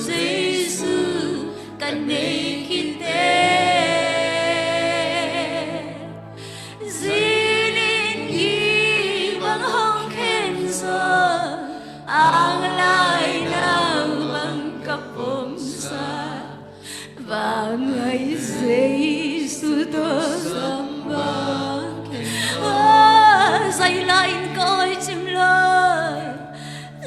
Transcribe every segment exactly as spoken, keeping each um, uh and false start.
Jesu ka nei khit teh, zinin gim bang hong khen zaw, anglai nau bang ka pomsa, vangngai Jesu tawh sam bang khen. Zai lai-in ka awi cim lo,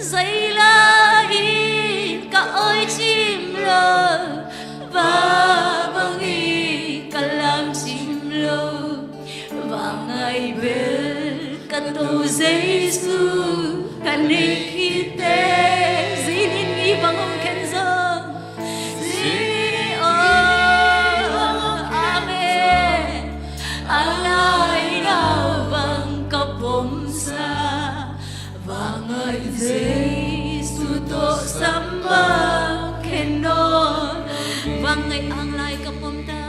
zai lai-in ka awi cim lo, va bang in ka lam cim lo, vangngai bel ka To Jesu ka nei khit teh, zinin gim bang hong khen zaw, zinin gim bang hong khen zaw, amen. Anglai nau bang ka pomsa, vangngai Jesu tawh sam bang khen zaw. Vangngai anglai ka pom ta,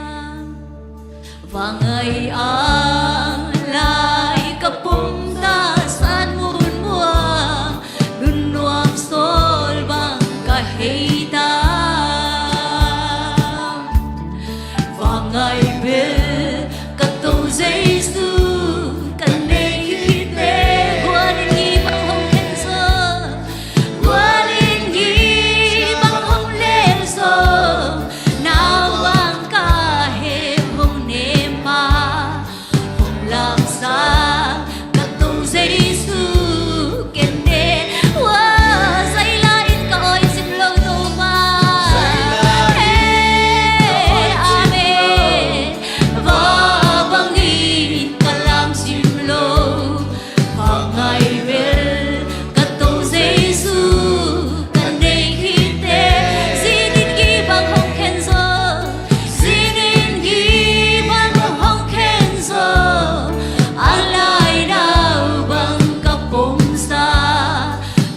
vangngai anglai ka pom ta, san mun muang nun nuam sawl bang ka hei ta. Vangngai bel ka To Jesu ka nei khit teh, gualin gim bang hong khen zaw, gualin gim bang hong lel zaw, nau bang ka hem hong nem a, hong lamsang ka To Jesu ken ne. Wa, zai lai-in ka awi cim lo, Topa. Zai lai-in ka awi cim lo. Hey, amen. Va bang in ka lam cim lo, vangngai bel ka To Jesu ka nei khit teh, zinin gim bang hong khen zaw, zinin gim bang hong khen zaw, anglai nau bang ka pomsa,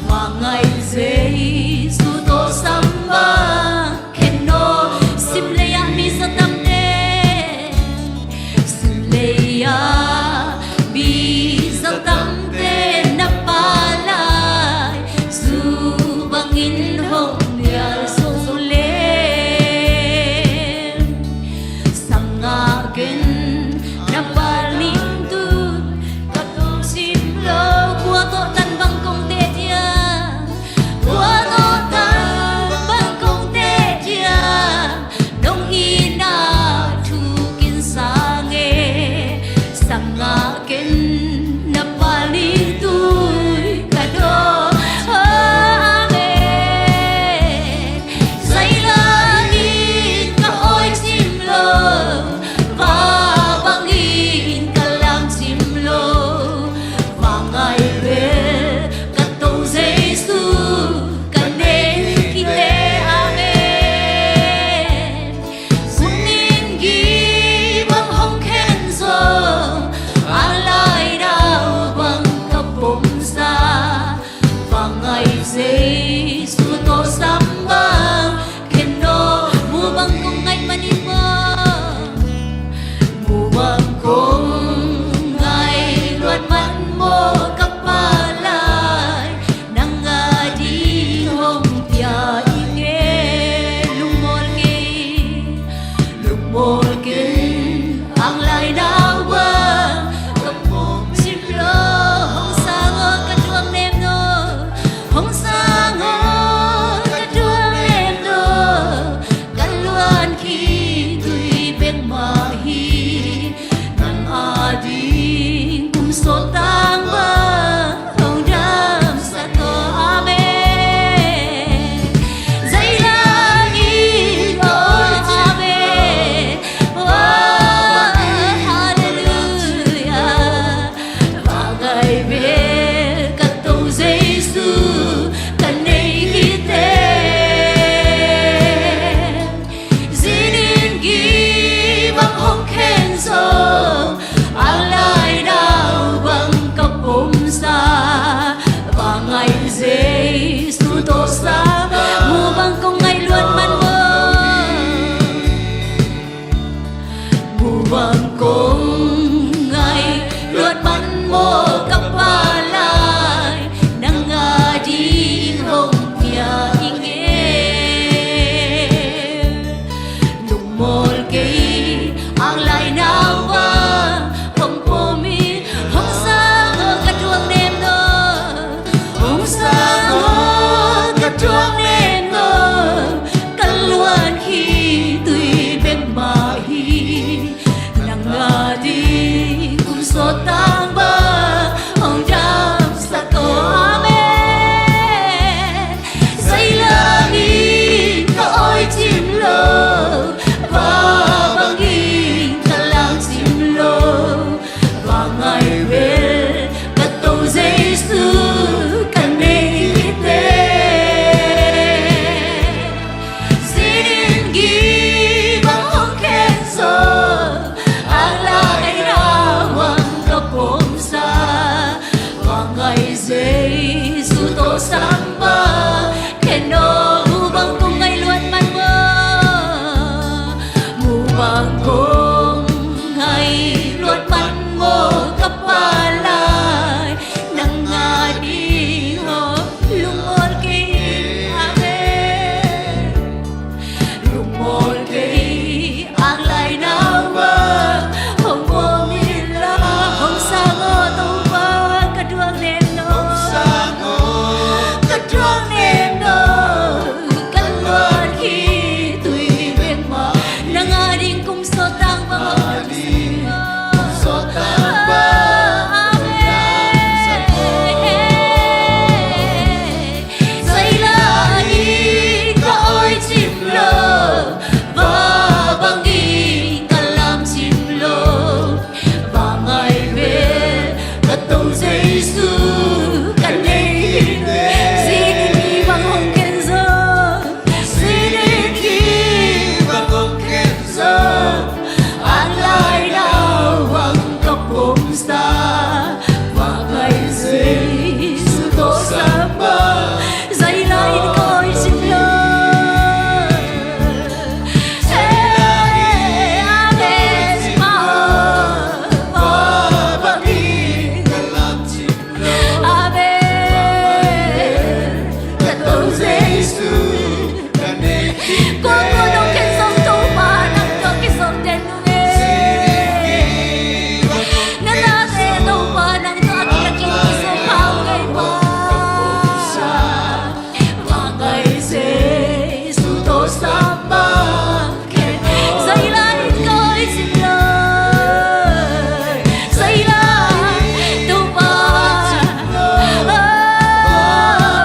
vangngai Jesu tawh sam bang khen zaw. Sim lei-ah mi za tam ten, sim lei-ah mi za tam ten, na Pa lai zu bangin hong nial sung leng, sang ngah ken na Pa ning tui ka tawh sim lo, kua tawh tan bang kong teh diam, kua tawh tan bang kong teh diam, nong itna thu kin sang e, sang ngah ken na Pa ning tui ka dawn. Amen. Zai lai-in ka awi cim lo, va bangin ka lam cim lo, vangngai bel ka To Jesu ka nei khit teh, amen. Zinin gim bang hong khen zaw, anglai nau bang ka pomsa, vangngai Jesu tawh sam bang khen zaw. Mu bang kong ngai man in maw, mu bang kong ngai luat man maw, ka Pa lai nang ading hong pia ing e. Lungmuang kei, lungmuang kei, anglai nau bang ka pom sim lo, hong sang aw ka tuang nem no, hong sang aw ka tuang nem no, ka luan khitui bek mah hi, nang ading kum sawt tang bang hong damsak aw. Amen. Zai lai-in ka awi cim, amen. Wa, halleluiah. Vangngai bel ka To Jesu ka nei khit teh, zinin gim bang hong khen zaw, anglai nau bang ka pomsa, vangngai Jesu tawh sam bang. Mu bang kong ngai luat man maw, mu bang kong ngai luat man maw, ka Pa lai nang ading hong pia ing e. Kong hai luat man maw ka Pa lai, nang a ding hong lungmawl kei, amen. Lungmawl kei, ang lai nau a hong pom inla, hong sang aw Topa, ka duang nem naw. Hong sang aw, ka duang nem naw. Ka luat khit tui bek mah, nang a ding kum sawt tang bang hong kem seng. Amen. Zai lai in ka awi cim lo, va bangin ka lam cim lo. Va ngai ve, ka To Jesu ka nei khit. Zinin hi bang hong khen zo, zinin hi bang hong khen zo. Ang lai nau bang ka pom sa, va ngai Jesu tawh sam bang. Zai lai in ka awi cim lo. Hey, amen. Amen. Ka To Jesu ka nei khit. Kua kua nong khen zong Topa nang tawh kizom den nung e. Na tate Topa nang tawh a kilakin kizom pha ung ei Pa. Va ngai Jesu tawh sam bang. Zai lai in ka awi cim lo. Zai lai Topa.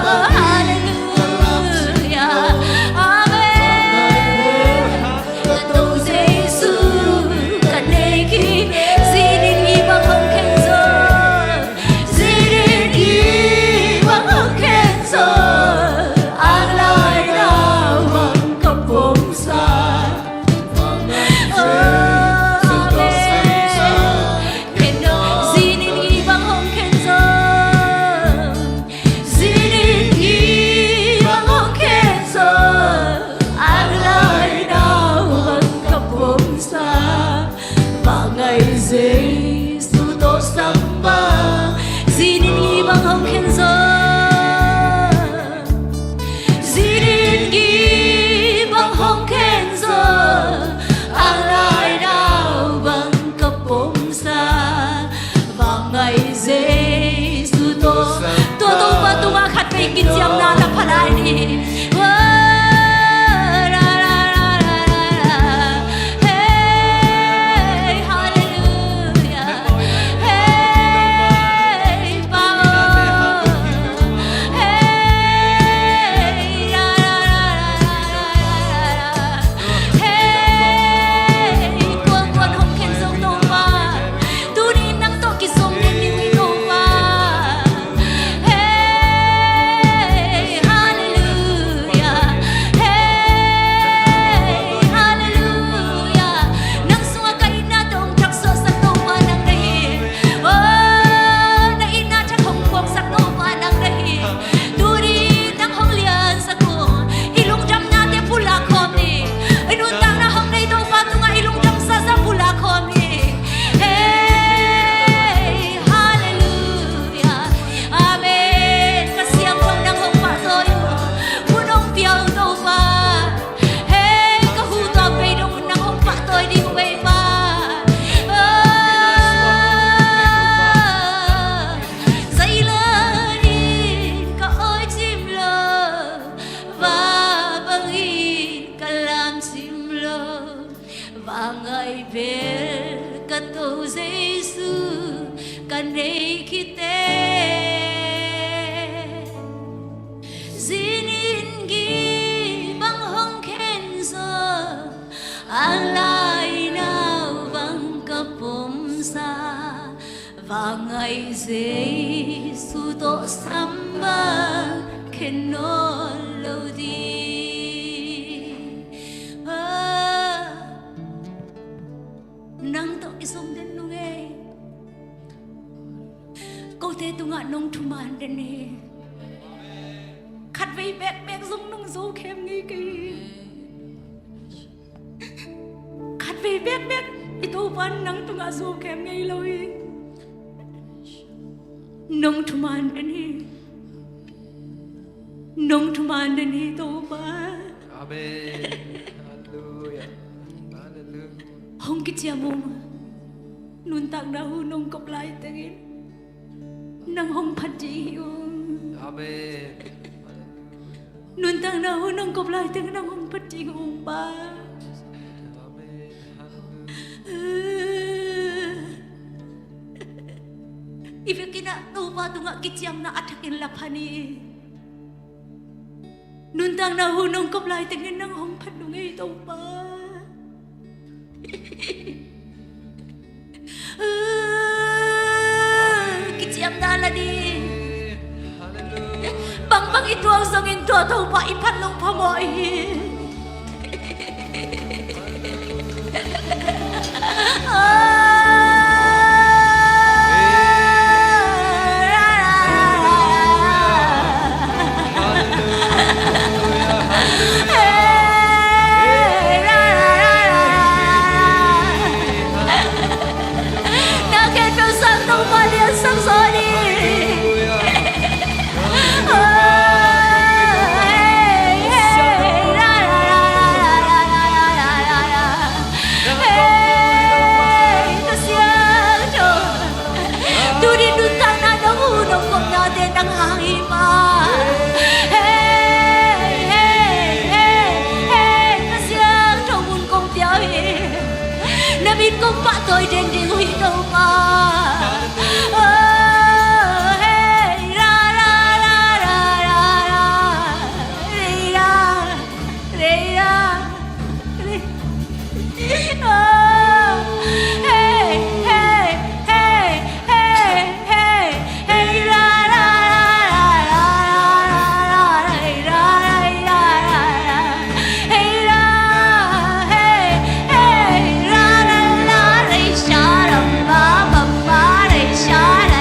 Oh, hallelujah. Amen. Ka To Jesu ka nei khit. Zinin hi bang hong khen zo. Zinin hi bang hong khen zo. Ang lai nau bang ka pom sa. Oh, amen. Zinin hi bang hong khen zo. Zinin hi bang hong khen zo. Ang lai nau bang ka pom sa. Va ngai Jesu tawh sam bang. Zinin hi bang hong khen zo. Zinin hi bang hong khen zo. Ang lai nau bang ka pom sa. Va ngai Jesu tawh. Tua Topa tungah khatvei kiciamna la pha lai ni. Hey, hallelujah. Hey, Pa. Hey, hey, kuakuan hong khen zong Topa. Tuni nang tawh kizom den ding hi Topa. Hey, hallelujah. Hey, hallelujah. Nang sungah ka itna tawh hong thaksuahsak Topa nang na hi. Oh, na itna thak hong phuaksak Topa nang na hi. Tuni nang hong liansak uh. I lungdamnate pulak khawm ni. I nuntakna hong nei Topa tungah i lungdam sasa pulak khawm ni. Hey, hallelujah. Amen. Ka siangtho nang hong pahtawi uh. Mun hong pia uh Topa. Hey, ka hu tuak bei dong nang hong pahtawi ding uh ei Pa. Oh, zai lai in ka awi cim lo. Va bangin ka lam cim lo. Va ngai bel ka To Jesu ka nei khit teh. Zinin hi bang hong khen zo. Ang lai nau bang ka pom sa. Va ngai Jesu tawh sam bang khen nawn lo ding. Ah, nang tawh kizom den nung ei. Kote tungah nong thuman den hi. Khatvei bekbek zong nong zo khem ngei kei hi. Khat Vei bekbek i Topa in nang tungah zo kem ngei lo hi. Nong thuman den hi. Nong thuman den hi Topa. Amen. Halleluia. Halleluia. Hong kiciam ung. Nuntakna hun hong kop lai tengin nang hong phat ding hi ung. Amen. Nuntakna hun hong kop lai tengin nang hong phat ding ung Pa. Amen. I vekin ah Topa tungah kiciamna a thakin la pha ni. Nuntakna hun hong kop lai tengin nang hong phat nung ei Topa. Kiciamna la ni. Bangbang i tuak zongin tua Topa i phat nung phamawh hi. Hei, Ka Siangtho. Tuni nuntakna nong hun nong kopnate nang hang hi ma. Hei, hei, hei, hei, Ka Siangtho mun kong piau hi. Na min kong pahtawi den ding uh hi Topa. Oh, hei, la, la, la. Hei, la. Hei, hei, hei, hei, hei, hei, hei, hei, la, la, la, la, la, la, hei, la, hei, la, la, hei, hei, hei, la, la, la, hei, sha, la, ma, ma, ma, hei, sha, la.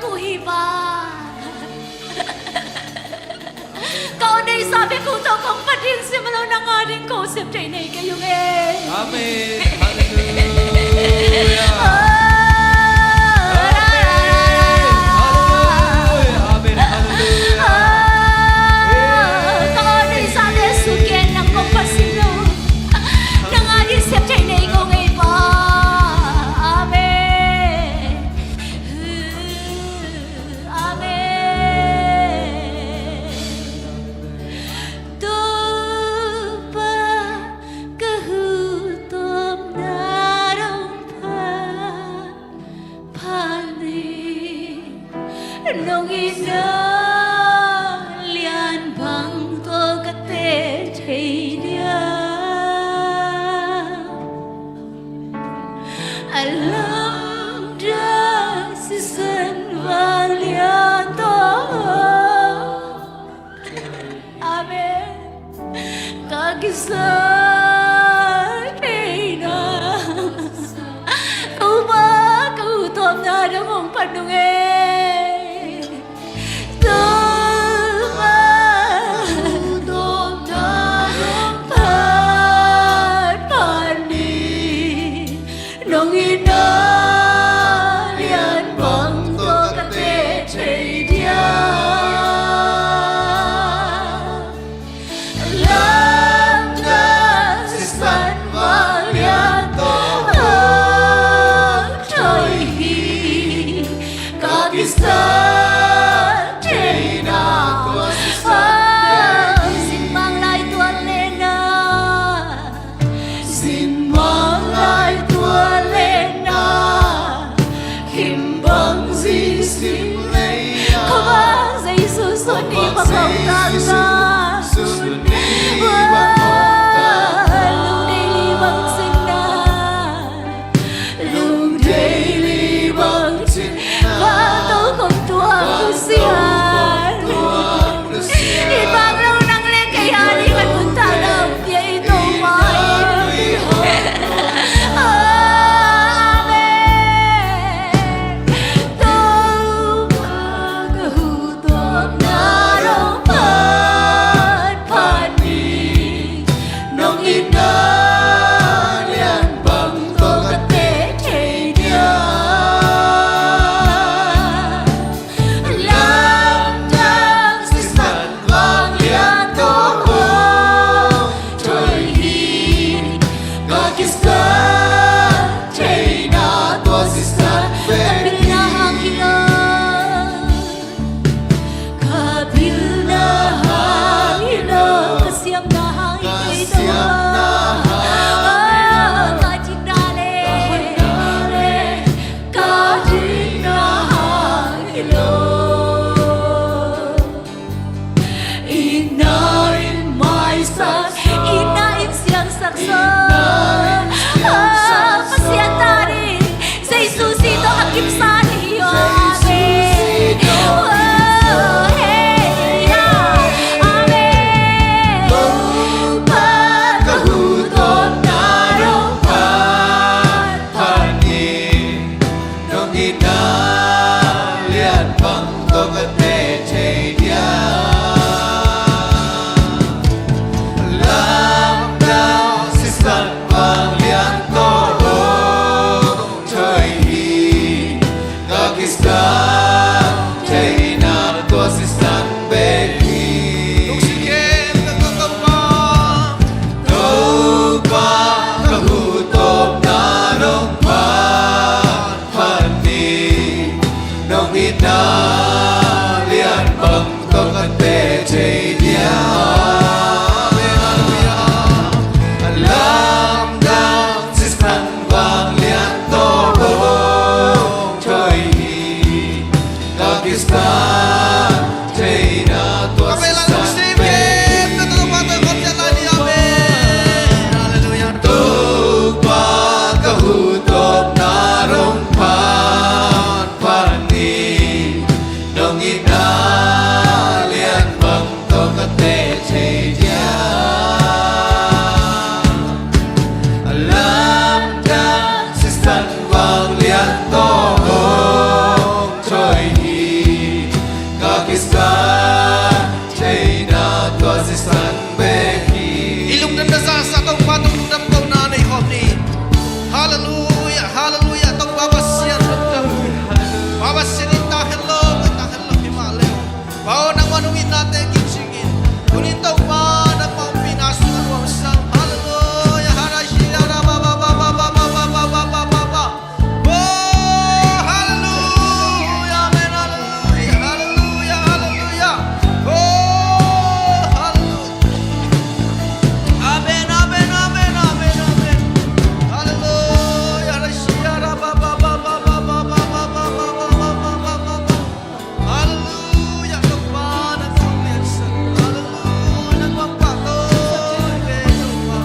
Ko hi Pa. Ka aw neisa bek uh tawh kong phat ding sim lo, nang a ding ko sep thei nei kei ung e. Amen. Halleluia. Amen. Halleluia. Amen. Halleluia. Ka aw neisa bek suk ken, nang kong phat sim lo, nang a ding sep thei nei kong ei Pa. Amen. Amen. Topa ka huhtawpna dong pha, pha ni. Nong itna lian bang tawh ka teh thei dia. A lamdang sisan vanglian tawh, amen, ka kisap thei na. Topa ka huhtawpna dong hong pha nung e. Topa ka huhtawpna dong pha, pha ni. Nong itna lian bang tawh ka teh thei dia. Lamdang sisan vanglian tawh hong thoih hi. Ka kisap theihna tua sisan bek hi. Zin mang lai tua lehna, zin mang lai tua lehna, kim bang zing sim lei a, ko bang Jesu sun ni bang hong tang na. Sun ni bang hong tang na. Lungdei li bang cin na, lungdei li bang cin na. Bang tawh kong tuak nusia. It bang lo nang le kei a ding a nuntakna om pia i Topa i. Amen. Topa ka huhtawpna dong pha, pha ni. Nong itna lian bang tawh ka teh thei dia. Lamdang sisan vanglian tawh hong thoih hi. Ka kisap theihna tua sisan bek hi. Ka pilna hang hi lo. Ka pilna hang hi lo, ka siamna hang hi kei Topa. Ka dikna le, ka dikna hang hi lo. Itna in maisak, itna in siangsak sa. Pasian ta ding Jesu si tawh a kimsa ding hi aw. Amen. Amen. Topa ka huhtawpna dong pha, pha ni. Nong itna lian bang tawh ka teh thei dia. Lamdang sisan vanglian tawh hong thoih hi. Ka kisap theihna tua sisan bek hi. Topa ka huhtawpna dong pha, pha ni. Nong itna lian bang tawh ka teh thei dia. Amen. Halleluia. Lamdang sisan vanglian tawh hong thoih hi. Ka kisap theihna tua sisan bek hi. Topa ka huhtawpna dong pha, pha ni. Nong itna lian Theihna tua sisan bek hi. I lungdam na zahsa Topa tawh lungdam kohna nei khawm ni. Halleluiah, halleluiah, Topa Pasian lungdam. Pa Pasian in ta khen lo, ta khen lo hi mah leh, Pa aw, nangmah nong itnate kicing in. Tunin Topa nangmah ompihna sungah nuamsa. Halleluiah, halleluiah, halleluiah. Oh, hallelujah, amen, hallelujah, hallelujah, hallelujah. Oh, hallelujah. Amen, amen, amen, amen, amen. Hallelujah, hallelujah. Hallelujah, Topa nang thong liansak. Hallelujah, nang bang pahtawi ve Topa.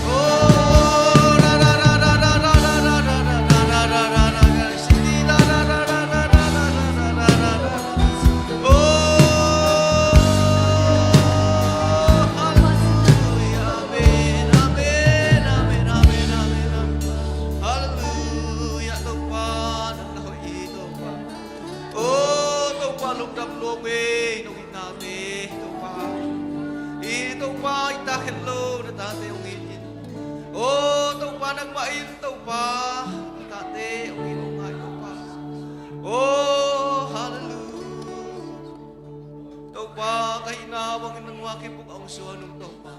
Oh, ra, ra, ra. Oh, hallelujah. Amen, amen, amen, amen, amen. Hallelujah, Topa, nang na hoih hi, Topa. Oh, Topa, lungdam lua e, nong itnate, Topa. I Topa, i ta khen lo na tate hong it in. Oh, Topa, nangmah in, Topa, na tate hong it hong ngai, Topa. Oh, hallelujah. Topa, ka hihna bangin nangmah khempeuh hong zuan ung, Topa.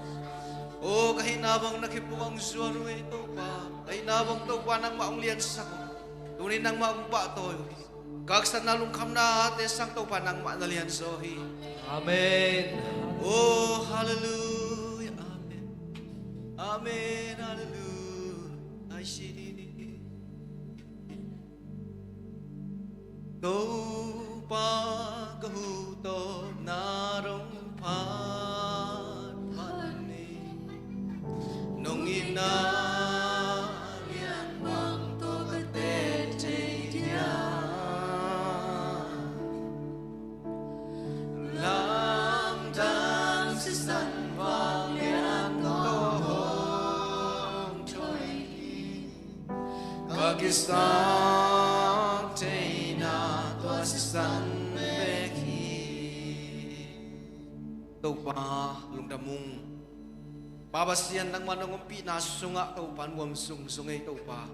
Oh, ka hihna bang na khempeuh hong zuan uh ei, Topa. Ka hihna bang, Topa, nangmah hong liansak uh. Tunin nangmah hong pahtawi uh hi. Ka haksatna lungkhamnate sang, Topa, nangmah na lianzaw hi. Amen. Oh, hallelujah. Amen. Amen. Hallelujah. Ai shi ni ni. Topa, ka huhtawpna dong phat phat ni. Nong itna lian bang tawh ka teh thei dia. Lamdang sisan vanglian tawh hong thawi hi. Ka kisap theihna tua sisan bek hi. Topa, lungdam ung. Pa Pasian, nangmah nong ompihna sungah Topa nuam sung sung ei, Topa.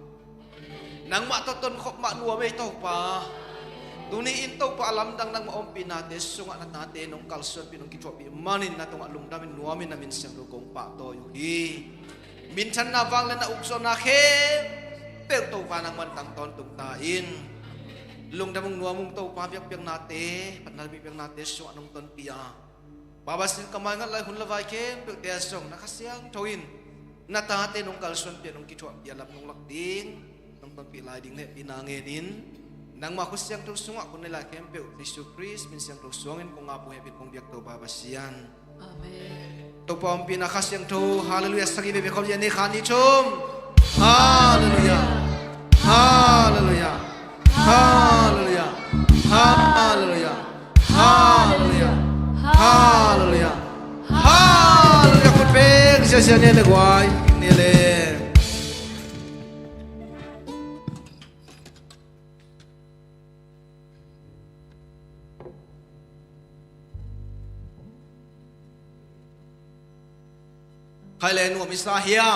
Nangmah tawh tonkhop mah nuam ei, Topa. Tuni-in, Topa, a lamdang nangmah ompihnate sungah na tate nong kalsuanpih, nong kithuahpih manin na tungah lungdamin nuamin na min siangtho kong pahtawi uh hi. Minthanna, vangliatna, ukzawhna khempeuh, Topa, nangman tang tawntung ta in. Lungdam ung, nuam ung, Topa, biakpiaknate, phatna biakpiaknate sungah nong tonpih a, Pa Pasian, ka maingat lai hun le vai khempeuhte ah zong na Kha Siangtho in na tate nong kalsuanpih, nong kithuahpih a, lam nong lak ding, nong tonpih lai ding le hehpihna ngenin, nangmah khut siangtho sungah kong nei lai khempeuh Jesu Khrist min siangtho suangin kong ap uh, hehpih kong biak, Topa Pasian. Amen. Topa ompihna, Kha Siangtho, halleluiah sagih veve khawm, yen ni khat ni thum. Halleluiah. Halleluiah. Halleluiah. Halleluiah. Halleluiah. Halleluiah. Halleluiah. Khut beng siasia ni le guai ni le. Khai le nuam i sa hia?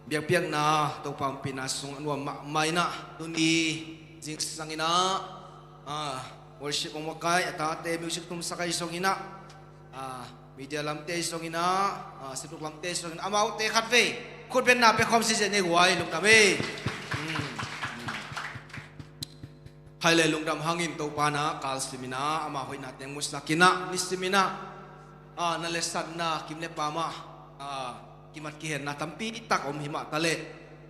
Biakpiakna, Topa ompihna sungah nuam mahmah in ah, tuni zingsang in ah, ah, worship hong makaih a tate, music thumsak ahi zongin ah, ah, media lamte ahi zongin ah, ah, situk lamte ahi zongin ah, amaute khatvei khut benna pia khawm sese nei guai, lungdam ei. Hmm. Khai le lungdam hangin Topa na kalsim in ah, ama hoihna teng musak in ah, nisim in ah, ah, na le satna kim le pam ah, ah, kimat kihenna tampi tak om hi mah ta leh,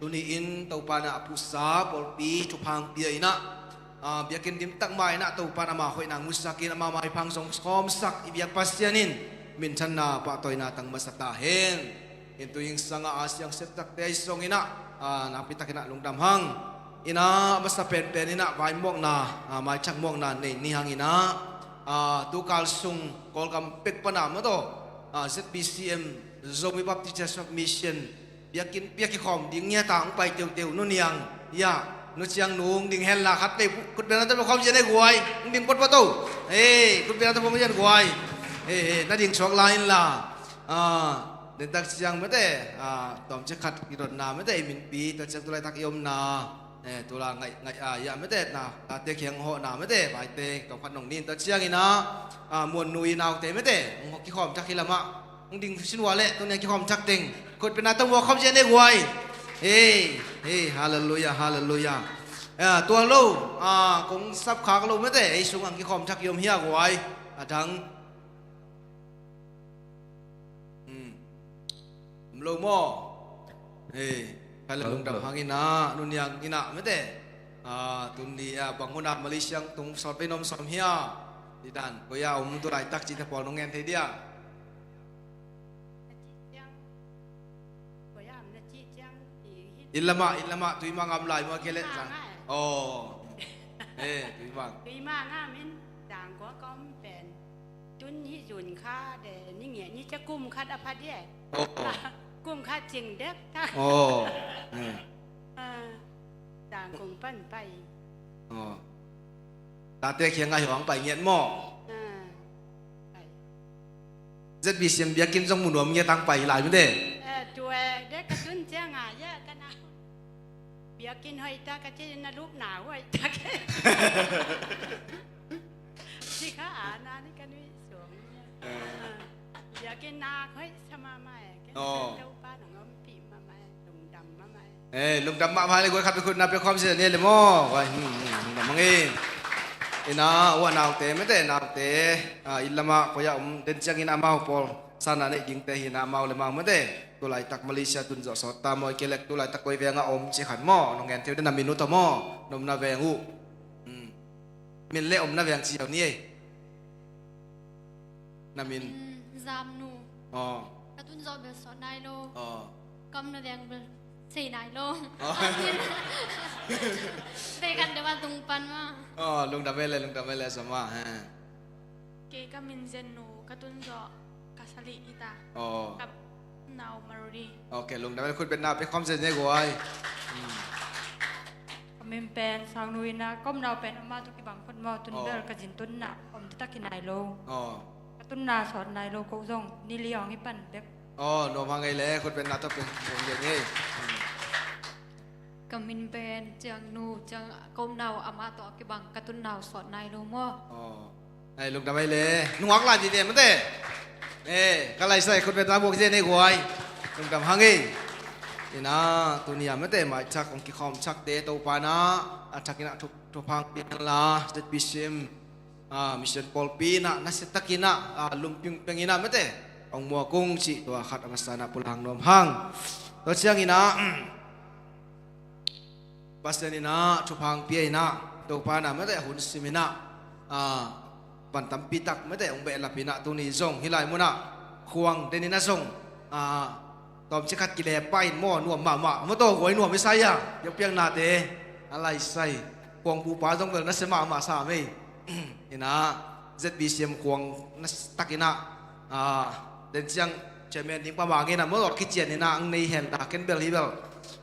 tuni-in Topa na a puhsa pawlpi thupha hong pia in ah, ah, biakinn dim tak mah in ah Topa na ama hoihna musak in, ama maipha hong zong khawmsak i biak Pasian in minthanna pahtawina tang masa ta hen. In tu zingsang ah, a siang septakte ahi zongin ah, ah, nakpi takin ah lungdam hang. In ah, a masa penpen in ah, vai muakna, ah, maithak muakna nei ni hangin ah, ah, tu kal sung Kawlgam pek pan a maw taw, ah, Z B C M, Zomi Baptist Church of Mission, biakinn pia kikhawm ding ngiat a hong pai teuteu, Nu Niang, ya, Nu ciang nung ding hen la, khat vei khutbetna tawh pia khawm cian ei guai. Nung ding potpot o. Hei, khutbetna tawh pia khawm cian guai. Hei, hei, na ding suak lai in la. Ah, dentak ciang mete, ah, tawmcik khat i dotna mete, i minpi, tua ciang tulaitak i omna, eh, tula ngaih, ngaih, ah, ya mete, na, tate kiang hawhna mete, vaite, tawm khat nong nin, tua ciangin ah, ah, Muan nu i naute mete, hong kikhawm thak hi lamah, hong ding sin ua leh, tuni a kikhawm thak teng, khutbetna tawh pia khawm cian ei guai. Hei, hei, halleluiah, halleluiah. Ah, tua lo, ah, kong sapkhak lo mete, ei sung ang kikhawm thak i om hia guai, a dang. Hmm. Om lo maw? Hei, kha le lungdam hang in ah, nu Niang in ah mete. Ah, tuni ah, bang hun ah Malaysia tung sawt vei nuam sawm hia. Di dan, koi ah om tu laitak cih te pawl nong ngen thei dia. Inn lamah, inn lamah, tui mang am lai mua kei leh zang. Aw. Eh, tui mang. Tui mang ah min zang kua kom pen. Tun hi zun kha de, ni ngiat ni ca kum khat a pha dia. Oh. Kum khat cing dek ta. Oh. Eh. Ah, dang kong pan pai. Oh. Tate kiang ngai huang pai ngiat maw? Ah, pai. Z B C M biakinn zong mu nuam ngiat ang pai lai mu de. Eh, tua dek ka tun ciang a ya ka na. Biakinn hoih ta ka ci na lupna hoih ta ke. Ci kha a na ni ka nui suang. Eh. Biakinn nak hoih sa mahmah e. Ken Topa nong ompih mahmah e. Lungdam mahmah e. Eh, lungdam mahmah le guai khat pia khutbetna pia khawm cian ei le maw. Guai, hmm, hmm, lungdam hang e. Ina, ua naute, mete naute. Ah, inn lamah, koi ah om den ciangin amau pawl. Sana nei dingte hi na amau le amau mete. Tulaitak Malaysia tun zawh sawt ta maw, i kelek tulaitak koi veng ah om ci khat maw. Nong ngen thei uh de na min uh tawh maw. Nopna veng uh. Hmm. Min le omna veng ci uh ni ei. Na min. Mm, Zamnu. Aw. Ka tun zawh bel sawt nai lo. Aw. Ka omna veng bel sei nai lo. Aw. Bei khat deuh a tung pan ma. Aw, lungdam ei le, lungdam ei le, sama, he. Kei ka min Zennu, ka tun zawh ka sali hi ta. Aw. Ka nau Maruri. Ok, lungdam ei le, khutbetna pia khawm cian ei guai. Hmm. Ka min pen Sangnu ina, ka omna uh pen amah tawh kibang phot maw, tun bel ka zin tunna om taktak hi nai lo. Aw. Ka tunna sawt nai lo ko zong, ni li hong hi pan bek. Aw, nuam hang ei le, khutbetna tawh pia khawm cian ei. Ka min pen Ciangnu, Ciang, ka omna uh amah tawh kibang, ka tunna uh sawt nai lo maw. Aw. Ai, lungdam ei le. Nungak lai dide mate. Eh, ka laisai khutbetna buak zen ei guai. Lungdam hang ei. Ina, tuni a mate, maichak hong kikhawm chakte Topa na, a thak ina thup, thupha hong pia hen la, Z B C M, ah, mission pawlpi ina, nasia tak ina, ah, lum pingpeng ina mate. Hong muak ung cih tua khat a masa ina pulak nuam hang. Tua ciang ina, Pasian ina thupha hong pia ina, Topa na mate a hun sim ina, ah, van tampi tak mate hong behlap ina tuni zong hih lai muna khuang den ina zong, ah, tawmcik khat kile pah in maw nuam mahmah, maw tawh guai nuam i sa ia, biakpiaknate a laisai, khuang pupa zong bel nasia mahmah sa mei. Ina, Z B C M khuang nasia tak ina, ah, den ciang chairman ding pa mang ina, maw tawh kician ina ang nei hen ta ken bel hi bel.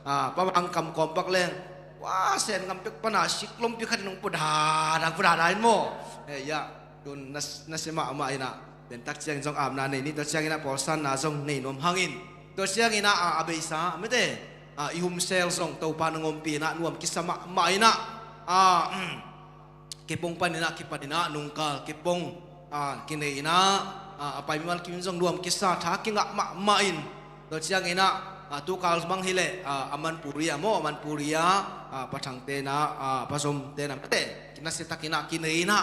Ah, pa mang kam kawm pak leng. Wa, sen ngam pek pana sik lompi khat in hong pudada, pudada in maw. Eh, ya, tun nas, nasia mahmah ina. Den tak ciang zong apna nei ni, tua ciang ina pawlsanna zong nei nuam hang in. Tua ciang ina a, a beisa, mate. Ah, i humsel zong Topa na ngompih ina nuam kisa mahmah ina. Ah, kepong pan ina, kipan ina, nungkal, kepong, ah, kinei ina, ah, a pai mimal kim zong nuam kisa, tha kingah mahmah in. Tua ciang ina, ah, tukal mang hi leh, ah, a Manipuri a maw, a Manipuri a, ah, pa Thangte na, ah, pa Zomte na mate, kinasia tak ina, kinei ina,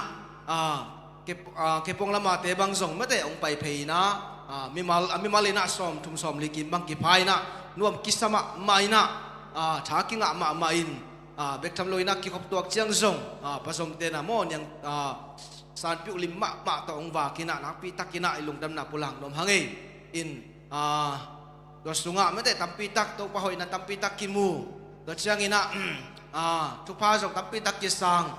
ah, kep-, ah, kepong lamate bang zong mate, hong pai phei ina, ah, mimal, ah, mimal ina sawm thum sawm li kim bang kipha ina, nuam kisa mahmah ina, ah, tha kingah mahmah in, ah, bek tham lo ina kikhop tuak ciang zong, ah, pa Zomte na maw niang, ah, sanpiuh lim mahmah tawh hong vak ina nakpi tak ina i lungdamna pulak nuam hang ei. In, ah, tua sungah mate tampi tak Topa hoihna tampi tak kimu. Tua ciang ina, ah, thupha zong tampi tak kisang.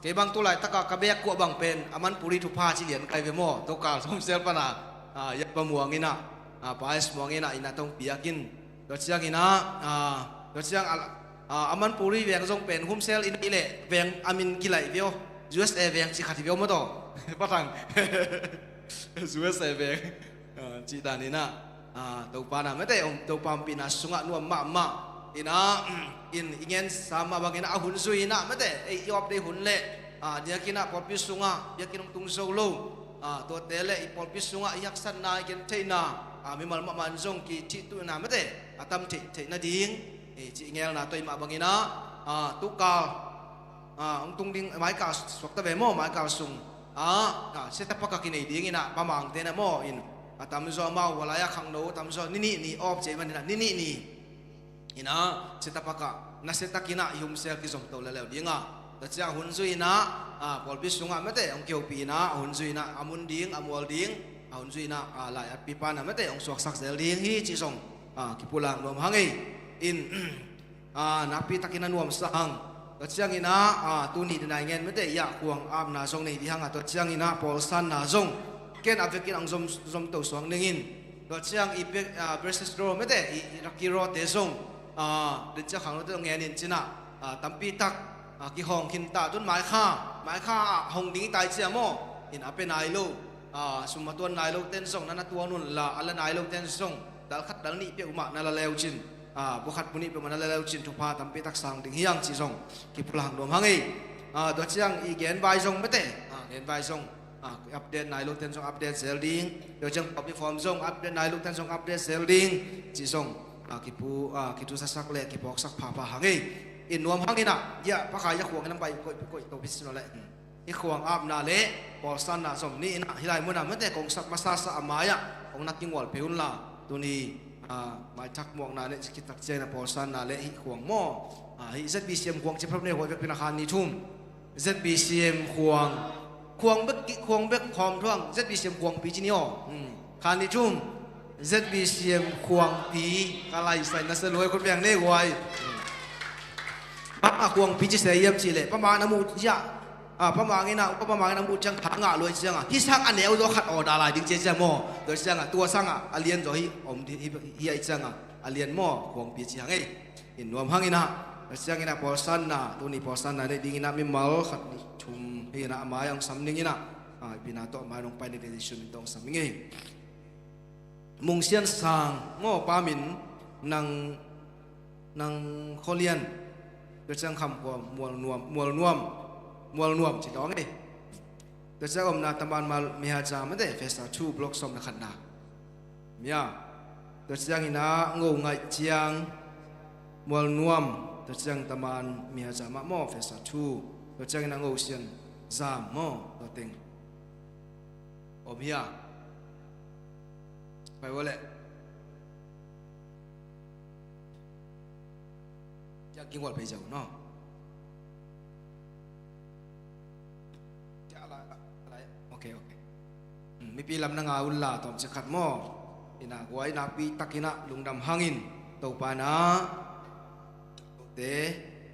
Kei bang tulai taka ka bek kuah bang pen a Manipuri thupha ci lian kai ve maw. Tua kal sawm sel pana, ah, ya pa muang ina, ah, pa es muang ina ina tong piak in. Tua ciang ina, ah, tua ciang a A, a Manipuri veng zong pen Home Cell in i leh veng a min kilaih veu. U S A veng ci khat hi veu maw taw. Patang. U S A veng. A, cih dan inah. A, Topa na mete om Topa ompihna sungah nuam mahmah. Inah, in i ngen sa mah bangin a hun zui inah mete. Ei i awp dei hun leh. A, diakinah pawlpi sungah, biakinn hong tung zo lo. A, tuate leh i pawlpi sungah i haksatna, i gentheihna. A, mimal mahmah in zong kithihtuhna mete. A tam theih, theih nading. E, cih ngelna tawh i mah bangin ah, a, tukal, a, hong tung ding, maikal suakta ve maw, maikal sung. A, a, siatapaka kinei dingin ah, pamangte na maw, in, a tamzaw amau, walai a khangno, tamzaw, ni nih ni, awp cia i manin ah, ni nih ni. Inah, siatapaka, nasiatakin ah, i Home Cell kizom to leuleu ding a. Tua ciang hun zui inah, a, pawlpi sungah mete, hong kihopih inah, hun zui inah, a mun ding, a mual ding, a hun zui inah, a, lai atpipa na mete, hong suaksak zel ding hi, cih zong, a, kipulak nuam hang ei. In, a, nakpi takin a nuamsa hang. Tua ciangin ah, a, tuni dina i ngen mete, iah khuang apna zong nei dih hang a, tua ciangin ah pawlsanna zong. Ken a vekin ang zom, zom to suang dingin. Tua ciang i be-, a, Versus Draw mete, i, i Lucky Draw te zong. A, den ciang khangno te zong ngenin cinah. A, tampi tak, a, kihawng khin ta tun maikha. Maikha ah hong ding i tai cia maw. In a pe nai lo. A, sum a tuan nai lo ten zong, na na tuan un la, a la nai lo ten zong. Dal khat dal nih peuhmah na la leu cin. A, bu khat bu nih peuhmah na la leu cin thupha tampi tak sang ding hiang ci zong. Kipulak nuam hang ei. A, tua ciang i gen vai zong mete. A, gen vai zong. A, update nai lo ten zong update zel ding. Tua ciang pawlpi form zong update nai lo ten zong update zel ding. Ci zong. A, kipu, a, kitusasak le kipawksak phapha hang ei. In nuam hang inah. Ia, pakai ia khuang inah bai koih, koih to pisi no le. Hmm. I khuang apna le pawlsanna zom ni inah hilai munah mete kong sap masasa a mai-ah kong na kingual phei unla tuni, a, maithak muakna le cikitak ciangin a pawlsanna le hih khuang maw. A, hih Z B C M khuang ci phap ne huai vekpin a khan ni thum. Z B C M khuang. Khuang bek, khuang bek khawm thuang Z B C M khuangpi ci ni aw. Hmm. Khan ni thum. Z B C M khuangpi ka laisai na sa luai khut beng ne guai. Bang a khuangpi ci se hiam ci leh, pamang na muh ciah. A, pamang ina, upa pamang ina muh ciang tha ngah luai ciang a. Hi sang a neu zaw khat aw da lai ding cia ciang maw. Tua ciang a, tua sang a, a lian zaw hi om hi, hi, hi ai ciang a. A lian maw, khuangpi ci hang ei. In nuam hang ina. Tua ciang ina pawlsanna, tuni pawlsanna nei ding ina mimal khat ni thum hi ina a mai ang sam ding ina. A, i pina tawh a mai nong pai ni ding sun in tawh ang sam ding ei. Mung Sian Sang, maw pa min nang, nang Khaw Lian, tua ciang Kham Khuam, Mual Nuam, Mual Nuam, Mual Nuam ci tawng ei. Tua ciang omna Taman Mal Mihaca mate, Festa two, Block sawm na khatna. Mia. Tua ciang ina Ngo Ngaih Ciang, Mual Nuam, tua ciang Taman Mihaca mah maw, Festa two, tua ciang ina Ngo Sian Zam maw, tua teng. Om hia. Pai ua leh. Cia kingwal pai zau no. Cia ala, ala, ok, ok. Hmm, mipi lam na nga un la tawm cia khat maw. Ina guai nakpi takin a lungdam hangin Topa na. Te,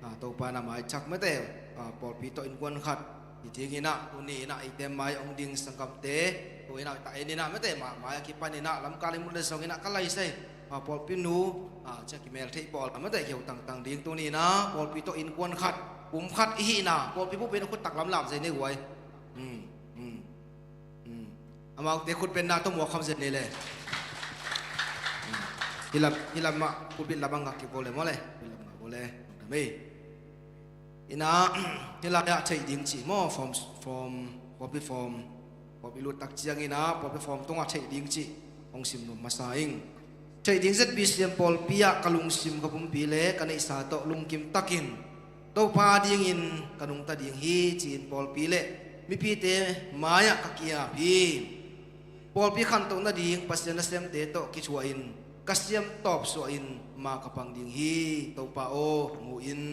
a, Topa na mai chak mate, a, pawlpi tawh innkuan khat. I ding ina, tuni ina, i te mai ong ding sangkam te, tu ina, ta en ina mate, ma, mai a kipan ina, lamkal i mut le zong ina, ka lai sei. A, pawlpi nu, a, cia kimel thei pawl, a, mate, kiu tangtang ding tuni ina, pawlpi tawh innkuan khat, pum khat i hi ina, pawlpi bup ina khut tak lamlam zei ne guai. Hmm, hmm. Hmm. Amaute khut benna tawh muak kham zet ni le. Hmm. Hi lam, hi lam mah pulpit lam a ngak kik vo le maw le. Pulpit lam ngak vo le. Dam ei. Ina, hi lai ah theih ding cih maw, form, form, pawlpi form, pawlpi lut tak ciang ina, pawlpi form tungah theih ding cih hong sim nuam masa ing. Theih ding Z B C M pawlpi ah ka lungsim ka pumpi le ka neihsa tawh lungkim takin Topa dingin ka nungta ding hi ci-in pawlpi le mipite mai-ah ka kiap hi. Pawlpi khantoh nading Pasian nasemte tawh kithuahin ka siam tawp suahin ma ka pang ding hi. Topa aw, hong huh in.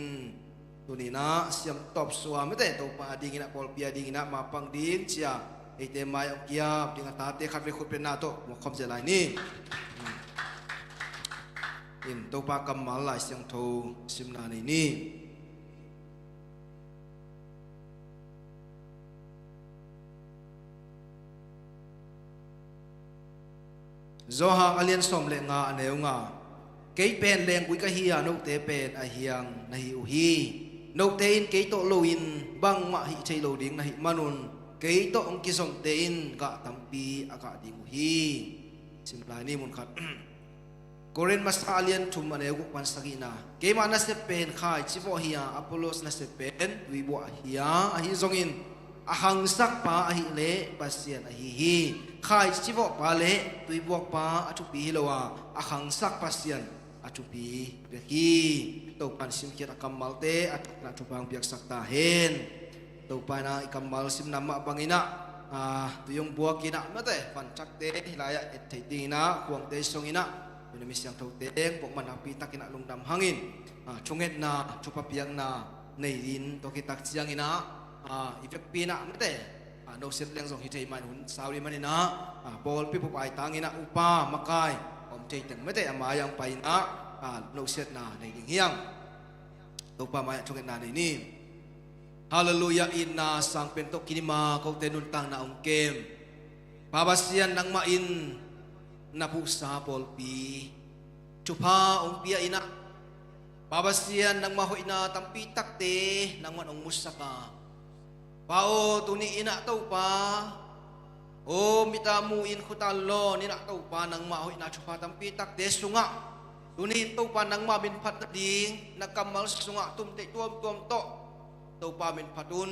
Tuni-in ah siam tawp sua mate Topa a dingin ah pawlpi a dingin ah ma pang ding cia eite mai-ah hong kiap ding a tate khat vei khut penna tawh muak khawm zel lai ni. In Topa kammal Lai Siangtho simna nei ni. Johan a lian sawm le nga a neu nga. Kei pen lenggui ka hi a, note pen a hiang na hi uh hi. Note in kei tawh loin bangmah hih thei lo ding na hih manun, kei tawh hong kizomte in gah tampi a gah ding uh hi. Sim lai ni mun khat. Korin masa a lian thum a neu guk pan sagihna. Keimah nasep pen khaici vawh hi a, Apollos nasep pen tuibuah hi a, ahi zongin a khangsak pa ahih leh Pasian ahi hi. Khaici vawh pa le tuibuak pa a thupi hi lo a, a khangsak Pasian a thupi bek hi. Topa'n simkhiat a kammalte a thukna thupha hong piaksak ta hen. Topa in ah i kammal simna mah bangin ah, ah, tui hong buak in ah, mate, vanthakte hih lai-ah et theih dingin ah, khuangte sungin ah, tuni mi siangthote hong buak man nakpi takin ah lungdam hangin, ah, thungetna, thupha piakna nei in, tua khit tak ciangin ah, ah, i vekpi in ah, mate, ah, no set leng zong hi thei mah in, hun sau ding manin ah, ah, pawlpi bup ai tangin ah, upa, makai om thei teng, mate, a mai-ah hong pai in ah, ah, no setna nei ding hi hang. Topa mai-ah thungetna nei ni. Halleluiah, itna sang pen tawh kidim a kote nuntakna hong kem Pa Pasian, nangmah in na puhsa pawlpi thupha hong pia in ah, Pa Pasian, nangmah hoihna tampi takte nangmah in hong musak a, Pa aw, tuni in ah Topa, aw, mit a mu in, khut a lawn in ah Topa, nangmah hoihna thupha tampi takte sungah tuni in Topa, nangmah min phat nading na kammal sungah tumteh tuamtuam tawh Topa min phat un.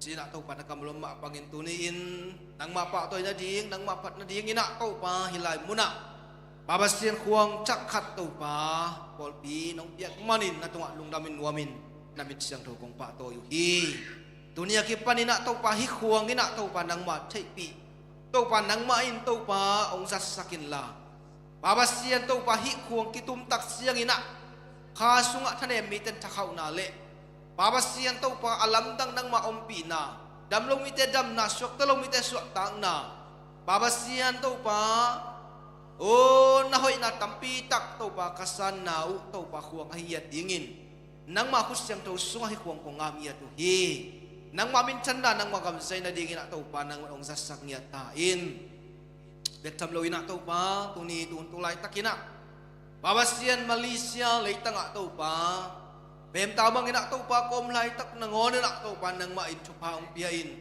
Ci-in ah Topa, na kammal om mah bangin tuni in nangmah pahtawi nading, nangmah phat nadingin ah Topa, hih lai munah Pa Pasian, khuang thak khat Topa, pawlpi nong piak manin na tungah lungdamin nuamin na min siangtho kong pahtawi uh hi. Tuni a kipanin ah Topa, hih khuang in ah Topa, nangmah theihpih, Topa, nangmah in Topa hong zatsak inla, Pa Pasian, Topa, hih khuang kitum tak ciangin ah kha sungah thanem mite thakhauhna le, Pa Pasian, Topa, a lamdang nangmah ompihna, dam lo mite damna, suakta lo mite suahtakna, Pa Pasian, Topa, aw, na hoihna tampi tak Topa ka sanna uh Topa, khuang ahi ngiat dingin nangmah khut siangtho sungah hih khuang kong ngap ngiat uh hi. Nangmah minthanna, nangmah gamzai nadingin ah Topa, nangmah hong zatsak ngiat ta in. Bek tham loin ah Topa, tuni tun tu laitakin ah Pa Pasian, Malaysia leitangah Topa, pemtau bangin ah Topa, kawm laitak nangawn in ah Topa, nangmah in thupha hong pia in,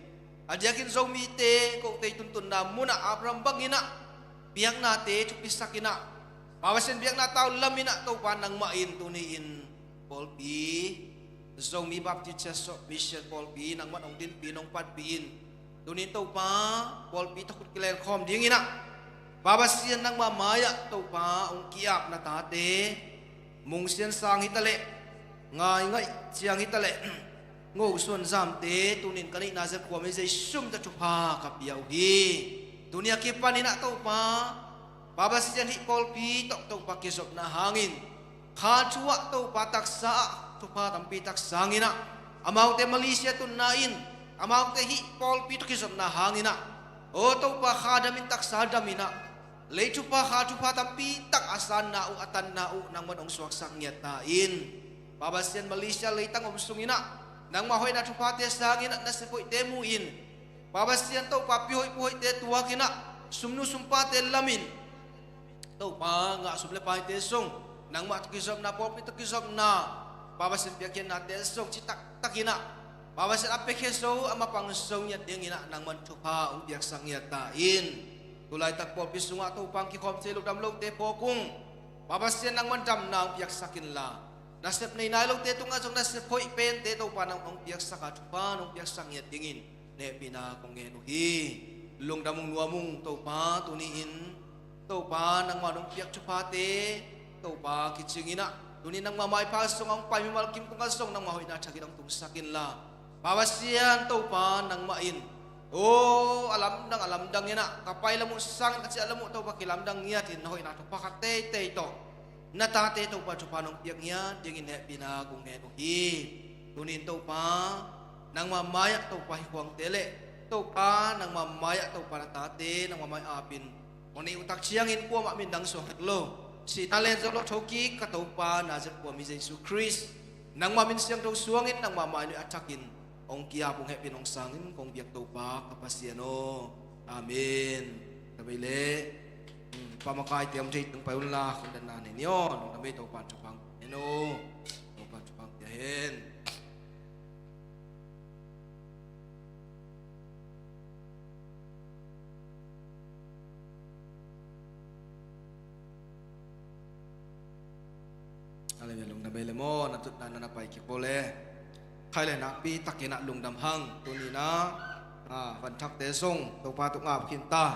a diakin Zomite kote tuntunna munah Abraham bangin ah biaknate thupisak in ah, Pa Pasian, biakna tau lamin ah Topa, nangmah in tuni in pawlpi, Zomi Baptist Church of Mission pawlpi nangmah hong dinpih in, hong patpih in, tuni in Topa, pawlpi tawh khut kilenkhawm dingin ah Pa Pasian, nangmah mai-ah Topa hong ki-ap na tate, Mung Sian Sang hi ta leh, Ngai Ngaih Ciang hi ta leh, Ngo Suan Zamte tuni in ka neihna zia khuam hi, Zeisu min tawh thupha ka pia uh hi. Tuni a kipanin ah Topa, Pa Pasian, hih pawlpi tawh Topa kizopna hangin kha thu-ah Topa taksa ah thupha tampi tak sangin ah, amaute Malaysia tunna in, amaute hih pawlpi tawh kizopna hangin ah, aw Topa, kha damin taksa damin ah, lei thupha kha thupha tampi tak a sanna uh, a tanna uh nangmah in hong suaksak ngiat ta in. Pa Pasian, Malaysia leitang om sungin ah nangmah hoihna thuphate sangin ah nasep hoihte mu in, Pa Pasian, Topa, pi hoih pu hoihte tuakin ah, sumnu sumpate lamin, Topa, ngah sum le paite sung, nangmah tawh kizopna, pawlpi tawh kizopna, Pa Pasian, piakkhiatnate sung citak takin ah, Pa Pasian, a piakhia zo, a mapang zo ngiat dingin ah nangmah in thupha hong piaksak ngiat ta in. Tu laitak pawlpi sungah Topa, hong kikhawm thei lo dam lote phawk ung. Pa Pasian, nangmah in damna hong piaksak inla, nasep nei nai lote tungah zong nasep hoih pente Topa, nangmah hong piaksak a, thupha hong piaksak ngiat dingin hehpihna kong ngen uh hi. Lungdam ung, nuam ung Topa, tuni in Topa, nangmah in hong piak thuphate Topa kicing in ah, tuni in nangmah maipha sungah hong pai mimal kim tungah zong nangmah hoihna thak in hong tungsak inla, Pa Pasian, Topa, nangmah in, aw, a lamdang a lamdang in ah, ka pai lam uh sangin ka ciah lam uh Topa kilamdang ngiatin na hoihna thupha khat teitei tawh na tate Topa thupha nong piak ngiat dingin hehpihna kong ngen uh hi. Tuni in Topa, nangmah mai-ah Topa hih khuangte le, Topa, nangmah mai-ah Topa na tate nangmah mai-ah apin hong neih uh tak ciangin kuamah min dang suang hek lo, sihna len zo lo thokik ka Topa, Nazareth khuami Jesu Khrist nangmah min siangtho suangin nangmah mai-ah a thakin hong ki-ap ung, hehpih in hong sangin kong biak Topa ka Pasian aw. Amen. Ka bei leh Pamakaite om thei tung pai unla, khun dan na nei ni aw, nong na mei Topan thupha hong pia hen aw. Topan thupha hong pia hen. Ale, lungdam ei le maw, na tutna na pai kik bo le. Khai le nakpi takin ah lungdam hang, tuni in ah, a, vanthakte zong Topa tung ap khin ta.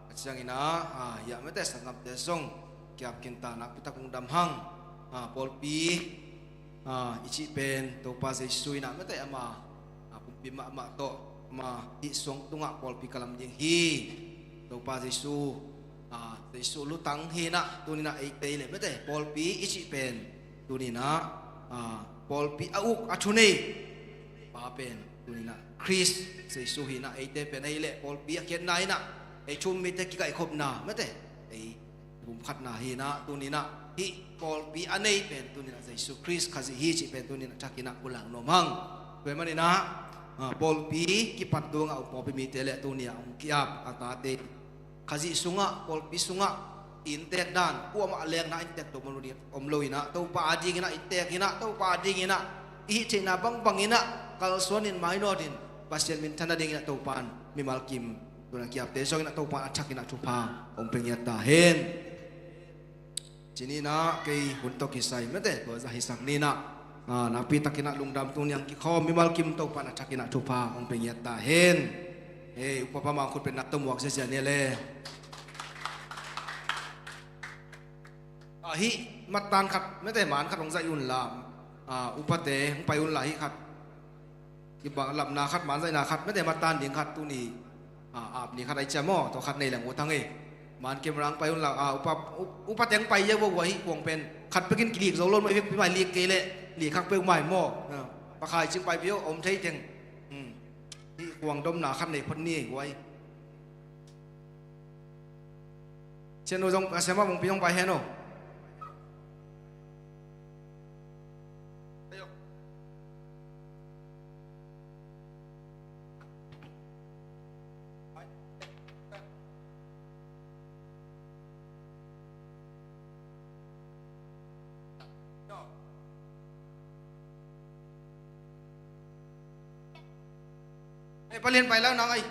A ciangin ah, a, hiah mete sanggamte zong kiap khin ta, nakpi tak lungdam hang. A, pawlpi, a, i cih pen Topa Jesu in ah mete ama, a, pumpi mahmah tawh ama hih suang tungah pawlpi ka lam ding hi. Topa Jesu, a, Jesu lutang hi in ah, tuni in ah eite i le mete pawlpi i cih pen tuni in ah, a, pawlpi a uk a thunei pa pen tuni in ah Khrist Jesu hi in ah, eite pen ei le pawlpi a khiatna in ah, ei thu-um mite kikaihkhopna mete, ei pumkhatna hi in ah, tuni in ah hih pawlpi a nei pen tuni in ah Jesu Khrist Khazih hi cih pen tuni in ah thakin ah pulak nuam hang. Tua ahih manin ah, a, pawlpi kipat dungah um pawlpi mite le tuni a hong kiap a tate Khazih sungah, pawlpi sungah i inntek dan, kuamah lekna inntek tuam om lo in ah, Topa a dingin ah inntek in ah, Topa a dingin ah i hih theihna bangbang in ah kalsuan in mainawt in Pasian minthan nadingin ah Topa in mimal kim tuna kiapte zongin ah Topa in a thakin ah thupha hong pia ngiat ta hen. Ci ni in ah kei hun tawh kisai mete tua zah hisak ni in ah, a, nakpi takin ah lungdam tung niang kikhawm mimal kim Topa in a thakin ah thupha hong pia ngiat ta hen. Hei, upa pa mangkhut pen nak tawh muak ziazia ni le. A, hih mattan khat mete man khat hong zaih unla, a, upate hong pai unla hih khat. Kibang lapna khat, man zaihna khat, mete mattan ding khat tuni, a, ap ni khat ai cia maw, tua khat nei leng ut hang e. Man camera hong pai unla, a, upa, u-, upa teng pai ia ua ua hih kuang pen khat pekin kilik zo lo maw, i vekpi mai lik kei leh lik khak peuh mai maw. A, pakhai cing pai peuh om thei teng. Hmm. Hih kuang domna khat nei phot ni e guai. Cianu zong a siama mungpi zong pai hen aw. Eh, palian pai lau nang ai.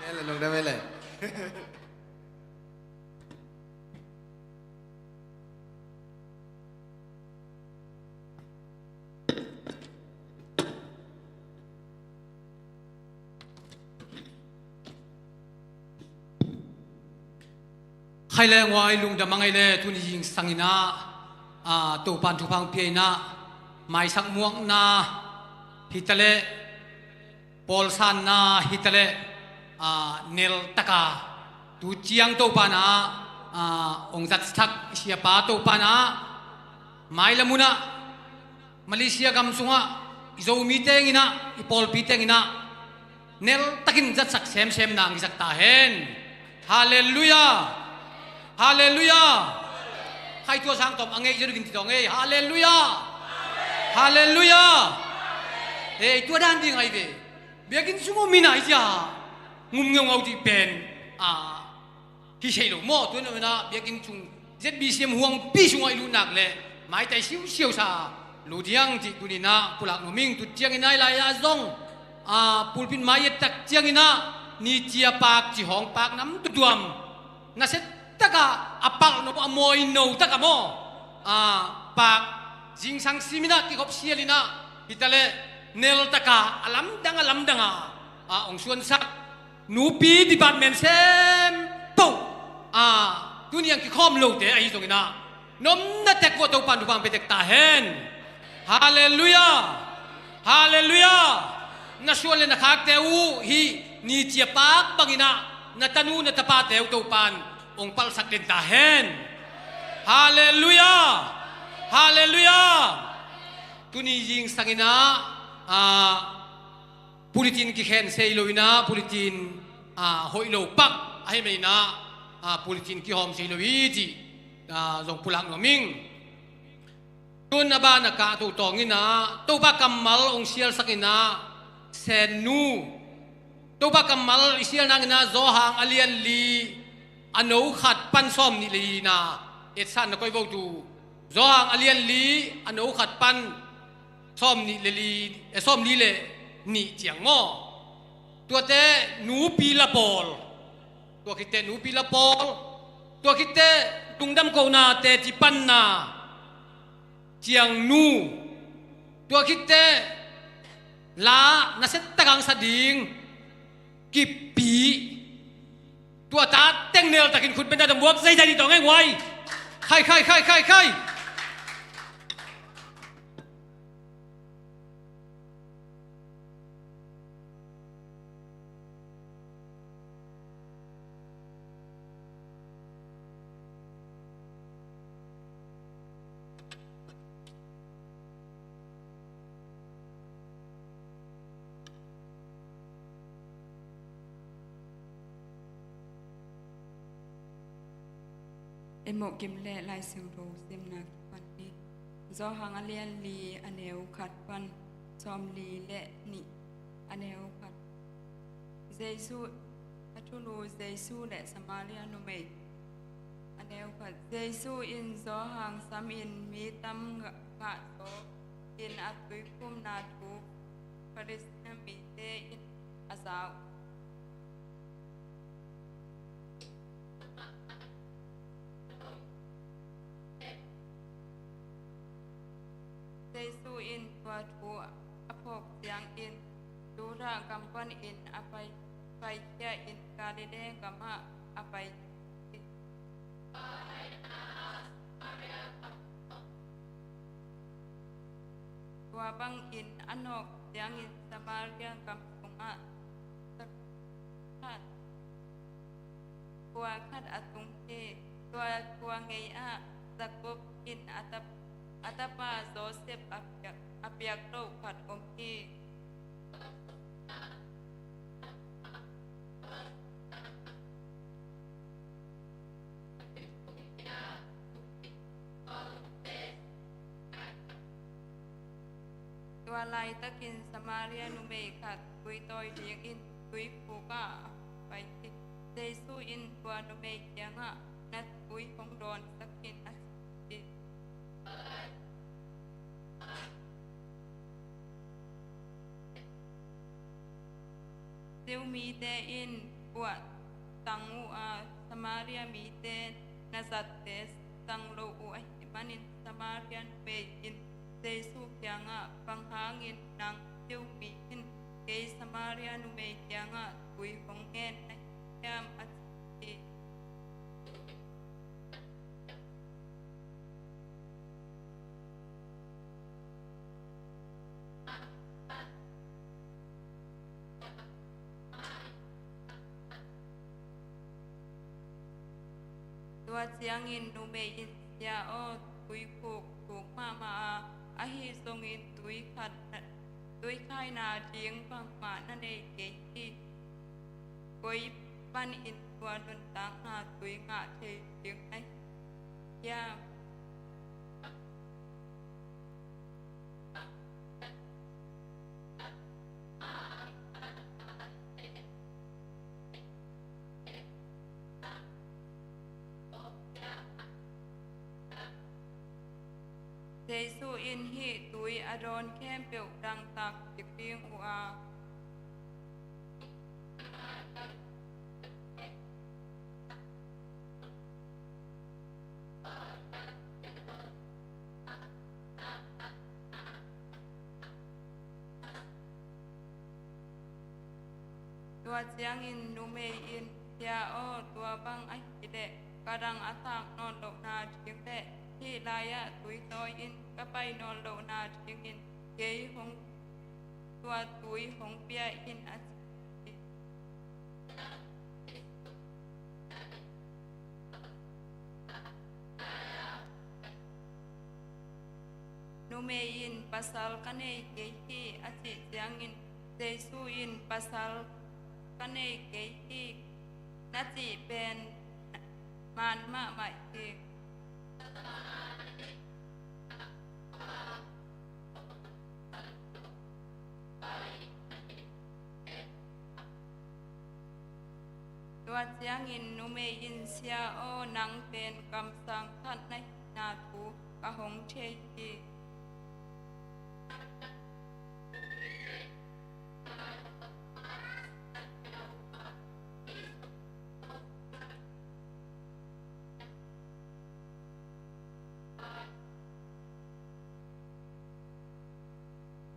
Mele, lungdam mele. Khai le nguai lungdam a ngei le tuni zingsang in ah, a, Topan thupha hong pia in ah, maisak muakna hi ta leh, pawlsanna hi ta leh, a, nel taka tu ciang Topan ah, a, hong zatsak i siapa Topan ah, mailam hun ah Malaysia gam sungah i Zomite in ah, i pawlpite in ah nel takin zatsak semsem nang i zak ta hen. Halleluiah. Halleluiah. Khai tua sang tawm a ngeih zia dingin ci tawh ngei. Halleluiah. Halleluiah. Hei, tua dan ding ai ve. Biakinn sung om in ah i zia ngum ngeungau dih pen, a, hi sei lo maw, tu in ah biakinn sung Z B C M huangpi sungah i lut nak leh maitai siusiau sa lo diang cih tuni in ah pulak nuam ing. Tu ciangin ah i lai-ah zong, a, pulpit mai i et tak ciangin ah ni cia pak ci hawng pak nam tutuam nasia takah a palh no a mawi no takah maw, a, pak zingsang sim in ah kikhop sial in ah hi ta leh nel takah a lamdang a lamdang a, a, hong suansak nupi department sem poh, a, tuni ang kikhawm lote ahi zongin ah, na omna tek vuah Topan thupha hong pia tek ta hen. Halleluiah. Halleluiah. Na suan le na khakte uh hih ni cia pak bangin ah na tanu na tapate uh Topan hong palhsak den ta hen. Halleluiah. Halleluiah. Tuni zingsang in ah, a, pulitin kikhen sei lo in ah, pulitin, a, hoih lo pak Ahih manin ah, ah, pulitin kihawm thei lo hi cih, ah, zong pulak nuam ing. Tun a ban a kah to tawng in ah, Topa kammal hong sialsak in ah, Sennu. Topa kammal i sial nang in ah, Johan a lian li, a no khat pan sawm nih le li na, etsan na koi vo tu. Johan a lian li, a no khat pan sawm nih le li, eh, sawm li le nih ciang maw. Tuate nupi la pawl. Tua khitte nupi la pawl. Tua khitte lungdam kohna teci panna ciang nu. Tua khitte la nasia tak hong sa ding kippi. Tua ta teng nel takin khut beng ta dam buak zeizai ni tawh ngei guai. Khai, khai, khai, khai, khai. En mawh kim le Lai Siangtho simna kipan hi. Johan a lian li a neu khat pan sawm li le nih, a neu khat. Jesu, a thulu Jesu le Samaria numei. A neu khat. Jesu in Johan samin mi tam ngah, ngah zaw in a tuiphumna thu Farisi mite in a za uh. Jesu in tua thu a phawk ciangin Judah gam panin a pai, paikhia in Galilee gamah a pai hi. Tua bangin a nawk ciangin Samaria gam sungah khat, khua khat a tung hi. Tua khua gei-ah Jakob in a tap-, a tapa Josef a piak, a piak loh khat om hi. Tua laitakin Samaria numei khat tui tawi dingin tuikhuk ah a pai hi. Jesu in tua numei kiangah, "Na tui hong dawnsak in," a ci hi. Jew mite in buah tang uh a, Samaria mite na zatte sang lo uh ahih manin Samaria numei in Jesu kiangah, "Bang hangin nang Jew mi in kei Samaria numei kiangah tui hong ngen na hiam?" a ci hi. Tua ciangin numei in, "Sia aw, tuikhuk khuk mahmah a, ahi zongin tui khat, tui khaina ding bangmah na nei kei hi. Koi panin tua nuntakna tui ngah thei ding na hiam?" Jesu in, "Hih tui a dawn khempeuh dangtak kik ding uh a, Tua ciangin numei in, "Sia aw, tua bang ahih leh ka dang a tak nawn lohna ding le hih lai-ah tui tawi-in ka pai nawn lohna dingin kei hong, tua tui hong pia in," a ci hi. Numei in, "Pasal ka nei kei hi," a cih ciangin Jesu in, "Pasal ka nei kei hi, na cih pen man mahmah hi. Tua ciangin numei in, "Sia aw, nang pen kamsang khat na hihna thu ka hong thei hi.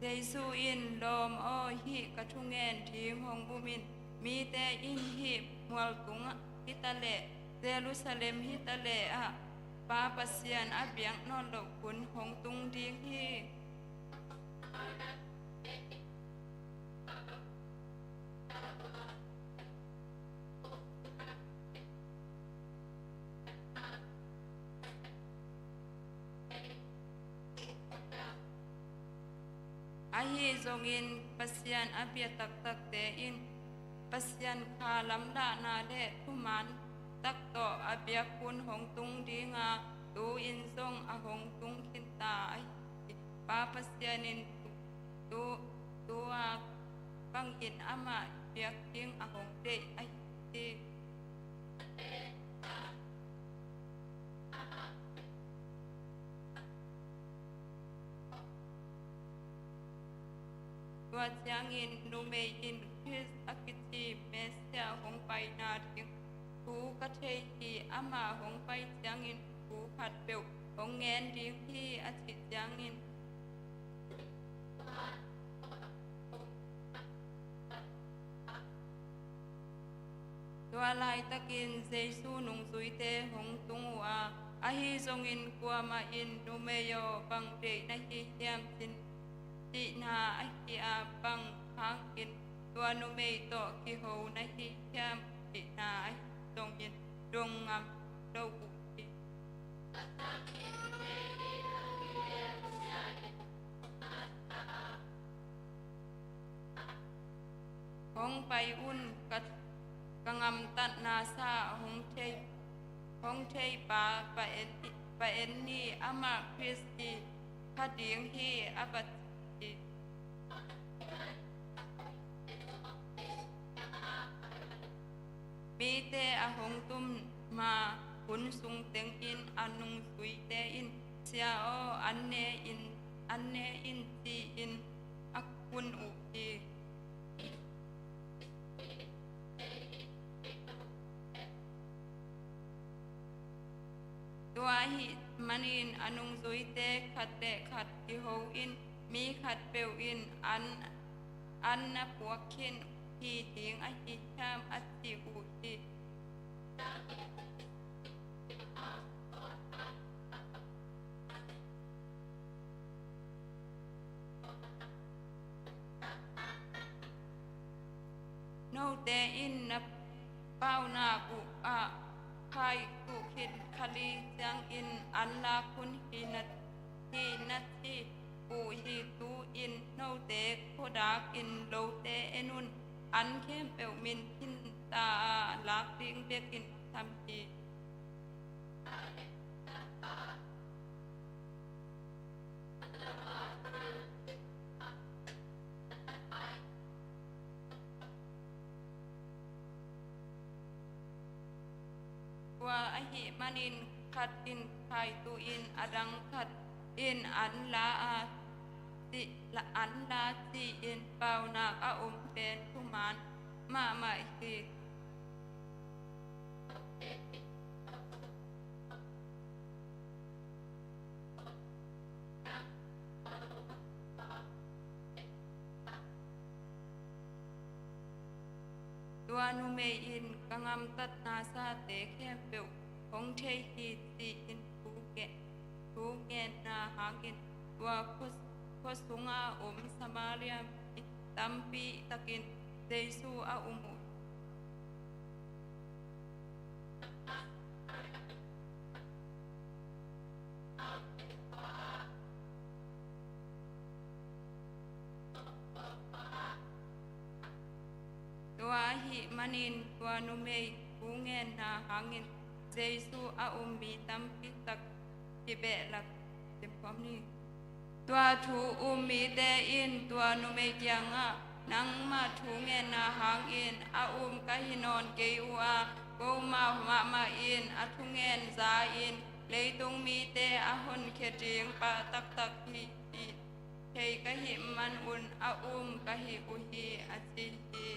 Jesu in, 'Lawm aw, hih ka thungen ding hong um in, mite in hih mualtung hi ta leh, Jerusalem hi ta leh ah Pa Pasian a biak nawn loh hun hong tung ding hi.' Ahi zongin Pasian a bia taktakte in Pasian kha lamdahna le thuman tak tawh a biak hun hong tung ding a, tu-in zong a hong tung khinta ahi hi. Pa Pasian in tu, tu, tua bangin amah biak ding a hong deih ahi hi. Tua ciangin numei in, 'Khrist a kici Messiah hong paina ding thu ka thei hi. Amah hong pai ciangin thu khatpeuh hong ngen ding hi,' a cih ciangin, tua laitakin Jesu nungzuite hong tung uh a, ahi zongin kuamah in, 'Numei aw, bang deih na hi hiam?' cihna ahi a, bang hangin tua numei tawh kiho na hi hiam, cihna ahi zongin dong ngam lo uh hi. Hong pai un, ka, ka gamtatna sa hong thei, hong thei pa, pa en, pa en ni, amah Khrist hi, kha ding hi, a va ci hi. Mite a hong tum ma hun sung tengin a nungzuite in, "Sia aw, an ne in, an ne in," ci-in a kun uh hi. Tua ahih manin a nungzuite khat le khat kiho in, mi khatpeuh in an, an na puak khin hi ding ahi hiam, a ci uh hi. Note in na paunak uh ah khai tuh khin khali ciangin an lak hun hi na, hi na ci uh hi. Tu-in note khuadak in lote en un, an khempeuh min khinta a, lak ding bekin tham hi. Tua ahih manin khat in khai tuh in, a dang khat in an la a, ci, an la ci-in paunak a om pen thuman mahmah hi. Tua numei in, "Ka gamtatna sate khempeuh hong thei hi," ci-in thu nge, thu ngenna hangin tua khua, khua sunga om Samaria mi tampi takin Jesu a um uh. Tua ahih manin tua numei thu ngenna hangin Jesu a um mi tampi tak kibehlap. Tua thu um mite in tua numei kiangah, "Nangmah thu ngenna hangin a um ka hi nawn kei uh a, komau mahmah in a thungen za-in leitung mite a honkhia ding pa taktak hi, hi thei ka hih manun a um ka hi uh hi," a ci hi.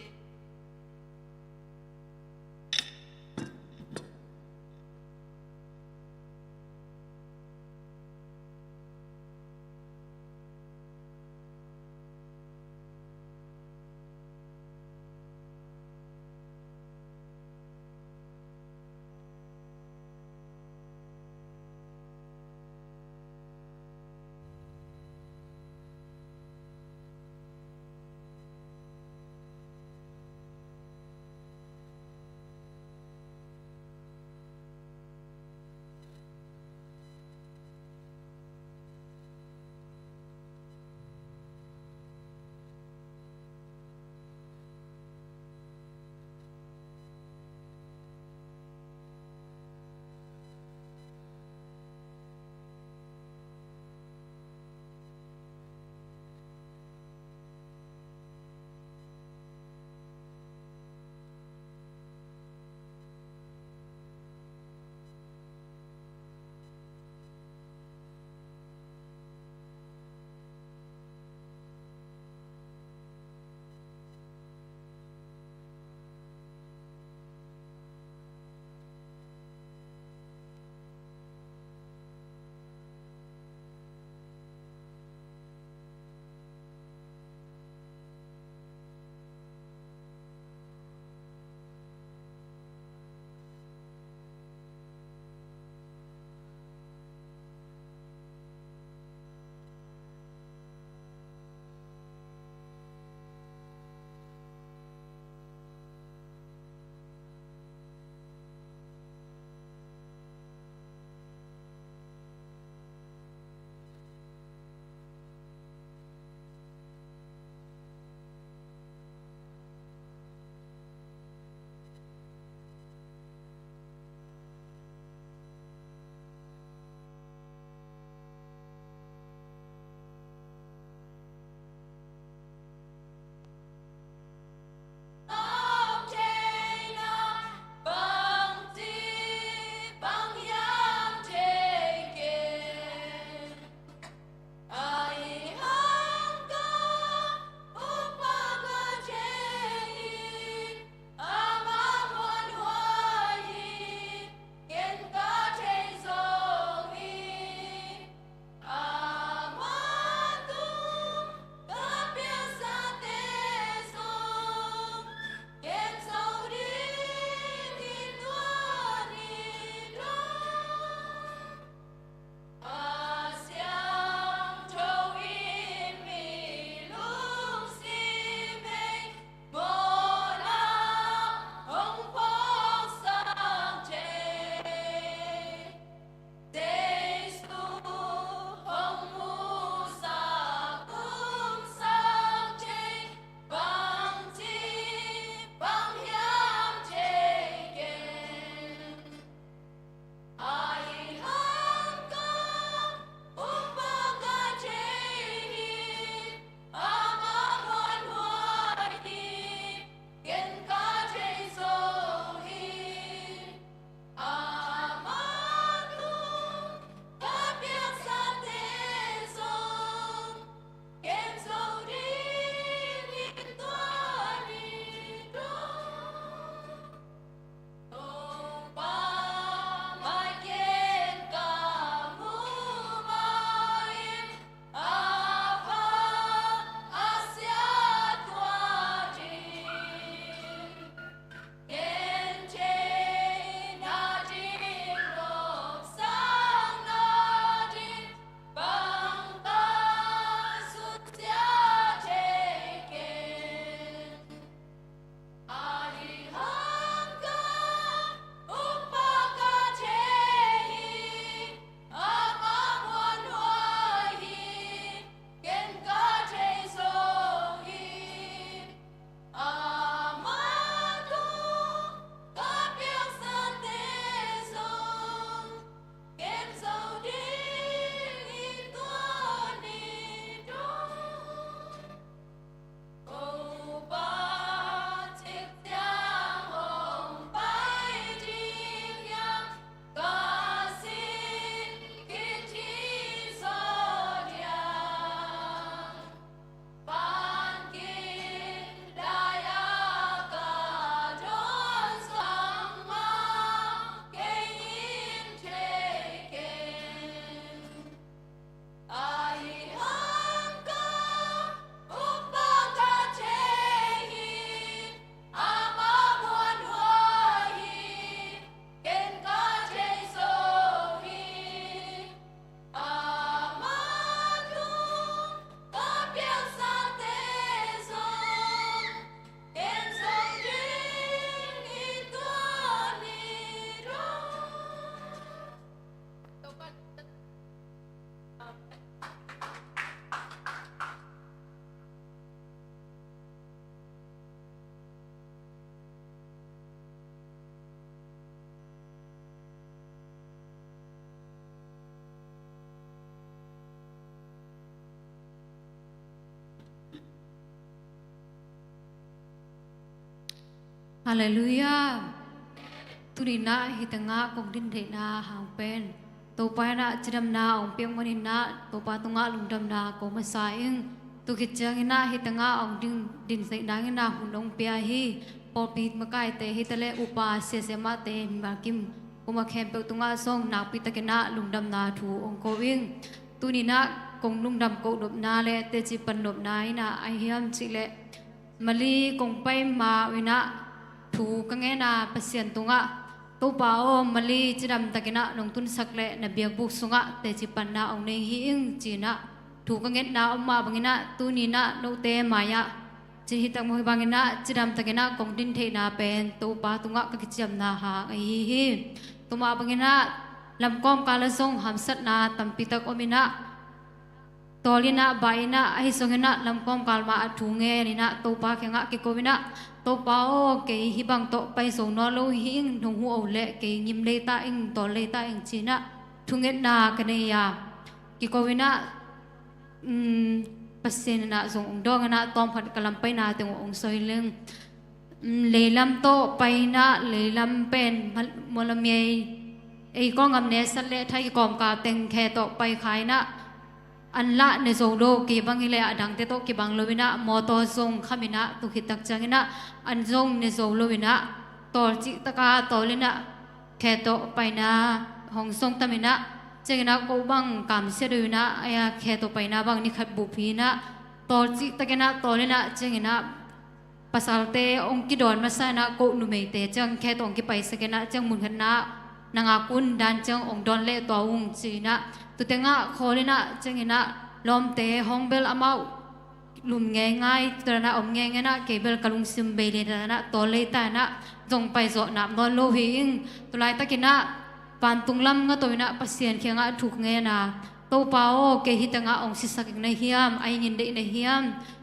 Halleluiah. Tuni-in ah hih tengah kong din theihna hang pen Topa in ah cidamna hong piak manin ah Topa tungah lungdamna ko masa ing. Tua khit ciangin ah hih tengah hong din, din theihna dingin ah hun hong pia hi. Pawlpi makaite hi taleh upa siasia mahte, mimal kim, kuama khempeuh tungah zong nakpi takin ah lungdamna thu hong ko ing. Tuni-in ah kong lungdam koh nopna le teci pan nopna in ah ahi hiam cih leh, Mali kong pai ma uh in ah thu ka ngen a, Pasian tungah, Topa aw, Mali cidam takin ah nong tunsak leh na biakbuk sungah teci panna hong nei hi ing, ci-in ah thu ka ngetna om mah bangin ah tuni-in ah note mai-ah ci-in hih tak mah bangin ah cidam takin ah kong din theihna pen Topa tungah ka kiciamna hang ahi hi. Tua mah bangin ah lamkawmkal ah zong hamsatna tampi tak om in ah, tawl in ah, bai in ah, ahi zongin ah lamkawmkal mah ah thu ngen in ah Topa kiangah kiko in ah, Topa aw, kei hih bang tawh pai zo nawn lo hi ing, nong huh uh leh kei ngim lei ta ing, tawl lei ta ing, ci-in ah thungetna ka nei a, kiko in ah, um, Pasian in ah zong hong dawng in ah tawmkhat ka lampaina teng hong soi leng. Leilam tawh pai in ah, leilam pen mualamiai, ei Kawlgam nesat le thai kikawmkal teng khe tawh pai kha in ah, an lah ne zo lo, kei bang hi leh a dangte tawh kibang lo in ah, mawtaw zong kham in ah, tua khit tak ciangin ah an zong ne zo lo in ah, tawl cih taka tawl in ah, khe tawh paina hong zong tam in ah, ciangin ah ko bang kamsia deuh in ah, a khe tawh paina bang ni khat bup hi in ah, tawl cih takin ah tawl in ah, ciangin ah pasalte hong kidawn masa in ah, ko numeite ciang khe tawh hong kipaisak in ah, ciang mun khatna na ngak un, dan ciang hong dawn leh tua ung, ci-in ah, tua tengah khawl in ah, ciangin ah lawmte hong bel amau lum ngeingai, tua dan ah om ngeingai in ah, kei bel ka lungsim bei leh dan ah tawl lei ta in ah, zong pai zawh nap nawn lo hi ing. Tua laitakin ah vantung lam nga to in ah Pasian kiangah thu ka ngen a, Topa aw, kei hih tengah hong sisak ing na hiam, a ing in deih na hiam,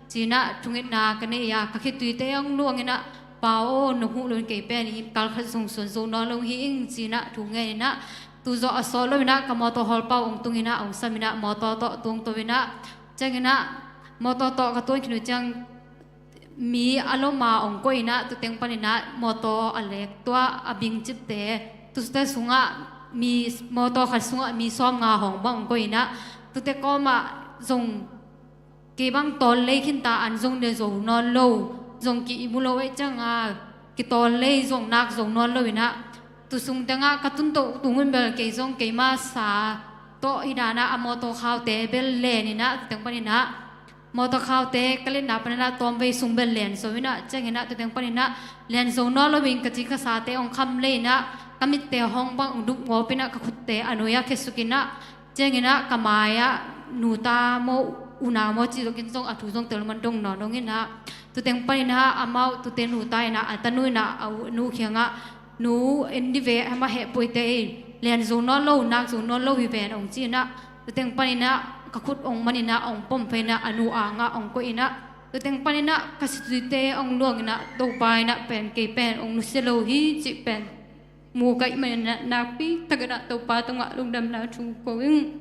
ci-in ah thungetna ka nei a, ka khituite hong luang in ah, Pa aw, na huh loin kei pen hih kal khat zong suan zo nawn lo hi ing, ci-in ah thu ngen in ah, tu zawh a sawt lo in ah ka mawtaw hawlpa uh hong tung in ah, hong sam in ah mawtaw tawh tung to in ah, ciangin ah mawtaw tawh ka tuan khin uh ciang, mi a lom a hong koih in ah, tua teng panin ah mawtaw a lek tua a bing cipte, tuate sungah mi, mawtaw khat sungah mi sawmnga hong bang hong koih in ah, tuate kawmah zong kei bang tawl lei khin ta, an zong ne zo nawn lo, zong ki-ih mu lo ahih ciangin kitawl lei zong nak zo nawn lo in ah, tua sung tengah ka tun toh tung un bel kei zong keima sa tawh hi dan ah a mawtaw khaute bel len in ah, tua teng panin ah mawtaw khaute ka letna panin ah tawmvei sung bel len zo in ah, ciangin ah tua teng panin ah len zo nawn lo in ka ci ka sate hong kham lei in ah, ka mitte hong bang hong dup ngawp in ah, ka khutte a nuai ah khesuk in ah, ciangin ah ka mai-ah nu ta maw, u nau maw cih zongin zong a thu zong tel man dong nawn dong in ah, tua teng panin ah amau tuate nu ta in ah a tanu in ah a u, nu kiangah, Nu, en dih ve, amah heh poi teh, len zo nawn lo, nak zo nawn lo hi ven, hong ci in ah, tua teng panin ah ka khut hong man in ah, hong pom phei in ah, a nu angah hong koih in ah, tua teng panin ah ka situite hong luang in ah, Topa in ah pen kei pen hong nusia lo hi cih pen mu ka hih manin ah, nakpi takin ah Topa tungah lungdamna thu ko ing.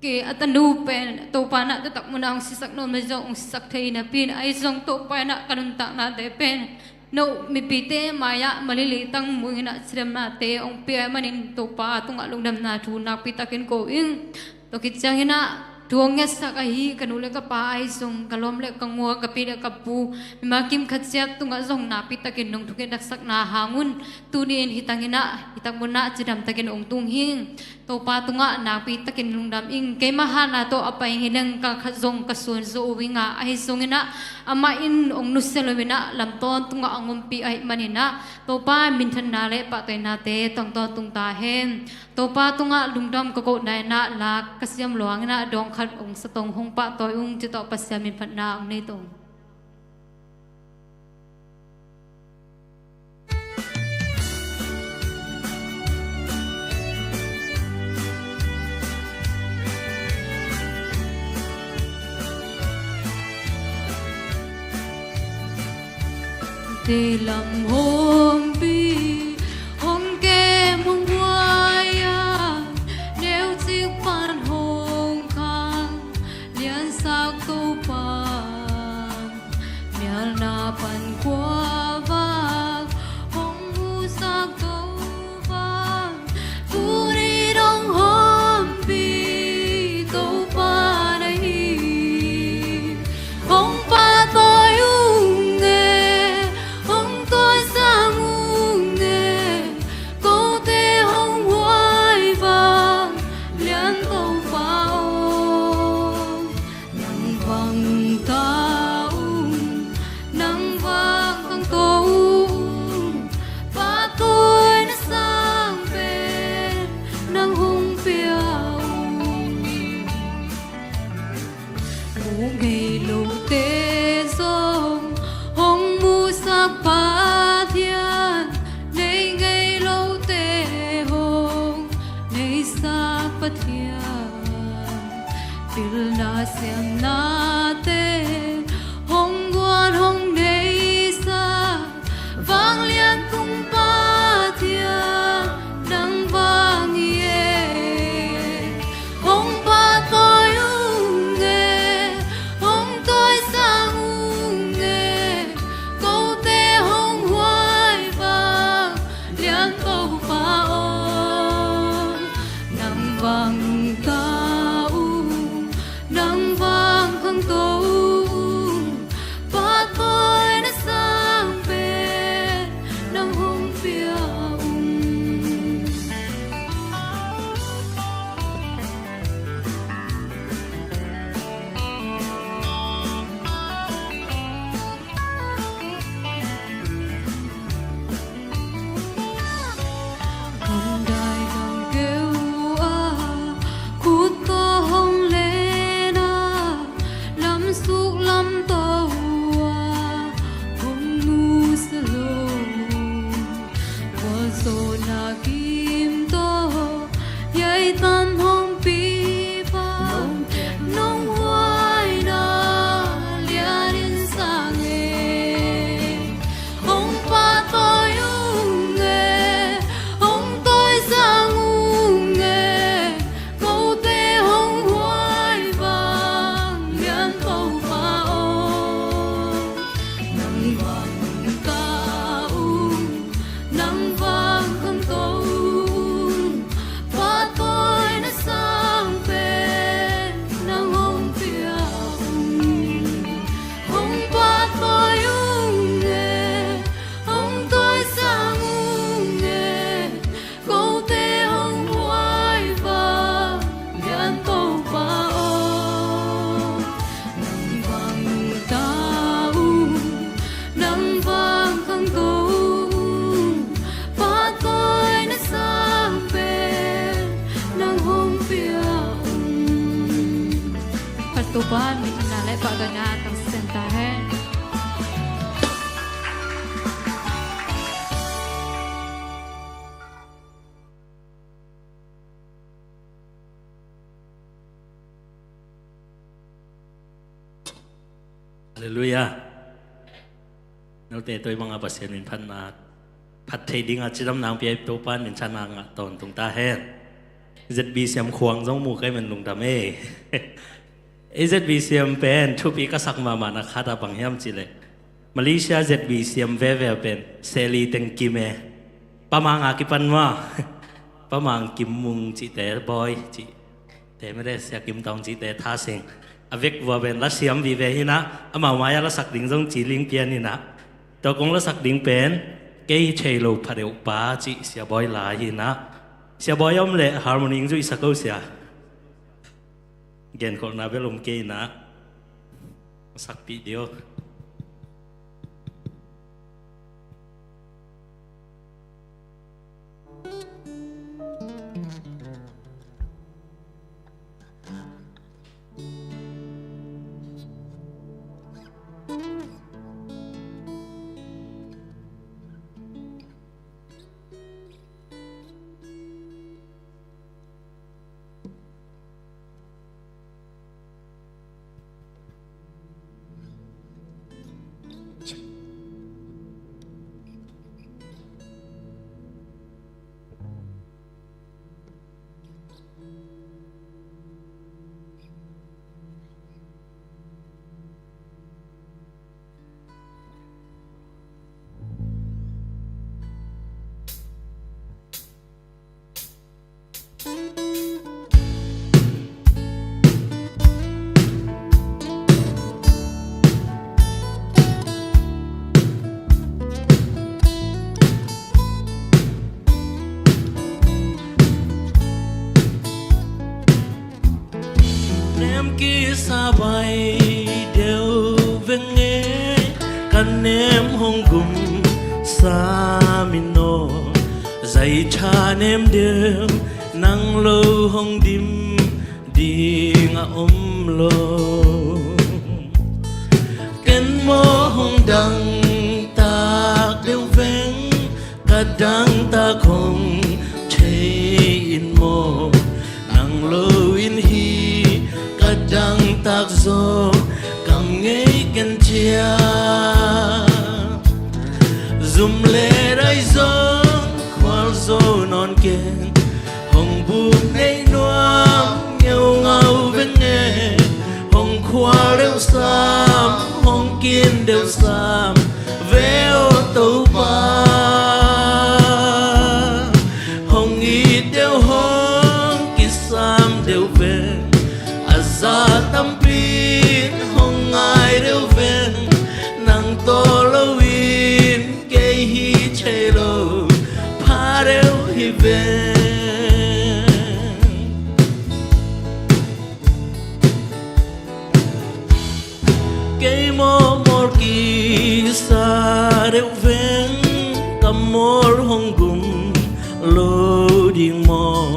Kei a tanu pen Topa in ah taktak mun ah hong sisak nawn mah zong hong sisak thei napi in, ahi zong Topa in ah ka nuntaknate pen no mipite mai-ah Mali leitang mui in ah cidamnate hong pia ahih manin Topa tungah lungdamna thu nakpi takin ko ing. Tua khit ciangin ah thu hong ngetsak ahi ka nu le ka pa, ahi zong ka lawm le ka ngual, ka pi le ka pu, mimal kim khat ciat tungah zong nakpi takin nong thunget daksakna hang un tuni in hih tangin ah, hih tak mun ah cidam takin hong tung hi ing. Topa tungah nakpi takin lungdam ing. Keimah hatna tawh a pai hi leng kal khat zong ka suan zo uh ing a, ahi zongin ah amah in hong nusia lo in ah lam tawntungah hong ompih ahih manin ah Topa minthanna le pahtawinate tawng tawntung ta hen. Topa tungah lungdam ka kohna in ah la ka siam luang in ah dawng khat hong sa tong, hong pahtawi ung, cih tawh Pasian min phatna hong nei tong. Te lam hawmpi hong kem hong huai a, neu cik pan hong khang, liansak Topa mialna pan khua Halleluiah. Note tua banga Pasian min phatna phat thei dinga cidamna hong pia Topa in minthanna ngah tawntung ta hen. Z B C M khuang zong mu kei men lungdam e. Ei Z B C M pen thupi ka sak mahmahna khat a bang hiam cih leh Malaysia Z B C M veve pen Seli teng kim e. Pa Mang a kipan maw. Pa Mang, Kim Mung cihte, Bawi cih te mede, Sia Kim Tawng cihte, Tha Sing. A vekpi-a pen lasiam vive hi inah, amau mai-ah lasak ding zong ci ling pian inah. Tua kong lasak ding pen Kei Thei Lo Pha Deuh Pa cih Sia Bawi la hi inah. Sia Bawi om leh harmony ing zuihsak o sia. Genkholhna bel om kei inah. Sakpih dih o. Nem kisa bai deuh veng e, ka nem hong gum sam in aw. Zai tha nem deuh nang lo hong dim ding a om lo. Ken maw hong dangtak deuh veng, ka dangtak hong thei in maw. Nang lo in hi ka dangtak zaw, kam ngei ken ciah. Zum le dai zong khual zo nawn ken, hong buk nei nuam ngeungau veng e. Hong khual deuh sam, hong kin deuh sam ve aw Topa. Hong it deuh hong kisam deuh veng, a za tampi in hong ngai deuh veng. Nang tawh lo in kei hi thei lo, pha deuh hi veng. Kei maw mawl kisa deuh veng, ka mawl hong gum lo ding maw.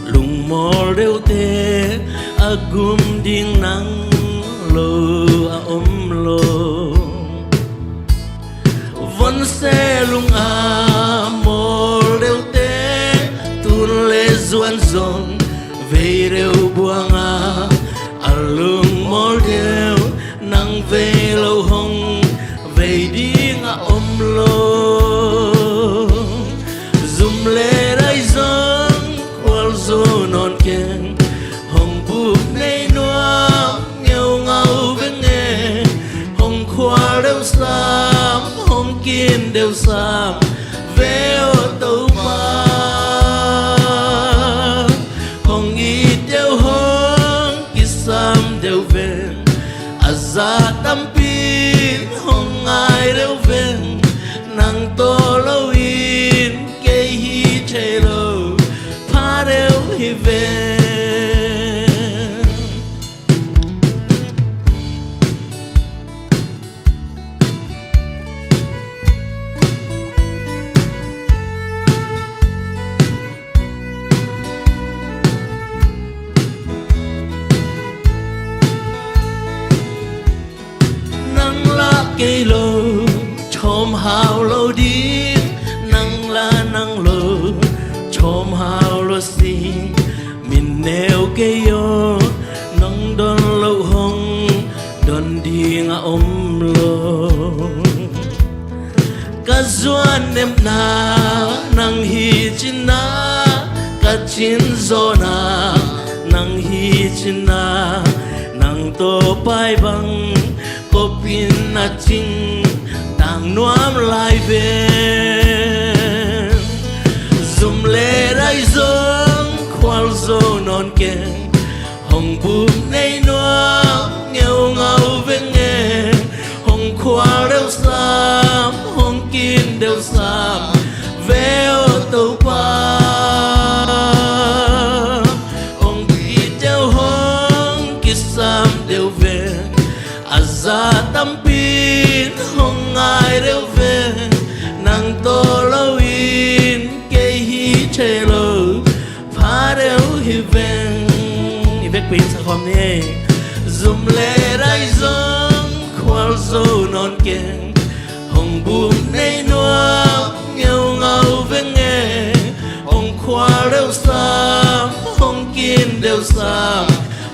Lungmawl deuhte a gum ding nang lo a om lo. Vonse lung a mawl deuhte, tun le zuan zong vei deuh buang a, a lungmawl deuh nang vei lo hong vei ding a om lo. Zum le dai zong khual zo nawn ken, hong buk nei nuam ngeungau veng e. Hong khual deuh sam, hong kin deuh sam ve aw Topa. Hong it deuh hong kisam deuh veng, a za tampi in hong ngai deuh veng. Nang tawh lo in kei hi thei lo, pha deuh hi veng. Ka zuan nepna nang hi cina, ka cin zawhna nang hi cina, nang tawh pai bang kopin a cing tang nuam lai ve. Zum le dai zong khual zo nawn keng, hong buk nei nuam ngeungau veng e. Hong khual deuh sam, hong kin deuh sam ve aw Topa. Hong it deuh hong kisam deuh veng, a za tampin hong ngai deuh veng. Nang tawh loin kei hi thei lo, pha deuh hi veng. I vekpi in sa khawm ni. Zum le dai zong khual zo nawn keng, hong buk nei nuam ngeungau veng e. Hong khual deuh sam, hong kin deuh sam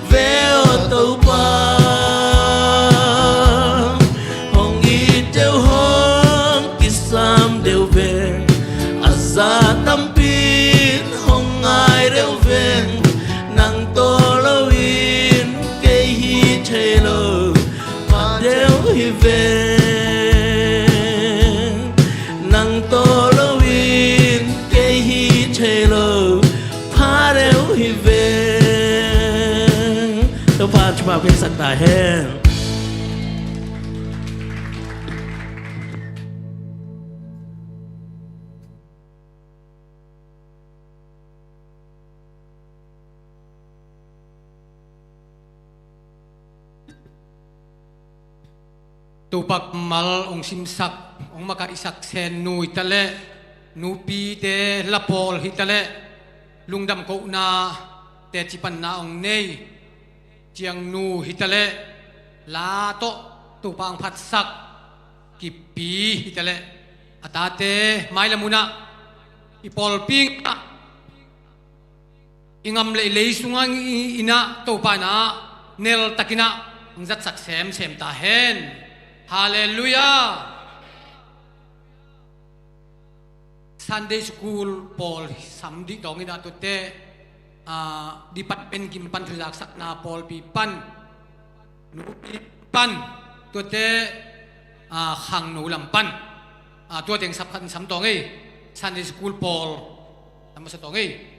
ve aw Topa. Hong it deuh hong kisam deuh veng, a za tampin hong ngai deuh veng. Nang tawh loin kei hi thei lo, pha deuh hi veng. Nang tawh loin kei hi thei lo, pha deuh hi veng. Topa thupha piaksak ta hen. Topa kammal hong simsak, hong makaihsak Sennu hi ta leh, nupite la pawl hi ta leh, lungdam kohna teci panna hong nei Ciangnu hi ta leh, la tawh Topa hong phatsak Kippi hi ta leh, a tate mailam hunah i pawlpi ngah i ngam le i lei sungah i innah Topa innah neltakinah hong zatsak semsem ta hen. Halleluiah. Sunday school pawl sam dih tawng innah tuate, ah, department kim pan thuzaksakna pawlpi pan, nupi pan tuate, ah, khangno lam pan, ah, tuate hong sap khat hong sam tawng ei. Sunday school pawl sam masa tawng ei.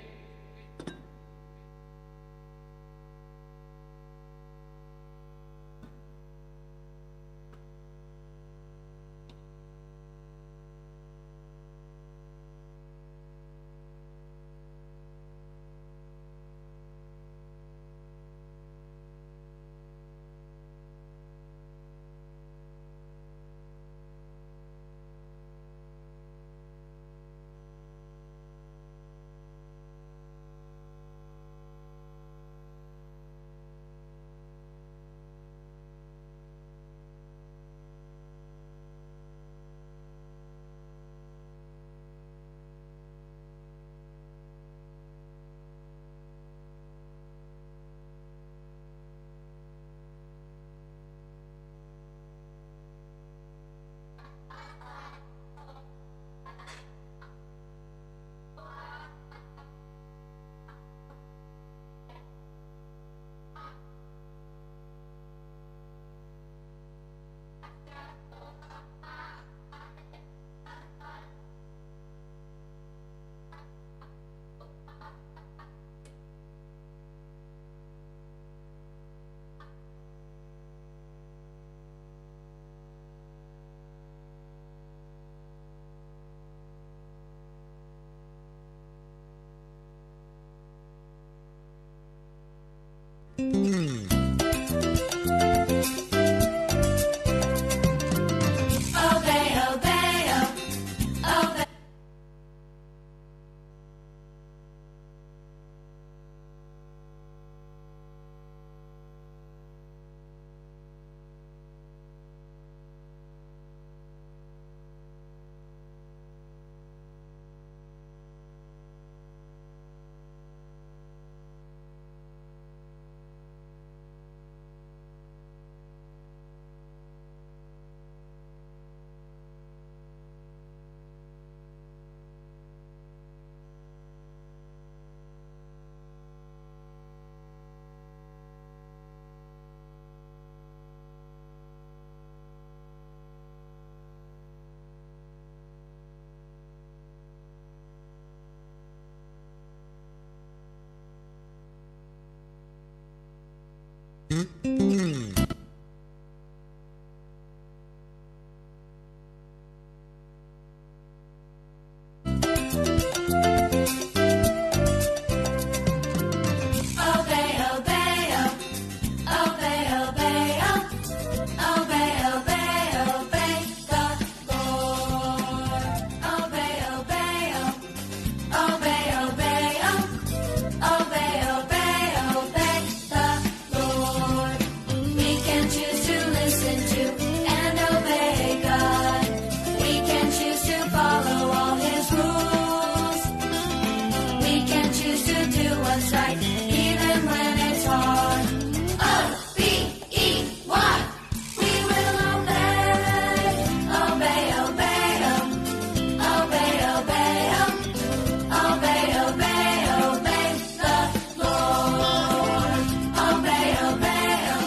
Obey, obey, oh. Obey, obey, oh. Obey, obey, obey the Lord. Obey, obey, oh. Obey, obey, oh. Obey, obey, obey the Lord. We can choose to listen to and obey God. We can choose to follow all His rules. We can choose to do what's right, even when it's hard. O B E Y. We will obey. Obey, obey, oh. Obey, obey, oh. Obey, obey, obey the Lord. Obey, obey, oh.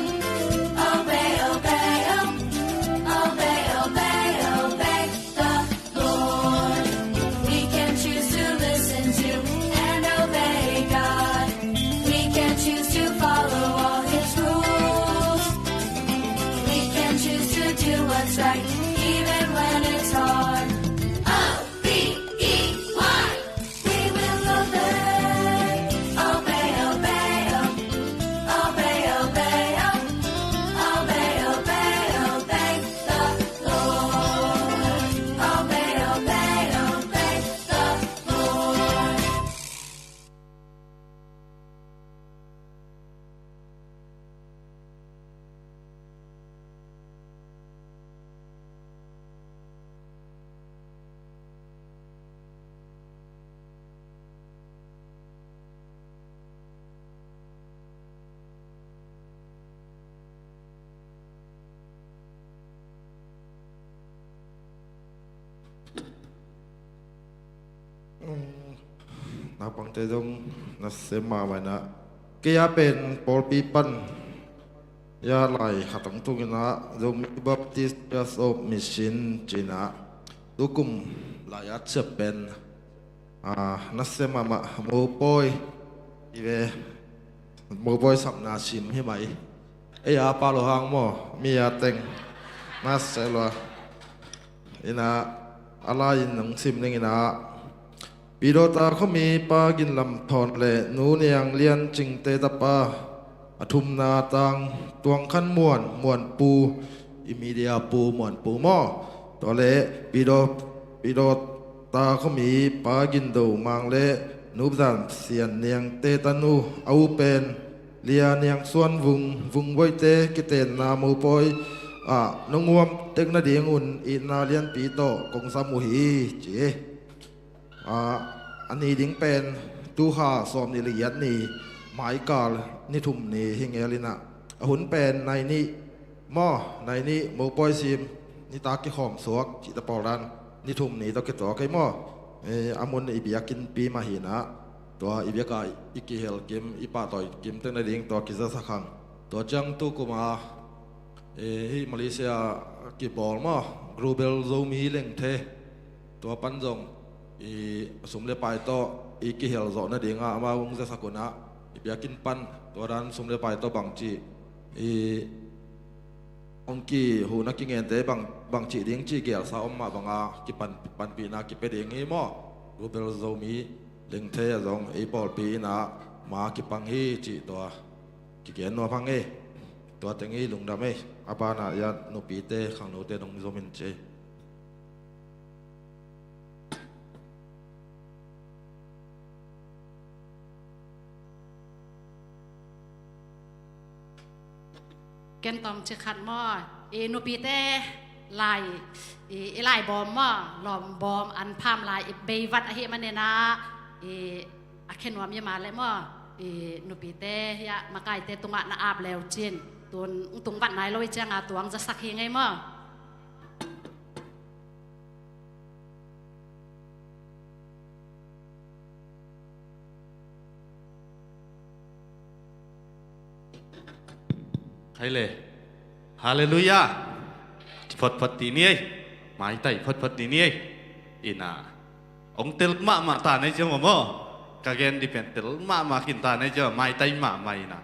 Obey, obey, oh. Obey, obey, obey the Lord. We can choose to listen to and obey God. We can choose to follow all His rules. We can choose to do what's right, even when it's hard. O B E Y. We will obey, obey, obey, oh. Obey, obey, oh. Obey, obey, obey the Lord. Obey, obey, obey the Lord. Naupangte zong nasem mahmah in ah, kei a pen pawlpi pan ya lai khat hong tung in ah, Zomi Baptist Church of Mission ci-in ah, tukum lai a ciah pen, ah, nasem mahmah, mopawi hi ve, mopawi sapna sim hi mai. Ei a pa lo hang maw, mi a teng nasem lua. In ah, a lai-in hong sim ning in ah, Pidawta khuami Pa Gin Lam Thawn le Nu Niang Lian Cingte tapa, a thumna tang Tuang Khan Muan, Muan Pu, i media pu Muan Pu maw. Tua le Pidaw, Pidawta khuami Pa Gin Do Mang le Nu Zan Sian Niangte tanu, a u pen Lia Niang Suan Vung, Vung Voite kitenna mopawi ah nong huam tek nadingun itna lianpi tawh kong sam uh hi, ci hi. Ah, a ni ding pen tu kha sawmnih le giat ni, maikal ni thum ni hi ngel in ah, a hun pen nai nih maw, nai nih mopawi sim nitak kikhawm suak cihte pawl dan ni thum ni tawh kituak hi maw. Eh, a mun i biakinnpi mah hi in ah, tua i biakah i kihel kim, i pahtawi kim tek nading tua kizasak hang. Tua ciang tukum a, eh, hih Malaysia kibawl maw, Global Zomi Lengthe, tua pan zong i sum le pai tawh i kihel zawh nading ah amau hong zasak un ah, i biakinn pan tua dan sum le pai tawh bangci i hong kihuhna kingente bang, bangci ding cih gelsa om mah bang a kipan, panpihna kipia ding hi maw. Global Zomi Lengthe ah zong ei pawlpi in ah ma kipang hi cih tua kigen nuam hang e. Tua teng hi, lungdam e. A banah i a nupite, khangnote nong zom in ci. Ken tawm ci khat maw, i nupite lai, i, i lai bawm maw, lawm bawm an pham lai i bei vat ahih manin ah, i, a khe nuam hi mah leh maw, i nupite hiah makaite tungah na ap le uh cin, tun hong tung vat nai lo ahih ciangin tua hong zasak hi ing ei maw. Khai le. Halleluiah. Photphot ti ni ei. Maitai photphot ti ni ei. Ina. Hong tel mahmah ta nei ciang maw. Ka gen ding pen tel mahmah khin ta nei ciang, maitai mahmah ina.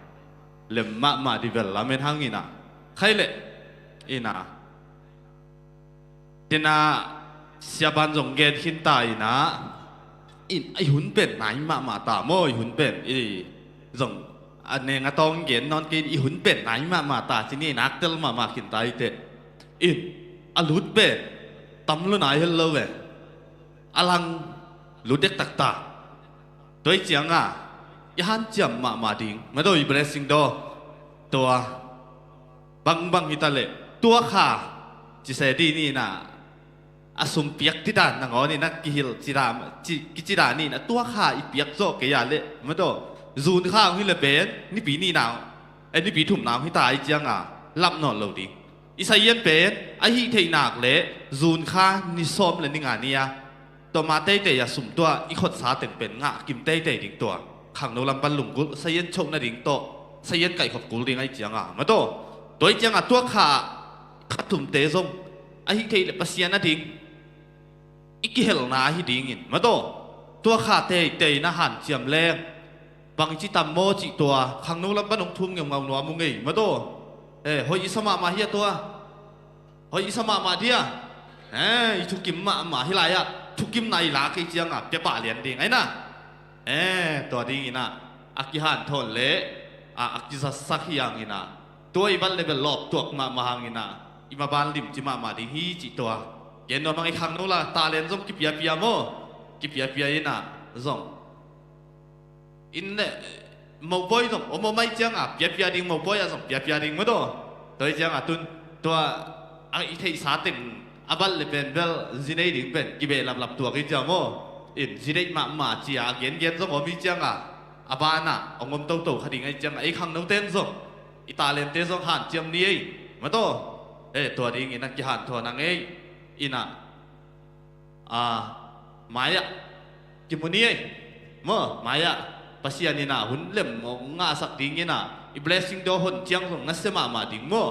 lem mahmah dih bel lamen hang inah. Khai leh inah, tenah siapan zong gen khinta inah, in i hun pen nai mahmah ta maw, i hun pen i zong a neng a tawng gen nawn kei in, i hun pen nai mahmah ta ci ni, naktel mahmah khinta i teh. In a lut pen tam lo nai hel lo ve. A lang lut dektak ta. Tua i cianga i hanciam mahmah ding, mado i blessing daw. Tua bangbang hita leh tua kha cise dih ni inah, a sum piak tidan nangawn inah kihilh cida, ci, kicida ni inah, tua kha i piak zawh kei a leh mado zun kha hong hi leh pen nipi nihna, eh, nipi thumna hong hita i cianga lap nawn lo ding. I sazian pen a hih theih nak leh zun kha ni sawm le ni nga ni a, tua ma teitei a sum tua i khotsa teng pen ngah kim teitei ding tua. Khangno lam pan lunggulh sazian choh nading tawh sazian kaihkhop kul ding ahi cianga mado. Tua i cianga tua kha kha thumte zong a hih theih leh Pasian a ding i kihelna ahi dingin mado. Tua kha teitei na hanciam leng bang i ci tam maw cih tua, khangno lam pan hong thum ngeungau nuam uh ngei mado. Eh, hoih i sa mahmah hi a tua. Hoih i sa mahmah dih a. Eh, i thukim mahmah hi lai-ah thukimna i la kei cianga pia pah lian ding ahi na. Eh, tua ding inah a kihanthawn leh a, a kizatsak hi hang inah, tua i bat leh bel lawptuak mahmah hang inah, i maban limci mahmah ding hi cih tua. Gen nuam hang, i khangno la talent zong kipiapia maw, kipiapia inah zong in leh mopawi zong om om ahi cianga piapia ding, mopawi ah zong piapia ding mado. Tua i cianga tun tua a i theihsa teng a bat leh pen bel zi nei ding pen kibehlap lap tuak i ciang maw. In zi deih mahmah cia a gengen zong om i cianga a banah hong om toto kha ding ahi cianga ei khangnote in zong i talente zong hanciam ni ei mado. Eh, tua ding inah kihanthawn a ngei inah, a, mai-ah kimu ni ei maw. Mai-ah Pasian inah hun lem hong ngahsak ding inah i blessing daw hon ciang zong nasia mahmah ding maw.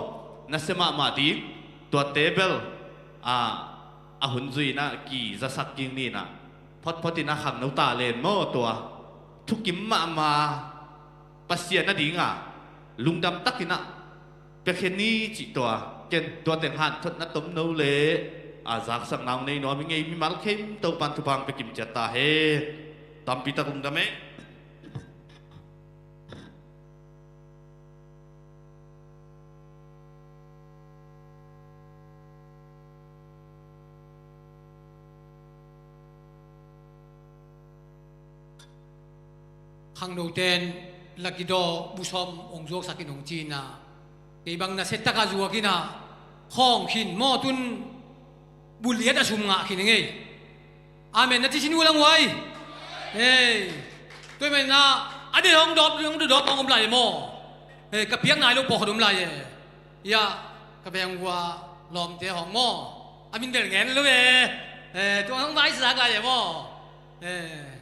Nasia mahmah ding. Tuate bel, a, a hun zui inah kizasak ding ni inah photphot inah khangno talent maw tua thukim mahmah Pasian a dinga lungdam tak inah piakhia ni cih tua. Ken tua teng hanthotna tomno le a zaksak nau nei nuam i ngei, mimal khempeuh pan thupha pia kim ciat ta hen. Tampi tak lungdam ei. Khangnote in lucky draw bu sawm hong zuaksak in hong ci inah, kei bang nasia takah zuak inah khawng khin maw, tun bu liat a sum ngah khin a ngei. Amen na ci sin uh lang huai. Hei. Tua i menah a den hong dawp, hong dawp hong om lai e maw. Hei, ka piak nai lo pawh hong om lai e. Ia, ka veng hua lawmte hong maw, a min bel ngen lo e. Hei, tua hong vai sak lai e maw. Hei.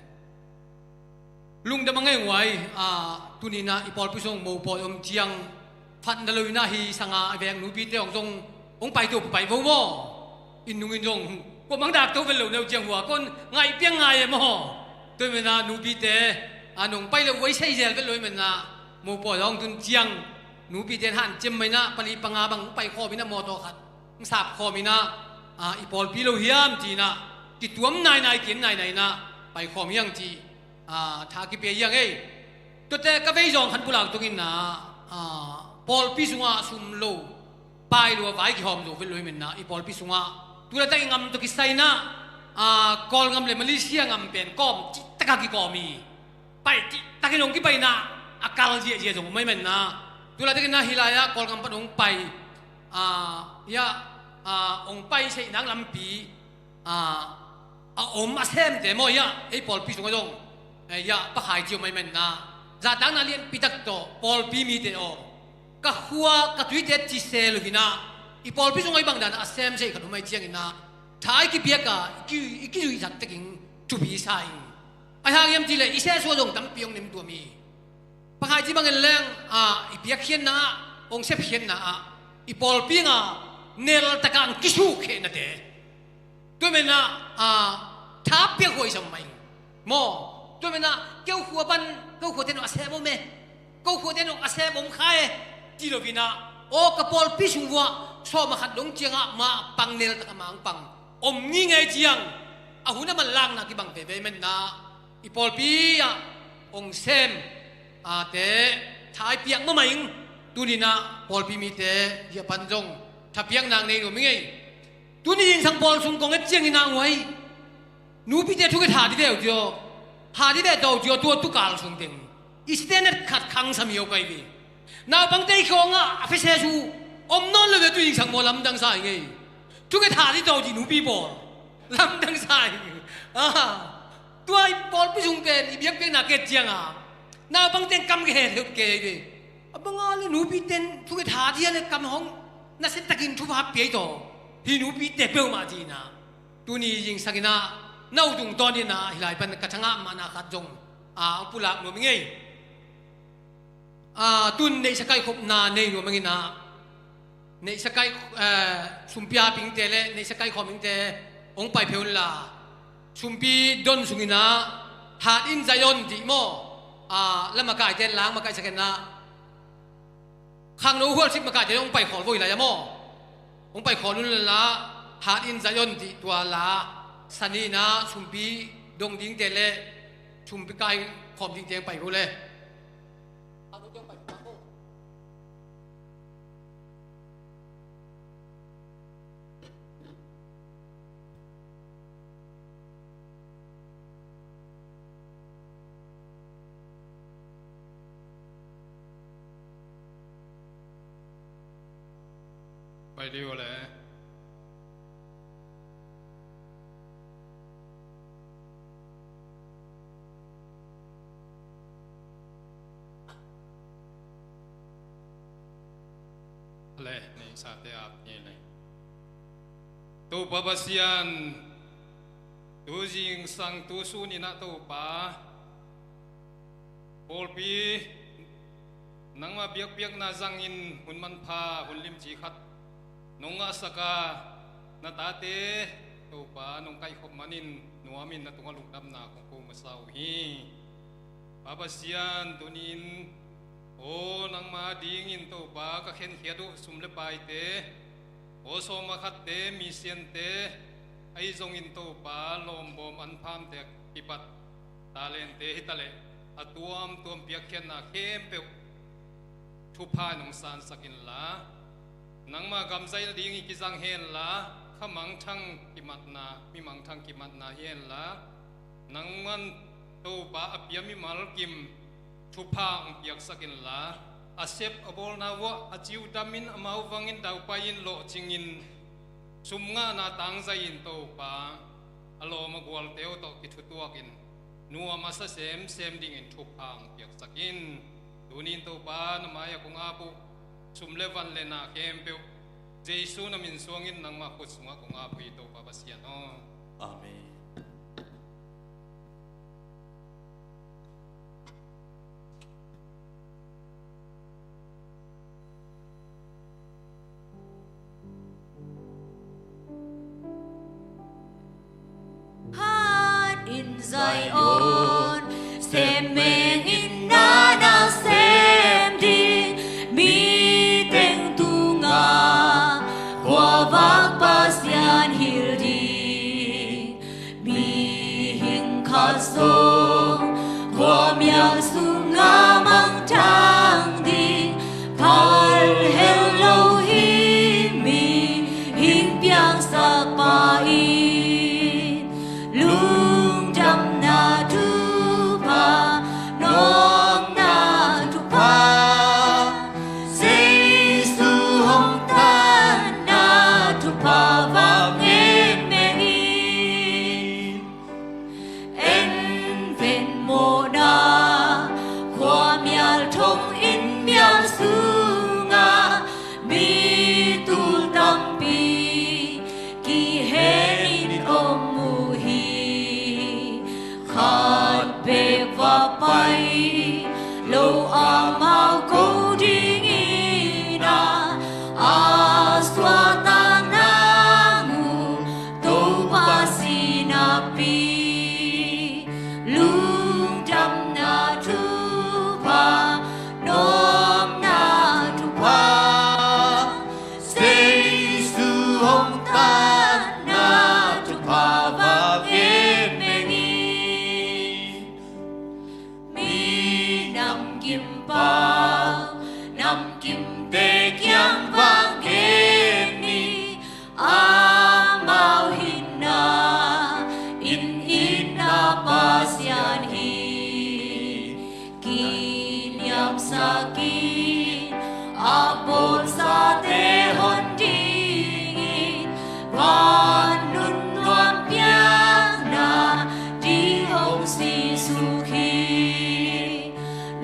Lungdam a ngei huai. A, tuni inah i pawlpi sung mopawi om ciang phatna lo inah hi sanga a veng nupite hong zong hong paito pai vo maw. Inn nungin zong kuamang dakto vel lo neu ciang hua kon ngaih piang ngai e maw. Tua i menah nupite a nong pai lo huai sei zel vel lo i menah mopawi hong tun ciang nupite in hanciam mah inah pali panga bang pai khawm inah mawtaw khat hong sap khawm inah, a, i pawlpi lo hiam ci inah kituam nainai, kiam nainai inah pai khawm hiang ci. A, tha kipia hiang ei. Tuate ka vei zawng khan pulak tung inah, a, pawlpi sungah sum lo pai lua vai kihawm zo vet lo i menah i pawlpi sungah tu laitak i ngam tawh kisai inah, a, Kawlngam le Malaysia ngam pen kawm cihtakah kikawm hi. Pai cihtakin hong kipai inah a kal ziahziah zong om a i menah tu laitak inah hih lai-ah Kawlngam pan hong pai, a, ia, a, hong pai seihnak lampi, a, a om a semte maw, ia, ei pawlpi sungah zong, eh, ia, pakhai ci om a i menah zahtakna lianpi tak tawh pawlpi mite aw, ka khua ka tuite ci se lo hi inah i pawlpi sungah i bangdan a sem seih khat om a i ciang inah tha i kipiak a i ki, i kizuih zat takin thupi sa ing. A hang hiam cih leh i sehsuah zong tampi hong nem tuam hi. Pakhai ci bangin leng, a, i piakkhiatna ah, hong sepkhiatna ah i pawlpi nga neltakah hong kisukkheknate. Tua i menah, a, tha piak huai sam mah ing maw. Tua i menah keu khua pan, keu khua ten a sem om e. Ko khuate nong a sem om kha e, ti lo-in ah, aw ka pawlpi sung vuah sawm a khat dong ciangah mah pang nel tak a mah hong pang om ngingei ciang, a hun a manlakna kibang veve man inah, i pawlpi ah hong sem a te tha i piak mahmah ing. Tuni inah pawlpi mite hih a pan zong thapiakna nei nuam ing ei. Tuni zingsang pawl sung kong et ciangin ah nguai, nupite thukhat hat hi ve uh ci aw. Hat hi ve tawh uh ci aw, tua tukal sung teng i standard khat khangsa mi aw kai ve. Naupangte i khawngah a fese su om nawn lo ve, tu zingsang maw lamdang sa ing ei. Thukhat hat hi tawh uh ci nupi pawl. Lamdang sa ing. Ah. Tua i pawlpi sung pen i biakpiakna ka et ciangah naupangte kam ka he theuh kei ve. A bang a le nupite in thukhat hat hi a le kam hong nasia takin thupha pia hi tawh. Hih nupite peuhmah ci inah. Tuni zingsang inah na uh tungtawn inah hih lai pan ka thangah mahna khat zong a hong pulak nuam ing ei. Ah, tun neihsa kaikhopna nei nuam ing inah, neihsa kai, eh, sumpi hap ingte le neihsa kaikhawm ingte hong pai phei unla, sumpi don sung inah Heart in Zion cih maw, ah, la makaite in la hong makaisak inah, khangno hualsik makaite in hong pai khawl vo hi lai a maw. Hong pai khawl unla, Heart in Zion cih tua la san inah sumpi dong dingte le sumpi kaikhawm dingte hong pai vo le. Pai dih uh le. Le, neihsate ap ni le. Topa Pasian, tu zingsang tu sun inah Topa, pawlpi nangma biakpiakna zangin hun manpha, hun limci khat nong ngahsak a, na tate Topa nong kaihkhop manin nuamin na tungah lungdamna kong ko masa uh hi. Pa Pasian, tuni-in aw nangma dingin Topa ka khenkhiat uh sum le paite, aw sawm a khatte, misiante, ahi zongin Topa lawmbawm anphamte a kipat talente hitaleh a tuamtuam piakkhiatna khempeuh thupha in hong sansak inla, nangma gam zail ding i kizang henla, kha mangthang kimatna, mi mangthang kimatna hi henla, nangman Topa a pia mimal kim thupha hong piaksak inla, a sep a bawlna uah a ciudamin amau vangin daupai-in lawhcingin sum ngahna tangzai-in Topa a lawm a gualte uh tawh kithutuakin nuam a sa semsem dingin thupha hong piaksak in. Tuni-in Topa na mai-ah kong ap uh sum le van le na khempeuh Jesu na min suangin nangma khut sungah kong ap uh hi Topa Pasian aw. Amen. Heart in Zion, sem mengin na na sem ding, mi teng tungah khuavak Pasian hilh ding. Mihing khat zong khuamial sungah mangthang ding, phal hel lo hi mihing piangsak pa in. Lungdamna thupha, nuamna thupha, Jesu hong tanna thupha vak ngen meng in. En ven mawhna khuamial thong in mial sungah mi tul tampi kihenin om uh hi. Khat beek va pai lo amau ko dingin a, a suahtakna mu Topa sinapi. Lungdamna thupha, no Pasian hi. Kiniamsak in a bawlsate hon dingin van nunnuam piakna ding hong sisuk hi.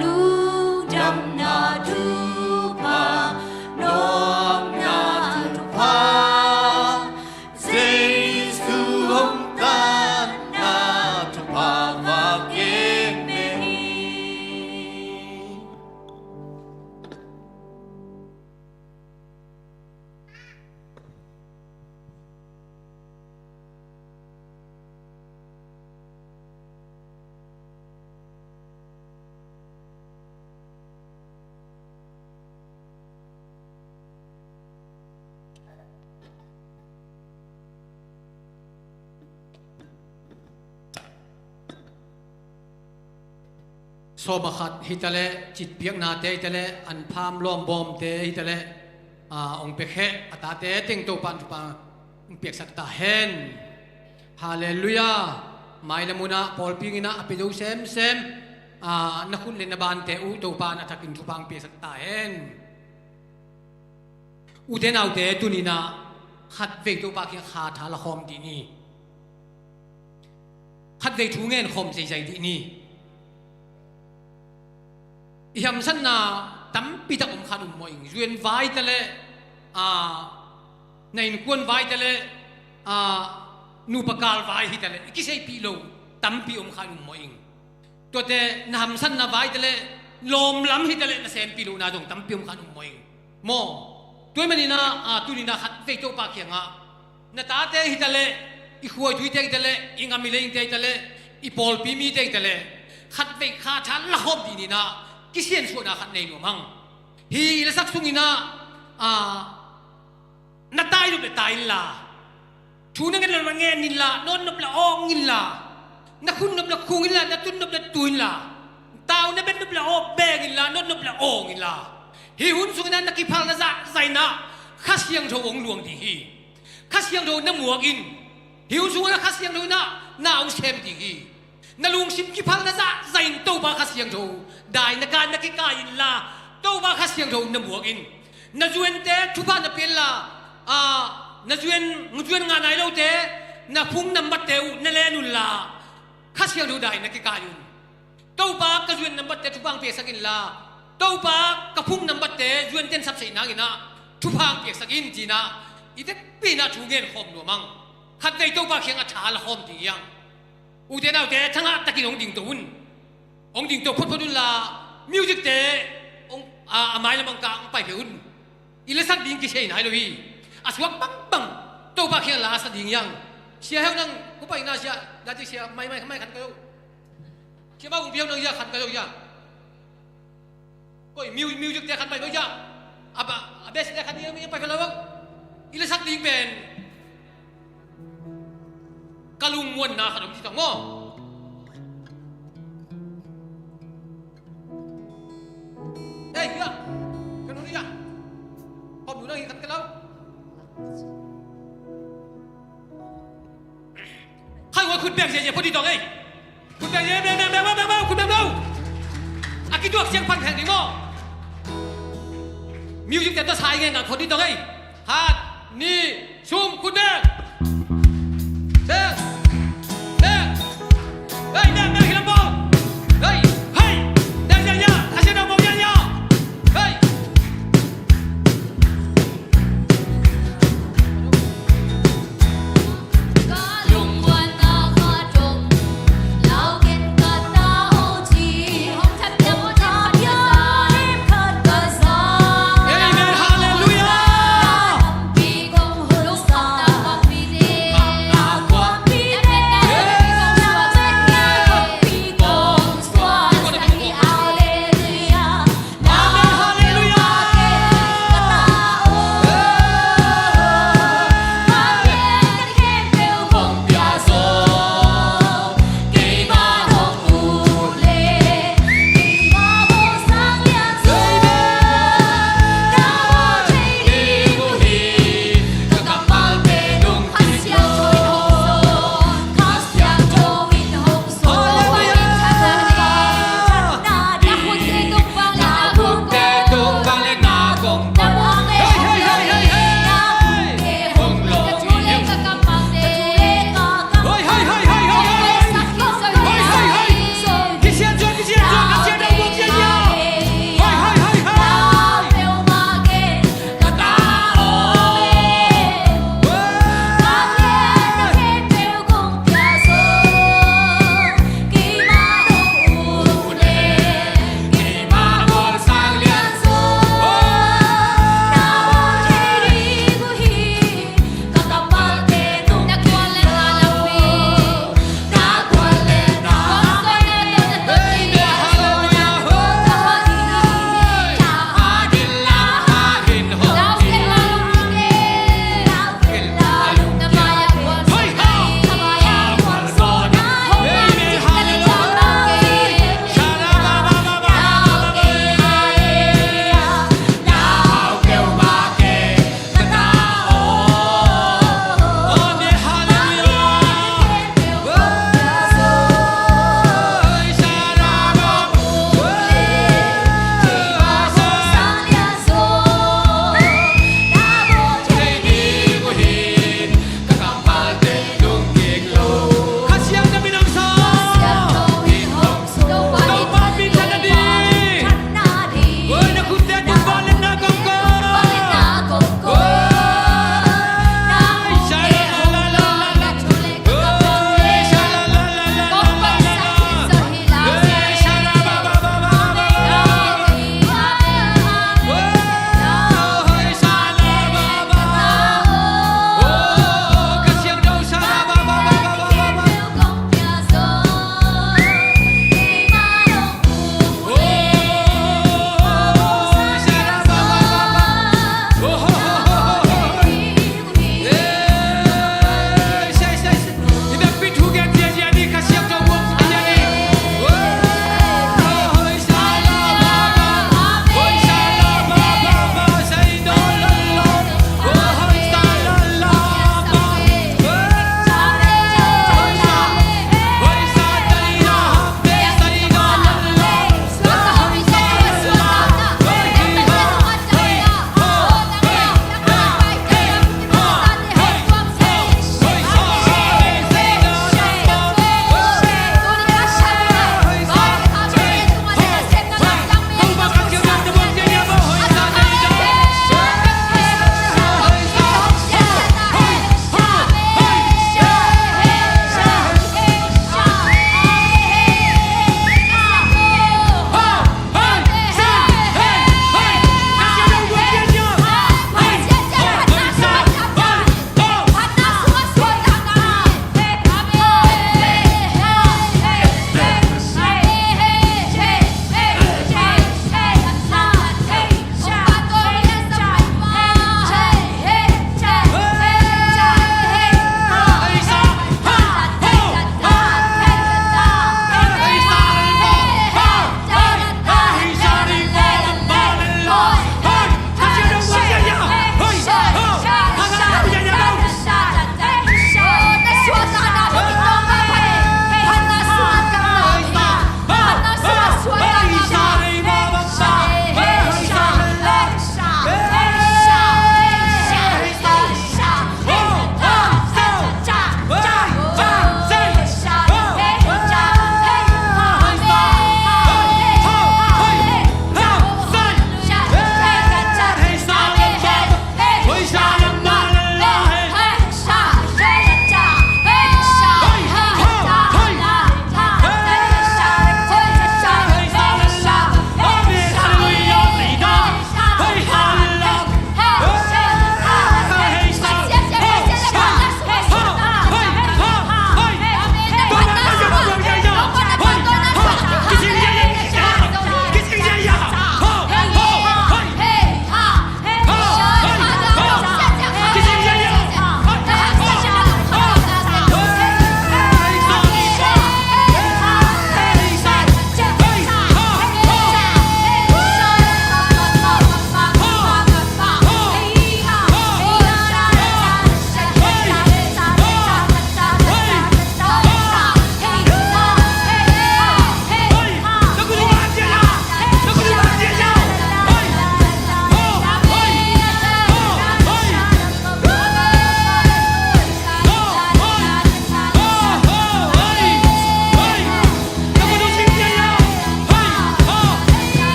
Lungdamna thupha, nuamna thupha, Jesu hong tanna thupha va kem meh hi. Sawm a khat hi ta leh, citpiaknate hi ta leh, anpham lawmbawmte hi ta leh, aa, hong pia kheh, a tate teng Topa in thupha hong piaksak ta hen. Halleluiah. Mailam hun ah pawlpi in ah a pia zo semsem, aa, na khut le na bante uh Topa in a thakin thupha hong piaksak ta hen. Ute naute, tuni in ah khatvei Topa kiang khatha la khawm dih ni. Khatvei thu ngen khawm zeizai dih ni. I hamsatna tampi tak om kha nuam mawh ing. Zuan vai ta leh, aa, na innkuan vai ta leh, aa, nupa kal vai hi ta leh, i kiseipih loh tampi om kha nuam mawh ing. Tuate na hamsatna vai ta leh, lawmlam hi ta leh, na sempih lohna zong tampi om kha nuam mawh ing. Maw, tua ahih manin ah, aa, tuni in ah khatvei Topa kiangah, na tate hi ta leh, i khuaituite hi ta leh, i ngam i leingte hi ta leh, i pawlpi mite hi ta leh, khatvei khatha la khawm dih ni in ah, kisiansuahna khat nei nuam hang. Hih i lasak sungin ah, aa, na tai nop le tai inla, thu na ngen nop le ngen inla, na awng nop le awng inla, na khung nop le khung inla, na tun nop le tun inla, tau na beng nop le awng beng inla, na awng nop le awng inla, hih hun sungin ah na kiphalna zahzah in ah Kha Siangtho hong luang ding hi. Kha Siangtho na muak in. Hih hun sungah Kha Siangtho in ah na hong sem ding hi. Na lungsim kiphalna zahzah in Topa Kha Siangtho dai na kai, na kikai inla, Topa Kha Siangtho na muak in. Na zuante thupha na pia inla, aa, na zuan, zuan ngah nai lote, na phone number-te uh na len unla, Kha Siangtho dai na kikai un. Topa, ka zuan number-te thupha hong piaksak inla, Topa, ka phone number-te zuante'n sapsei nangin ah thupha hong piaksak in, ci-in ah i vekpi in ah thu ngen khawm nuam hang. Khatvei Topa kiangah tha la khawm dih hang. Ute naute, thangah takin hong dingto un. Hong dingto photphot unla, music-te hong, a, a mailam ah hong pai phei un. I lasak ding kisei nai lo hi. A suak bangbang Topa kiang la sa ding hi hang. Sia Heu Nang, ko pai na sia, dati sia, mai, mai, mai khan ka lo. Sia Mau Kung Pi Heu Nang, ia khan ka lo ia. Koi, mu-, music-te khan pai lo ia. A ba, a bass-te khan ia, ia pai ka lo. I lasak ding pen, ka lungmuanna khat om ci tawh maw. Ei, ia. Ka nu ia. Hawm nu nang hi khat ka lo. Khai ngoi khut beng ziahziah phot dih tawh ei. Khut beng ziah, beng, beng, beng, beng, beng, khut beng lo. A kituak ciang phan kheng ding maw. Music-te tawh sai ngen nang phot dih tawh ei. Khat, nih, thum, khut beng. Beng, beng. Hei, beng, beng, hi lam bawl. Hei, hei. Beng ziahziah, a sia dang bawl ziahziah. Hei.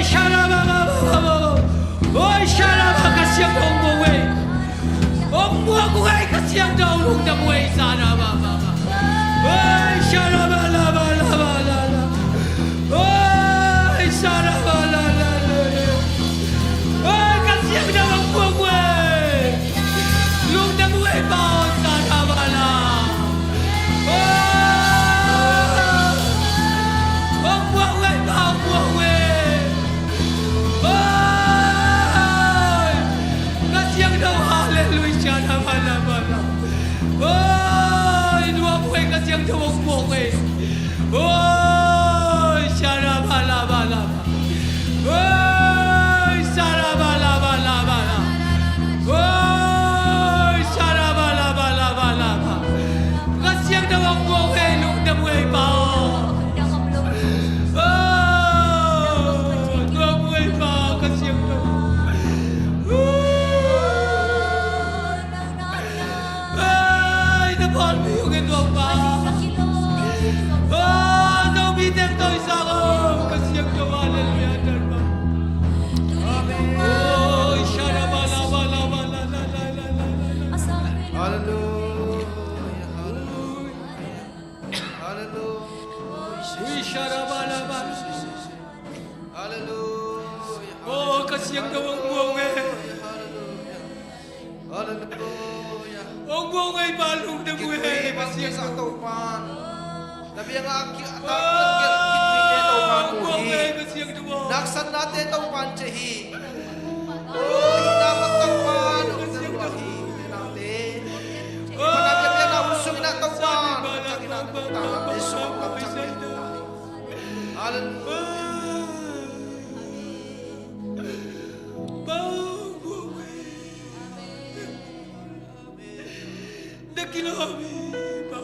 Sharabababababa. Oi, sharaba, ka siangtho hong muak uh ei. Hong muak uh ei, ka siangtho, lungdam uh ei, sharabababa. Oi, sharabalabalabala. Oi, sharabalabalala. Oi, ka siangtho hong muak uh ei. Lungdam uh ei, Pa aw, sharabala. Oi, hong muak uh ei, Pa, hong muak uh ei. Oi! Ka siangtho, halleluiah, sharabalabalaba. Oi, nuam uh ei, ka siangtho hong muak uh ei. Oi, sharabalabalaba. Oi, sharabalabalaba. Oi, sharabalabalaba. Ka siangtho hong muak uh ei, lungdam uh ei, Pa aw. Oh, nuam uh ei, Pa, ka siangtho. Ai, na pawlpi hong en nuam, Pa. Oh, Zomite tawh i sang, oh, ka siangtho, halleluiah, Amen. Oh, sharabalabalaba. Halleluiah, halleluiah. Halleluiah. Ui, sharabalabalaba. Halleluiah. Oh, ka siangtho hong muak uh ei. Halleluiah. Halleluiah. Hong muak uh ei, Pa, lungdam uh ei, ka siangtho. Topa'n na biakna a ki-, a tak, a gelh khit mite Topa'n mu hi. Hong muak uh ei, ka siangtho. Haksatnate Topa'n ciah hi. Oh, hihna bang Topa'n hong zang hi. Nate. Hihna biakna hun sung in ah Topa'n hong zang hi. Nate sung hong zang hi. Halleluiah. Na kilawm hi, Pa.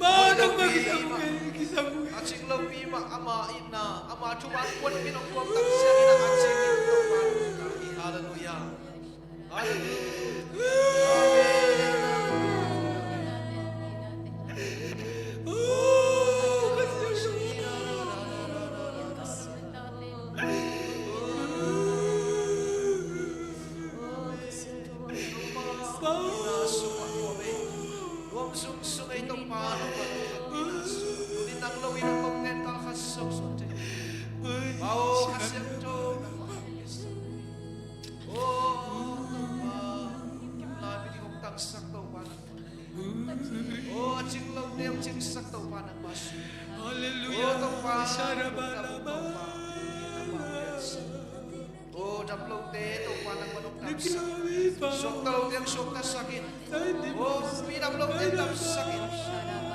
Pa, nangmah kisam uh ei, kisam uh ei. A cing lopi mah ama itna, ama thuman puanpin hong tuam tak ciangin a cing in Topa'n hong kah hi. Halleluiah. Halleluiah. Amen. Nuam sung sung ei Topa, nuam sung. Tuni nang lo in a kong ngen tal khat sung sung te. Pau kha siangtho nangmah. Oh, Topa, kim lai mi ding hong tangsak Topa nangmah. Oh, a cing lote hong cingsak Topa nangmah. Halleluiah. Oh, Topa, Topa, Topa. Oh, dam lote Topa nangmah hong damsak. Suakta lote hong suaktasak in. Oh, pumpi dam lote hong damsak in.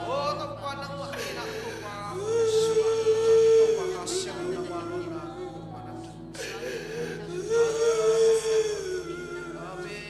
Oh, Topa nangmah in ah Topa. Topa kha siangtho nangmah hong damsak. Amen.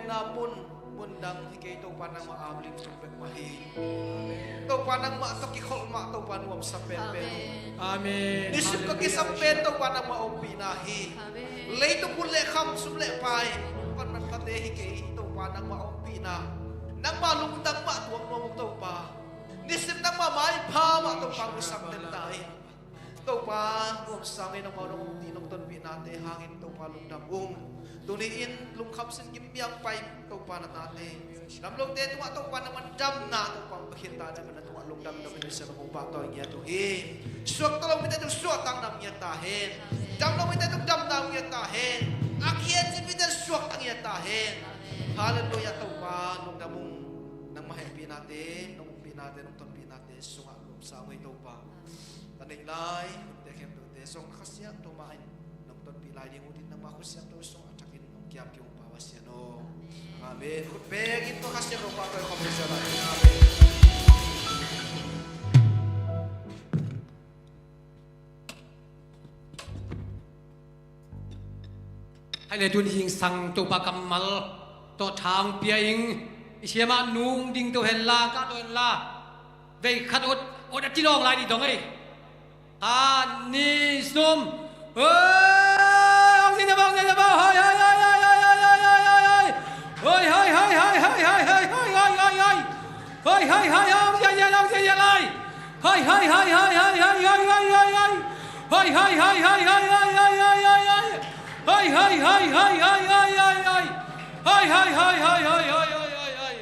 Na mun, mun dang hi kei, Topa nangmah a lim sung bek mah hi. Topa nangmah tawh kikholh mah, Topa nuamsa penpen. Amen. Amen. Nisim tawh kisam pen Topa nangmah ompihna hi. Amen. Leitung hun le kham, sum le pai, panman khate hi kei, Topa nangmah ompihna. Nangmah lungdam mah tuak nuam ung Topa. Nisim nangmah maipha mah Topa kisam pen ta hi. Topa, nuamsa ngei nangmah nong ti nong tonpihnate hangin Topa lungdam ung. Tuni-in lungkham sin gim miang pai Topa na tate, damlote tungah Topa nangmah damna Topa hong pia khin ta, nangmah na tungah lungdam dong in Pasian hong pahtawi ngiat uh hi. Suakta lo mite tung suaktakna hong ngiat ta hen. Dam lo mite tung damna hong ngiat ta hen. A kikhen cin mite suakta ngiat ta hen. Halleluiah Topa, lungdam ung. Nangmah hehpihnate, nong umpihnate, nong tonpihnate sungah nuamsa ngei Topa. Ka neih lai hunte khempeuhte zong Kha Siangtho mah in nong tonpih lai ding uh in nangmah Kha Siangtho sungah a thakin hong kiam kei ung Pasian aw. Amen. Khut bengin tua Kha Siangtho pahtawi khawm ding Pasian aw. Amen. Hai le tun hing sang Topa kammal tawh thang pia ing. I siamah nung ding to hen la, kah to hen la. Vei khat ot, ot a tilawng lai dih dong ei. Khat, nih, sum. Hoi, hong sin a bang, sin a bang. Hoi, hoi, hoi. Hoi, hoi, hoi. Hoi, hoi, hoi, hong sin a lai. Hoi, hoi, hoi, hoi. Hoi, hoi, hoi. Hoi, hoi, hoi.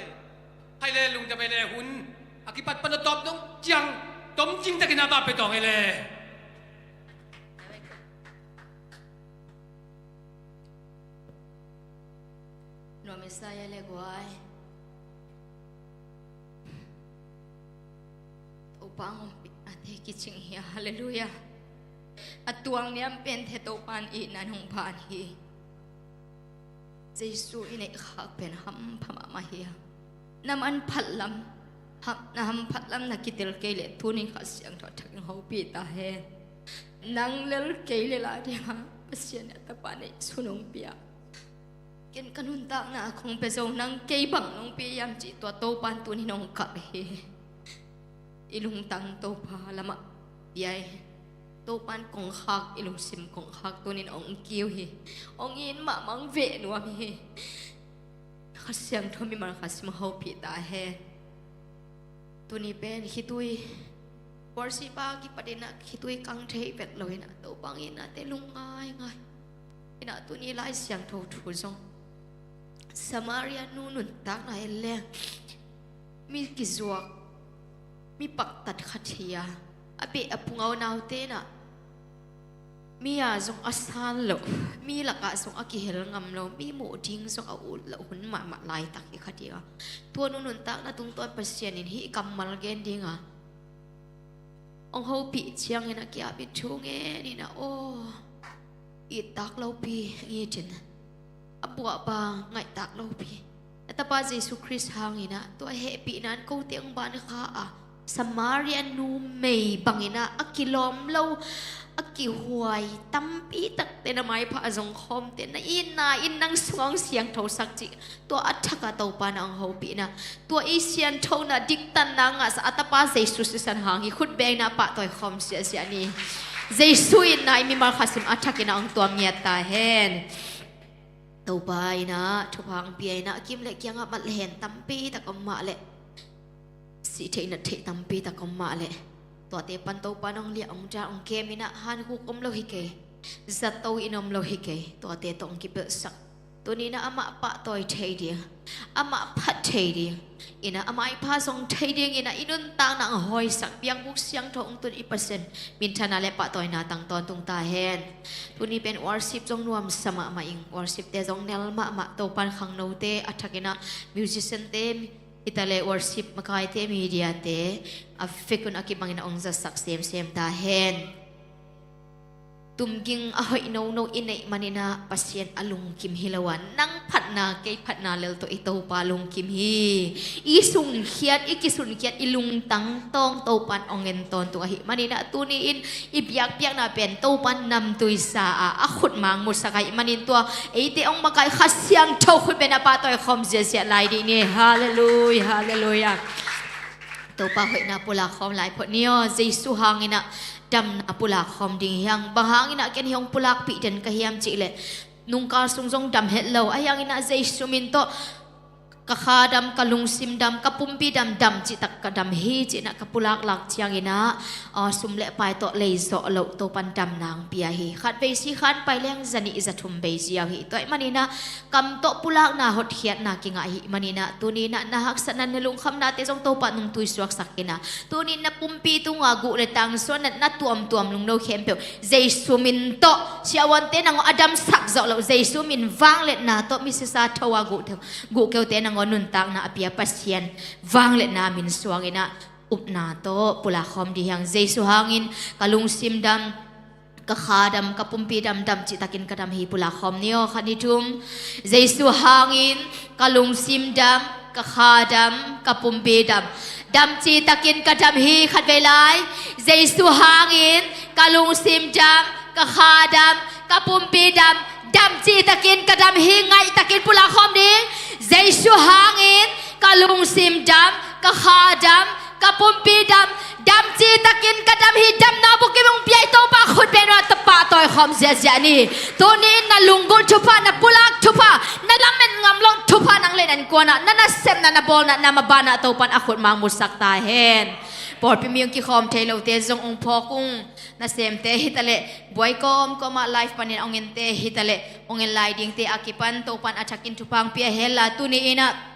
Hai le lungdam ei le hun a kipat pan a tawp dong ciang tom cing takin a bak pe tawng ei le. Nuam i sa ia le guai. Topa ngompi a te kicing hi a, halleluiah. A tuang niam pen te Topa in i nan hong phan hi. Jesu i neih khak pen hampha mahmah hi a. Na manphat lam, na hamphat lam na kitel kei le tuni Kha Siangtho a thakin hopih ta hen. Nang lel kei le la ding a Pasian in a tapa neih sun hong pia. Ken ka nuntakna a kong pia zo nang kei bang nong pia hiam cih tua Topa in tuni nong kap hi. I lungtang Topa lamah pia hi. Topa in kongkhak, i lungsim kongkhak tunin hong kiu hi. Hong it mahmah hong veh nuam hi. Kha Siangtho mimal khat sim hopih ta hen. Tuni pen khitui worship a kipat in ah khitui kang thei vet lo in ah Topa hong itnate lung ngaingai in ah tuni Lai Siangtho thu zong Samaria nu nuntakna en leng mi kizuak, mi paktat khat hi a, a beh a pungau naute in ah mi a zong a san loh, mi lakah zong a kihel ngam lo, mi muh ding zong a ut loh hun mahmah laitak hi kha ding a. Tua nu nuntakna tungtawn Pasian in hih kammal gen ding a, hong hopih ciangin a kiapin thu ngen in a, aw, ittak lopi ngitin a buahba ngaihtak lopi. A tapa Jesu Khrist hangin ah tua hehpihna in kote hong ban kha a, Samaria numei bangin ah a kilawm lo, a kihuai tampi takte na maipha a zong khawmte na itna in nang sungah hong siangthosak cih tua a thak a Topa na hong hopihna, tua i sianthona diktanna ngahsa a tapa Jesu sisan hang hi. Khut bengin ah pahtawi khawm siahsiah ni. Jesu itna i mimal khat sim a thakin ah hong tuam ngiat ta hen. Topa in ah thupha hong pia in ah kim le kiangah mat le hen tampi tak om mah leh, sih theih nat theih tampi tak om mah leh, tuate pan Topa in hong liah hong dal hong kem in ah hankhuk om lo hi kei, zato in om lo hi kei, tuate tawh hong kipelhsak. Tuni in ah amah pahtawi thei ding, amah phat thei ding in ah, a maipha zong thei ding in ah i nuntakna hong hawisak, biakbuk siangtho hong tun i Pasian minthanna le pahtawina tang tawntung ta hen. Tuni pen worship zong nuamsa mahmah ing, worship te zong nel mahmah, Topa in khangnote a thakin ah musician te, hita le worship makaite, media te a vekun a kibangin a hong zatsak semsem ta hen. tumging a hoih nono i neih maninah Pasian a lungkim hi lo a, nang phatna kei phatna lel tawh i Topa lungkim hi. I sunkhiat, i kisunkhiat, i lungtang tawng Topan ong en tawntung ahih maninah tuni-in i biakpiakna pen Topan namtuisa a, a khut mangmusak ahih manin tua eite ong makaih Kha Siangtho khut pen a pahtawi khawm ziahziah lai dih ni. Halleluia, halleluia. Topa hoihna pulak khawm lai phot ni aw. Jesu hanginah damna pulak khawm ding hi hang. Bang hanginah ken hi hong pulakpih den ka hiam cihleh nungkal sung zong dam het lo. Ahi hanginah Jesu min tawh ka kha dam, ka lungsim dam, ka pumpi dam, dam cihtak ka dam hi cinah ka pulak lak cianginah, ah, sum le pai tawh lei zawh loh Topan damna ong pia hi. Khat vei si khan pai leng zanih zathum vei ziau hi. Tua ahih maninah kam tawh pulakna hotkhiatna kingah ahih maninah tuninah na haksatna, na lungkhamnate zong Topa nungtui suaksak inah, tunin na pumpi tunga guh le tang suan na, na tuamtuam lungno khempeuh Jesu min tawh, siavuante nangaw a damsak zawh loh Jesu min vangliatna tawh misisa tho a guh, guh keute nangaw nuntakna a pia Pasian vangliatna min suanginah upna tawh pulak khawm dih hi hang. Jesu hangin ka lungsim dam, ka kha dam, ka pumpi dam, dam cihtakin ka dam hi. Pulak khawm ni aw. Khat, nih, thum. Jesu hangin ka lungsim dam, ka kha dam, ka pumpi dam, dam cihtakin ka dam hi. Khat vei lai. Jesu hangin ka lungsim dam, ka kha dam, ka pumpi dam, dam cihtakin ka dam hi. Ngaihtakin pulak khawm ding. Jesu hangin ka lungsim dam, ka kha dam, ka pumpi dam, dam cihtakin ka dam hi. Damna bukim ong pia i Topa khut beng un a pahtawi khawm ziahziah ni. Tuni-in na lunggulh thupha, na pulak thupha, na lamet ngam loh thupha nang le na innkuanah, na nasepna, na bawlna, na mabanah Topan a khut mangmusak ta hen. Pawlpi mi ong kikhawm thei lote zong ong phawk ung. Nasemte hitaleh buai kawmkawmah live panin ong ente hitaleh ong en lai dingte a kipan Topan a thakin thupha ong pia henla tuni-inah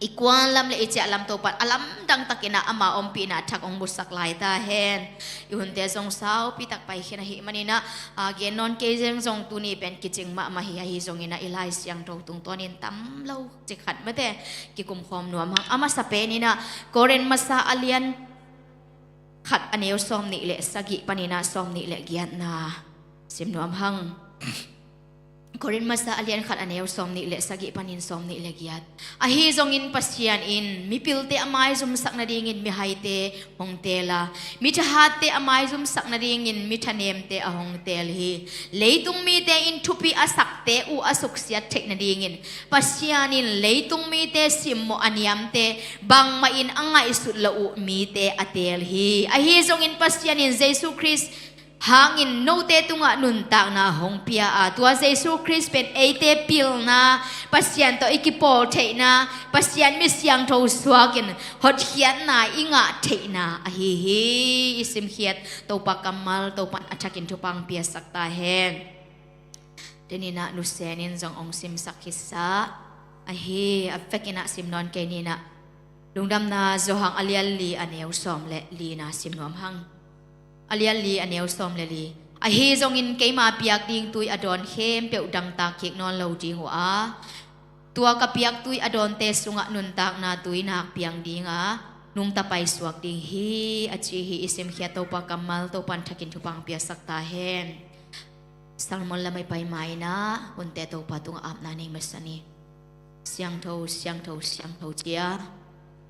i kuan lam le i ciah lam Topan a lamdang takinah ama ompihna thak ong musak lai ta hen. I hunte zong saupi tak pai khin ahih maninah, a, gen nawn kei zeng zong tuni pen kicing mahmah hi. Ahi zonginah i Lai Siangtho tungtawnin tam lo ci khat mate kikumkhawm nuam hang. A masa peninah Korin masa a lian khat a neu sawm nih le sagih paninah sawm nih le giatna sim nuam hang. Korin masa a lian khat a neu sawm nih le sagih panin sawm nih le giat. Ahi zongin Pasian in mipilte a maizumsak nadingin mihaite hong teel a, mithahatte a maizumsak nadingin mithanemte a hong teel hi. Leitung mite in thupi a sakte uh a suksiat theih nadingin Pasian in leitung mite simmawh a niamte bangmah in a ngaihsut loh uh mite a teel hi. Ahi zongin Pasian in Jesu Khrist hangin note tungah nuntakna hong pia a, tua Jesu Khrist pen eite pilna, Pasian tawh i kipawl theihna, Pasian mi siangtho suakin hotkhiatna i ngah theihna ahi hi. I simkhiat Topa kammal Topan a thakin thupha ong piasak ta hen. Teninah nusenin zong ong simsak khitsa ahi. A vekinah sim nawn kei ninah. Lungdamna Johan a lian li a neu sawm le lina sim nuam hang. A lian li a neu sawm le li. Ahi zongin keima piak ding tui a dawn khempeuh dangtak kik nawn lo ding uh a, tua ka piak tui a dawnte sungah nuntakna tuinak piang dinga nungta paisuak ding hi, a ci hi. I simkhiat Topa kammal Topan thakin thupha ong piasak ta hen. Salmon lam i pai mainah hunte Topa tungah apna nei masa ni. Siangtho, siangtho, siangtho cia.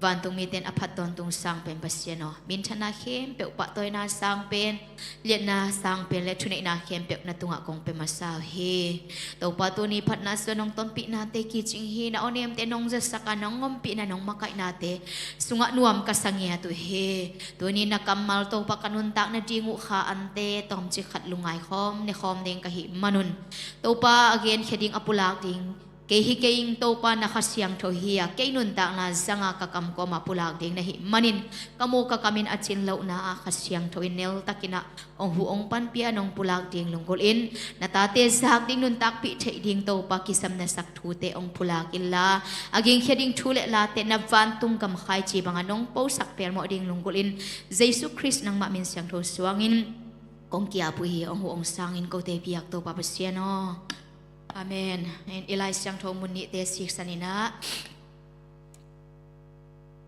Vantung mite in a phat tawntung sang pen Pasian aw, minthanna khempeuh, pahtawina sang pen, liatna sang pen le thuneihna khempeuh na tungah kong pia masa uh hi. Topa tuni phatna sua nong tonpihnate kicing hi. Na awnemte nong zatsak a, nong ompihna nong makaihnate sungah nuam ka sa ngiat uh hi. Tuni na kammal Topa ka nuntak nading uh kha ante tawmcik khat lungngai khawm ne khawm ding ka hih manun Topa a genkhia ding a pulak ding kei hi kei ing. Topa na Kha Siangtho hi a, kei nuntakna zanga ka kam kawma pulak ding na hih manin ka mu ka kamin a cin lohna ah Kha Siangtho in neltakinah ong huh ong panpia nong pulak ding lunggulhin, na tate zak ding nuntakpih theih ding Topa kisam na sak thute ong pulak inla, a gingkhia ding thu le late na vantung gam khaici banga nong posak pelmawh ding lunggulhin Jesu Khrist nangmah min siangtho suangin kong kiap uh hi. Ong huh ong sangin kote piak Topa Pasian aw. Amen. I Lai Siangtho mun nihte siksaninah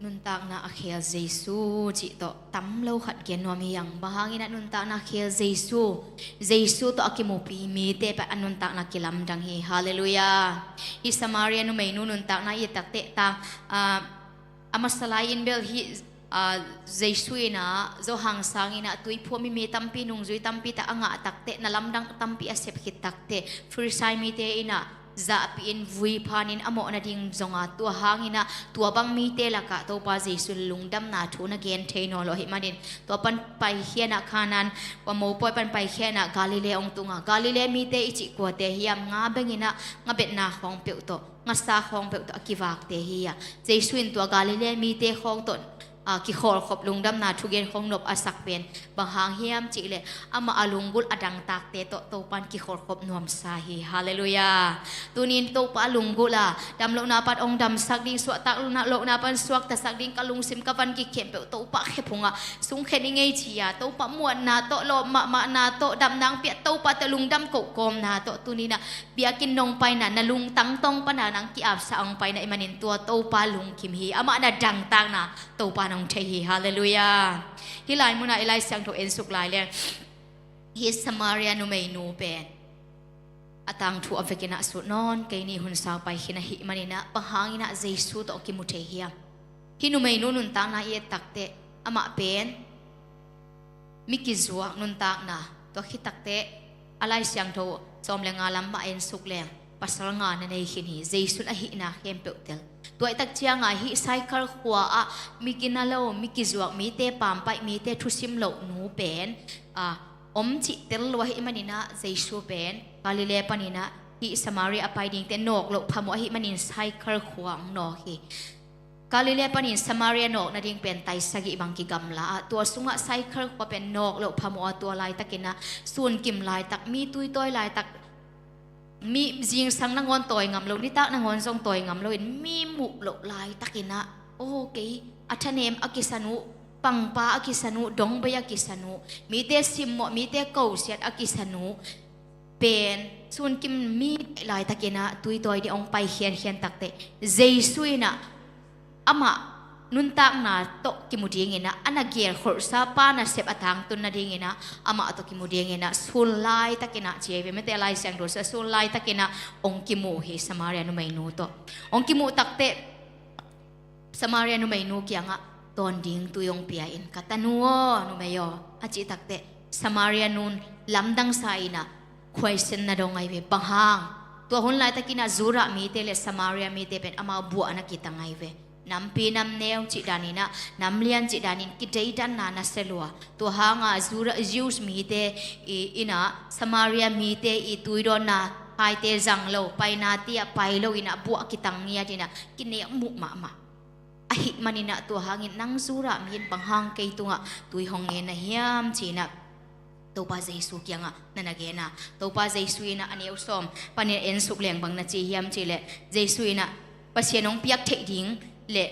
Nuntakna a khel Jesu cih tawh tam lo khat gen nuam hi hang. Bang hangin ah nuntakna a khel Jesu, Jesu tawh a kimupi mite pen a nuntakna kilamdang hi. Halleluiah. Hih Samaria numeinu nuntakna i et takteh ta, ah, a masa lai-in bel hih, ah, Jesu in ah, Johan sangin ah tuiphum mi, mi tampi nungzui tampi tak a ngah takteh, na lamdang tampi a sep khit takteh, Farisai mite in ah zahpih in, vui phan in a mawh nading zong a, tua hangin ah tua bang mite lakah Topa Jesu lungdamna thu na gen thei nawn lo ahih manin, tua pan paikhia in ah Kanaan, tua mopawi pan paikhia in ah Galilee hong tung a, Galilee mite i cih kuate hiam? Nga bengin ah nga betna khawng peuh tawh, nga sa khawng peuh tawh a kivakte hi a, Jesu in tua Galilee mite khawng tawh, ah, kikhawlkhop lungdamna thugen khawng nop a sak pen bang hang hiam cih leh, amah a lunggulh a dangtakte tawh Topa in kikhawlkhop nuamsa hi. Halleluiah. Tuni in Topa a lunggulh a, damlohna pan hong damsak ding, suahtak lohna pan suaktasak ding, ka lungsim ka van gik khempeuh Topa khephung ah sungkhen i ngei ci a, Topa muanna tawh, lawp mahmahna tawh, damna hong pia Topa tawh lungdam kohkawmna tawh, tuni in ah biakinn nong paina, na lungtang tawng pana nang ki-apsa hong paina ahih manin tua Topa lungkim hi. Amah na dangtakna Topa in hong thei hi. Halleluiah. Hih lai munah i Lai Siangtho ensuk lai leng, hih Samaria numeinu pen a tangthu a vekin ah sut nawn kei ni, hun sau pai khin ahih manin ah, bang hangin ah Jesu tawh kimu thei hiam? Hih numeinu nuntakna i et takteh, amah pen mi kizuak nuntakna, tua khit takteh a Lai Siangtho sawm le nga lam mah ensuk leng pasal nga na nei khin hi. Jesu in a hihna khempeuh tel. Tua i tak ciangah hih Sychar khua ah mi gina lo, mi kizuak mite, pampaih mite, thusim loh nu pen, ah, om cih tel lo ahih manin ah Jesu pen Galilee panin ah hih Samaria a pai dingte nawk loh phamawh ahih manin Sychar khua hong nawk hi. Galilee panin Samaria nawk nading pen tai sagih bang kigamla a, tua sungah Sychar khua pen nawk loh phamawh a, tua laitakin ah sunkim laitak, mi tuitawi laitak, mi zingsang nangawn tawi ngam lo, nitak nangawn zong tawi ngam loin mi muh loh laitakin ah, aw, kei a thanem a kisan uh, pangpa a kisan uh, dongbei a kisan uh, mite simmawh, mite kosiat a kisan uh pen sunkim mi laitakin ah tuitawi ding hong pai khiankhian takteh, Jesu in ah amah nuntakna tawh kimu dingin ah, a na gelkholhsa pa nasep a tangtun nadingin ah amah tawh kimu dingin ah sun laitakin ah, ci ahi ve, mite Lai Siangtho sungah sun laitakin ah hong kimu hi Samaria numeinu tawh. Hong kimuh takteh Samaria numeinu kiangah tawn ding tui hong pia in, ka tanu aw, numei aw, a cih takteh Samaria nun lamdangsa in ah question na dong ahi ve. Bang hang? Tua hun laitakin ah Judah mite le Samaria mite pen amau buahna kitang ahi ve. Nampi namneu cih danin ah, namlian cih danin kideidanna nasia lua. Tua hangah Judah, Jews mite i, in ah Samaria mite i tuidawnna khaite zang lo, paina tiah pai loin ah buah kitang ngiatin ah kinek muh mahmah. Ahih manin ah tua hangin nang Judah mi in bang hang kei tungah tui hong ngen na hiam ci-in ah Topa Jesu kiangah na na gen a. Topa Jesu in ah a neu sawm panin ensuk leng bang na ci hiam cih leh, Jesu in ah Pasian hong piak theih ding le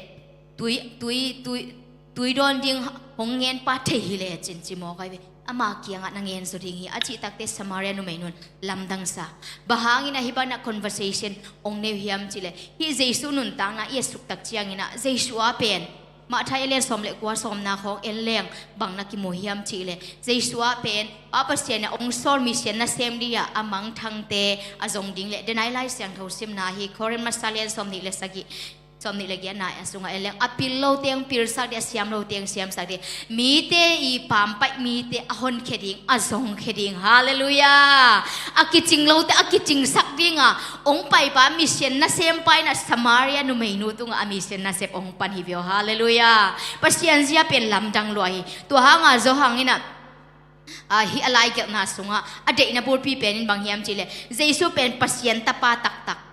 tui, tui, tui, tui dawn ding hong ngen pa thei hi lecin, ci mawk ahi ve. Ama kiangah na ngen zaw ding hi, a cih takteh Samaria numeinu in lamdangsa. Bang hangin ah hih banah conversation hong nei uh hiam cih leh, hih Jesu nuntakna i et suk tak ciangin ah Jesu a pen, Matthai a lian sawm le kua, sawmna khawng en leng bang na kimu hiam cih leh, Jesu a pen Pa Pasian in ah hong sawl, mission nasem ding ah a mangthangte a zong ding le, denai Lai Siangtho simna hi, Korin masa lian sawmnih le sagih, sawmnih le giatna a sungah en leng, a pil lote hong pilsak ding, a siam lote hong siamsak ding, mite i pampaih mite a honkhia ding, a zongkhia ding. Halleluiah. A kicing lote a kicingsak ding a hong paipa, mission nasempa in ah Samaria numeinu tungah a mission nasep hong pan hi ve aw. Halleluiah. Pasian zia pen lamdang lua hi. Tua hangah Johan in ah, ah, hih a laigelhna sungah a deihna bulpi pen in bang hiam cih leh, Jesu pen Pasian Tapa taktak.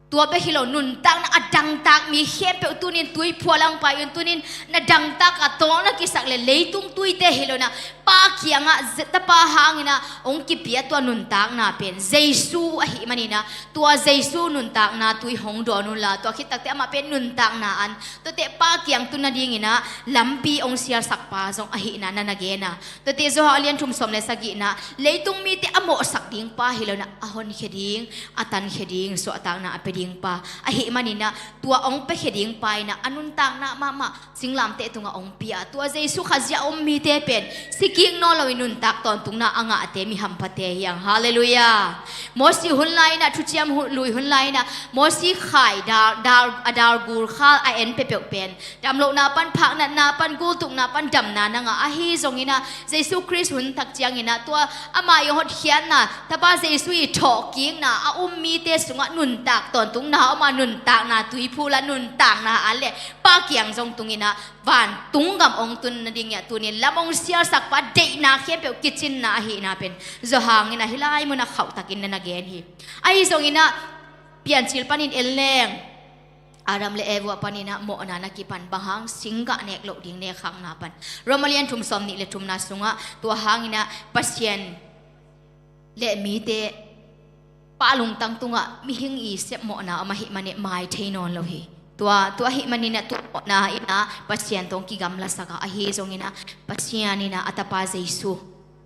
Tua bek hi lo, nuntakna a dangtak mi khempeuh tuni in tuiphual ah hong pai un, tuni in na dangtak a tawng na kisak le leitung tuite hi lo in ah Pa kiangah, Tapa hangin ah hong kipia tua nuntakna pen Jesu ahih manin ah, tua Jesu nuntakna tui hong dawn unla, tua khit takteh amah pen nuntakna an, tuate Pa kiang tun nadingin ah lampi hong sialsak pa zong ahihna na na gen a. Tuate Johan a lian thum, sawm le sagihna, leitung mite a mawhsak ding pa hi lo in ah a honkhia ding, a tankhia ding suahtakna a pia ding ding pa ahih manin ah, tua hong piakhia ding pa in ah a nuntakna mahmah singlamteh tungah hong pia. Tua Jesu Khazih a um mite pen sikik nawn loin nuntak tawntungna a ngahte mi hamphate hi hang. Halleluiah. Mosi hun lai-in ah, thuciam hu-, lui hun lai-in ah, Mosi khai dal, dal, a dal gul khal a en peuhpeuh pen damlohna pan, phaknatna pan, gultukna pan damna na ngah. Ahi zongin ah Jesu Khrist hun tak ciangin ah tua ama ii hotkhiatna, Tapa Jesu ii thawhkikna, a um mite sungah nuntak tawntungna a om a, nuntakna tuiphul a, nuntakna a leh Pa kiang zong tungin ah vantung gam hong tun nading hi a, tuni-in lam hong sialsak pa, deihna khempeuh kicinna ahihna pen Johan in ah hih lai munah khauhtakin na na gen hi. Ahi zongin ah Piancil panin en leng, Adam le Eva panin ah mawhna na kipan, bang hang, singgah nek loh ding nek khakna pan. Rom a lian thum, sawmnih le thumna sungah, tua hangin ah Pasian le mite pa lungtang tungah mihing ii sep mawhna om ahih manin mai thei nawn lo hi. Tua, tua ahih manin ah tua mawhna in ah Pasian tawh hong kigamlasak a, ahi zongin ah Pasian in ah a Tapa Jesu,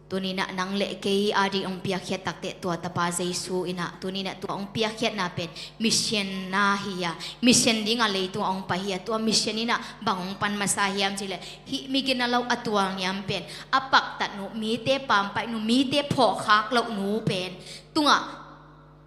tuni-in ah nang le kei ading hong piakkhiat takteh, tua Tapa Jesu in ah tuni-in ah tua hong piakkhiatna pen mission na hi a, mission dingah leitungah hong pai hi a, tua mission in ah bang hong pan masa hiam cih leh, hih miginalo a tualniam pen, a paktatnu, mite pampaihnu, mite phawkkhak lohnu pen tungah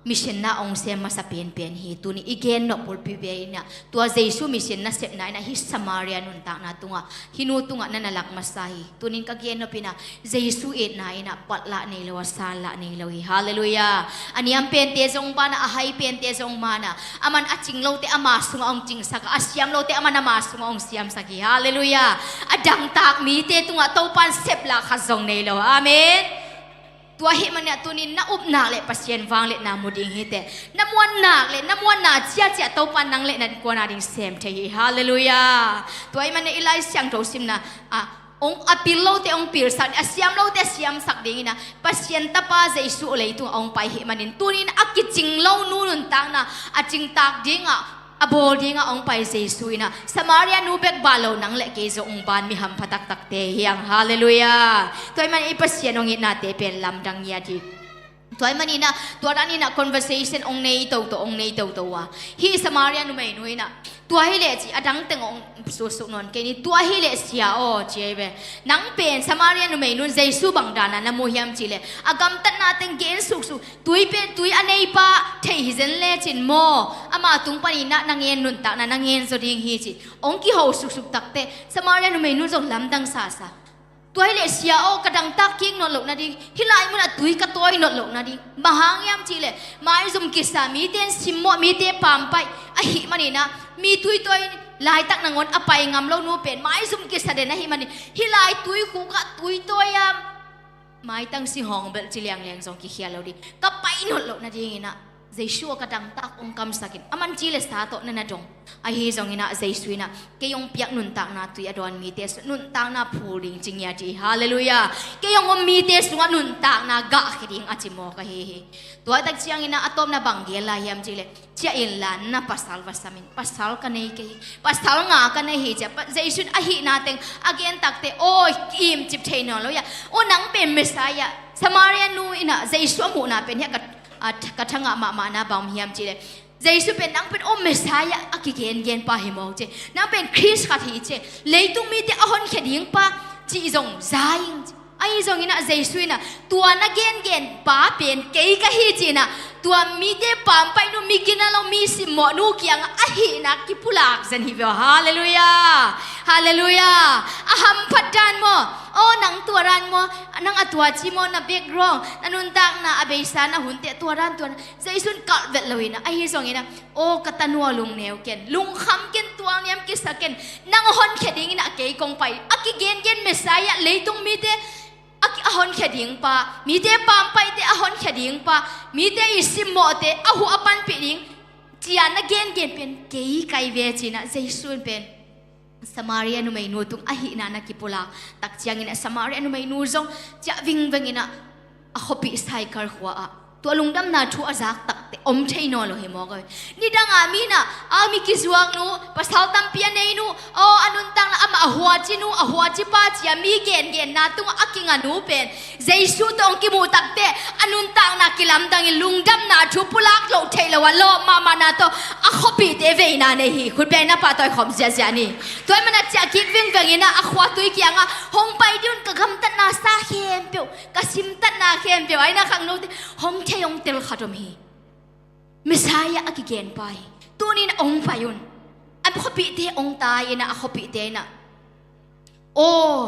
mission na hong sem masa penpen hi. Tuni i gen nop bulpi pen in ah tua Jesu mission nasepna in ah hih Samaria nuntakna tungah, hih nu tungah na na lak masa hi. Tuni-in ka gen nop in ah Jesu itna in ah pal lah nei lo a, san lah nei lo hi. Halleluiah. A niam pente zong ban a, a hai pente zong ban a, aman a cing lote ama sungah hong cingsak a, a siam lote aman ama sungah hong siamsak hi. Halleluiah. A dangtak mite tungah Topa'n sep lah khat zong nei lo. Amen. Tua ahih manin ah tuni-in na up nak leh Pasian vangliatna mu ding hi teh. Na muan nak leh, na muanna ciacia Topa'n nang le na innkuan ading sem thei hi. Halleluiah. Tua ahih manin ah i Lai Siangtho simna ah, hong, a pil lote hong pilsak, a siam lote a siamsak dingin ah Pasian Tapa Jesu leitungah hong pai ahih manin, tuni-in a kicing lo nu nuntakna a cingtak dingah, a bawl dingah hong pai Jesu in ah Samaria nu bek ban lo, nang le kei zong hong ban mi hampha taktakte hi hang. Halleluiah. Tua ahih manin i Pasian hong itnate pen lamdang ngiat hi. Tua ahih manin ah tua danin ah conversation hong nei toto, hong nei toto a, hih Samaria numeinu in ah, tua hi leh ci, a dang teng hong suksuk nawn kei ni, tua hi leh Sia aw, ci hi ve. Nang pen, Samaria numeinu in Jesu bang dan a na mu hiam cih leh, a gamtatna teng gen suksuk, tui pen, tui a neipa thei hi zen lecin maw, ama tung panin ah na ngen, nuntakna na ngen zaw ding hi ci, hong kiho suksuk takteh, Samaria numeinu zong lamdang sasa. Tua hi leh Sia aw, ka dangtak kik nawn loh nading, hih lai munah tui ka tawi nawn loh nading, bang hang hiam cih leh maizum kisa, mite in simmawh, mite pampaih ahih manin ah, mi tui tawi laitak nangawn a pai ngam lo nu pen maizum kisa den ahih manin, hih lai tuikhuk ah tui tawi a, maitang singhawng belh ci liangliang zong kikhial lo ding, ka pai nawn loh nadingin ah Jesu aw, ka dangtak hong kamsak in, aman ci le sa tawh na na dong. Ahi zongin ah Jesu in ah kei hong piak nuntakna tui a dawn mite sungah nuntakna phul ding ci ngiat hi. Halleluiah. Kei hong om mite sungah nuntakna gahkhia ding a ci mawk ahi hi. Tua tak ciangin ah a tawpna bang gen lai hiam cih leh, ciah inla, na pasal va sam in, pasal ka nei kei hi, pasal nga ka nei hi, ci a, pa-, Jesu in ahihna teng a gen takteh, aw, imcip thei nawn lo hi a, aw, nang pen Messiah, Samaria nu in ah Jesu a muhna pen hiah ka, a, ka thangah mahmahna bang om hiam cih leh, Jesu pen, nang pen aw Messiah a kigengen pa hi mawk ci, nang pen Khrist khat hi ci, leitung mite a honkhia ding pa cih zong za ing ci. Ahi zongin ah Jesu in ah tua na gengen pa pen kei ka hi ci-in ah, tua mite pampaihnu, mi ginalo, mi simmawhnu kiangah ahihna kipulak zen hi ve aw. Halleluiah. Halleluiah. A hamphat dan maw, aw, nang tua dan maw, nang a tua ci maw, na background, na nuntakna, a beisa, na hunte, tua dan, tua dan. Jesu in kalh vet lo-in ah, ahi zongin ah, aw, ka tanu aw, lungneu ken, lungkham ken, tualniam kisa ken, nang a honkhia dingin ah kei kong pai. A kigengen Messiah, leitung mite a ki-, a honkhia ding pa, mite pampaihte a honkhia ding pa, mite ii simmawhte a huh a panpih ding, ci-a na gengen pen kei ka hi ve ci-in ah Jesu in pen Samaria numeinu tung ahihna na kipulak tak ciangin ah, Samaria numeinu zong ciah vingveng in ah a khuapih Saikar khua ah Tua lungdamna thu a zak takte om thei nawn lo hi mawk a. Nidangah mi inah a mi kizuak nu, pasal tampi a nei nu, aw, a nuntakna amah a huaci nu, a huaci pa ci-a mi gengenna tungah a kinga nu pen Jesu tawh hong kimuh takte a nuntakna kilamdangin lungdamna thu pulak loh theih lo a lawp mahmahna tawh a khuapihte veina nei hi. Khutbeng na pahtawi khawm ziahziah ni. Tua ahih manin a ciah kik vingveng inah a khuatui kiangah hong pai dih un, ka gamtatna sa khempeuh, ka simtatna khempeuh, a inn ah khangnote hong thei hong tel khat om hi. Messiah a kigen pa hi. Tuni-in hong pai un. A khuapihte hong tai inah a khuapihte inah, aw,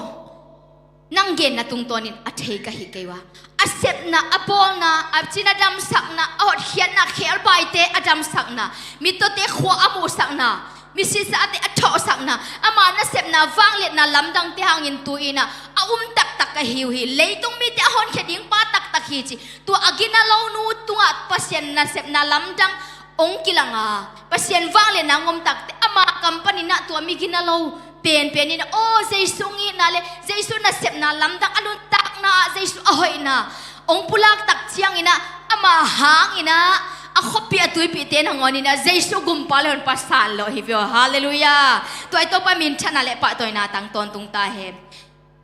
nang genna tungtawnin a thei ka hi kei ua. A sepna, a bawlna, a cina damsakna, a hotkhiatna, khelpaite a damsakna, mittawte khua a muhsakna, misisate a thawhsakna, ama nasepna vangliatna lamdangte hangin tu-in ah a um taktak ka hi uh hi. Leitung mite a honkhia ding pa taktak hi ci. Tua a gina lo nu tungah Pasian nasepna lamdang hong kilang a, Pasian vangliatna hong om takte ama kam panin ah tua mi gina lo penpen in ah, aw, Jesu hong itna le Jesu nasepna lamdang, a nuntakna ah Jesu a hoihna hong pulak tak ciangin ah ama hangin ah a khuapih a tuipihte nangawnin ah Jesu gumpa le honpa san lo hi ve aw. Halleluiah. Tua i Topa minthanna le pahtawina tang tawntung ta hen.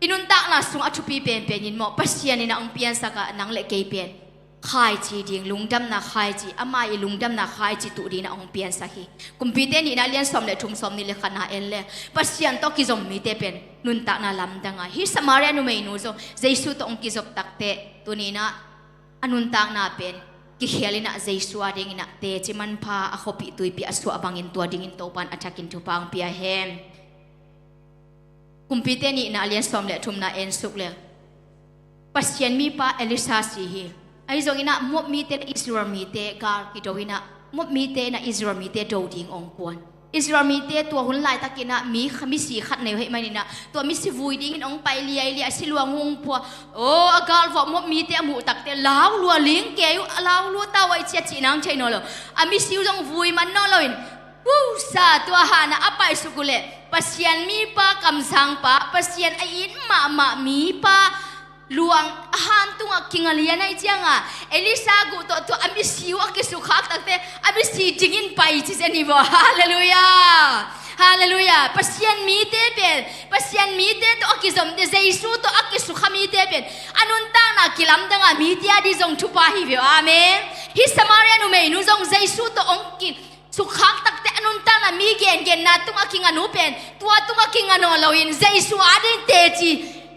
I nuntakna sungah a thupi penpen in maw, Pasian in ah hong piansak a, nang le kei pen khaici ding, lungdamna khaici, ama i lungdamna khaici tuh dingin ah hong piansak hi. Kumpite nihna lian sawm le thum, sawm nih le khatna en le, Pasian tawh kizom mite pen nuntakna lamdang a, hih Samaria numeinu zong Jesu tawh hong kizop takte tuni-in ah a nuntakna pen kikhial in ah Jesu a dingin ah teci manpha, a khuapih tuipih a suah bangin tua dingin Topan a thakin thupha hong pia hen. Kumpite nihna lian sawm le thumna en suk le, Pasian mipa Elisha si hi. Ahi zongin ah Moab mite le Israel mite gal kido in ah, Moab mite in ah Israel mite do ding hong kuan. Israel mite tua hun laitakin ah mi, misi khat nei uh ahih manin ah tua misi vui dingin hong pai liailiai, a siluang hong phua. Aw, a galvawh Moab mite a muh takte lau lua ling kei uh, a lau lua ta uh ahi cia cih nang thei nawn lo. A misi uh zong vui man nawn loin Husa, tua hanah a paisuk uh leh Pasian mipa, kamsangpa, Pasian a it mahmah mipa luang a han tungah kinga lian ahih ciangah Elisha guh tawh tua a misi uh a kisukhak takte a misi dingin pai ci zen hi vaw. Halleluiah. Halleluiah. Pasian mite pen, Pasian mite tawh a kizomte, Jesu tawh a kisukha mite pen a nuntakna kilamdangah mite a dih zong thupha hi vaw. Amen. Hih Samaria numeinu zong Jesu tawh hong ki sukkhak takte a nuntakna mi gengenna tungah kinga nu pen tua tungah kinga nawn loin Jesu a ding teci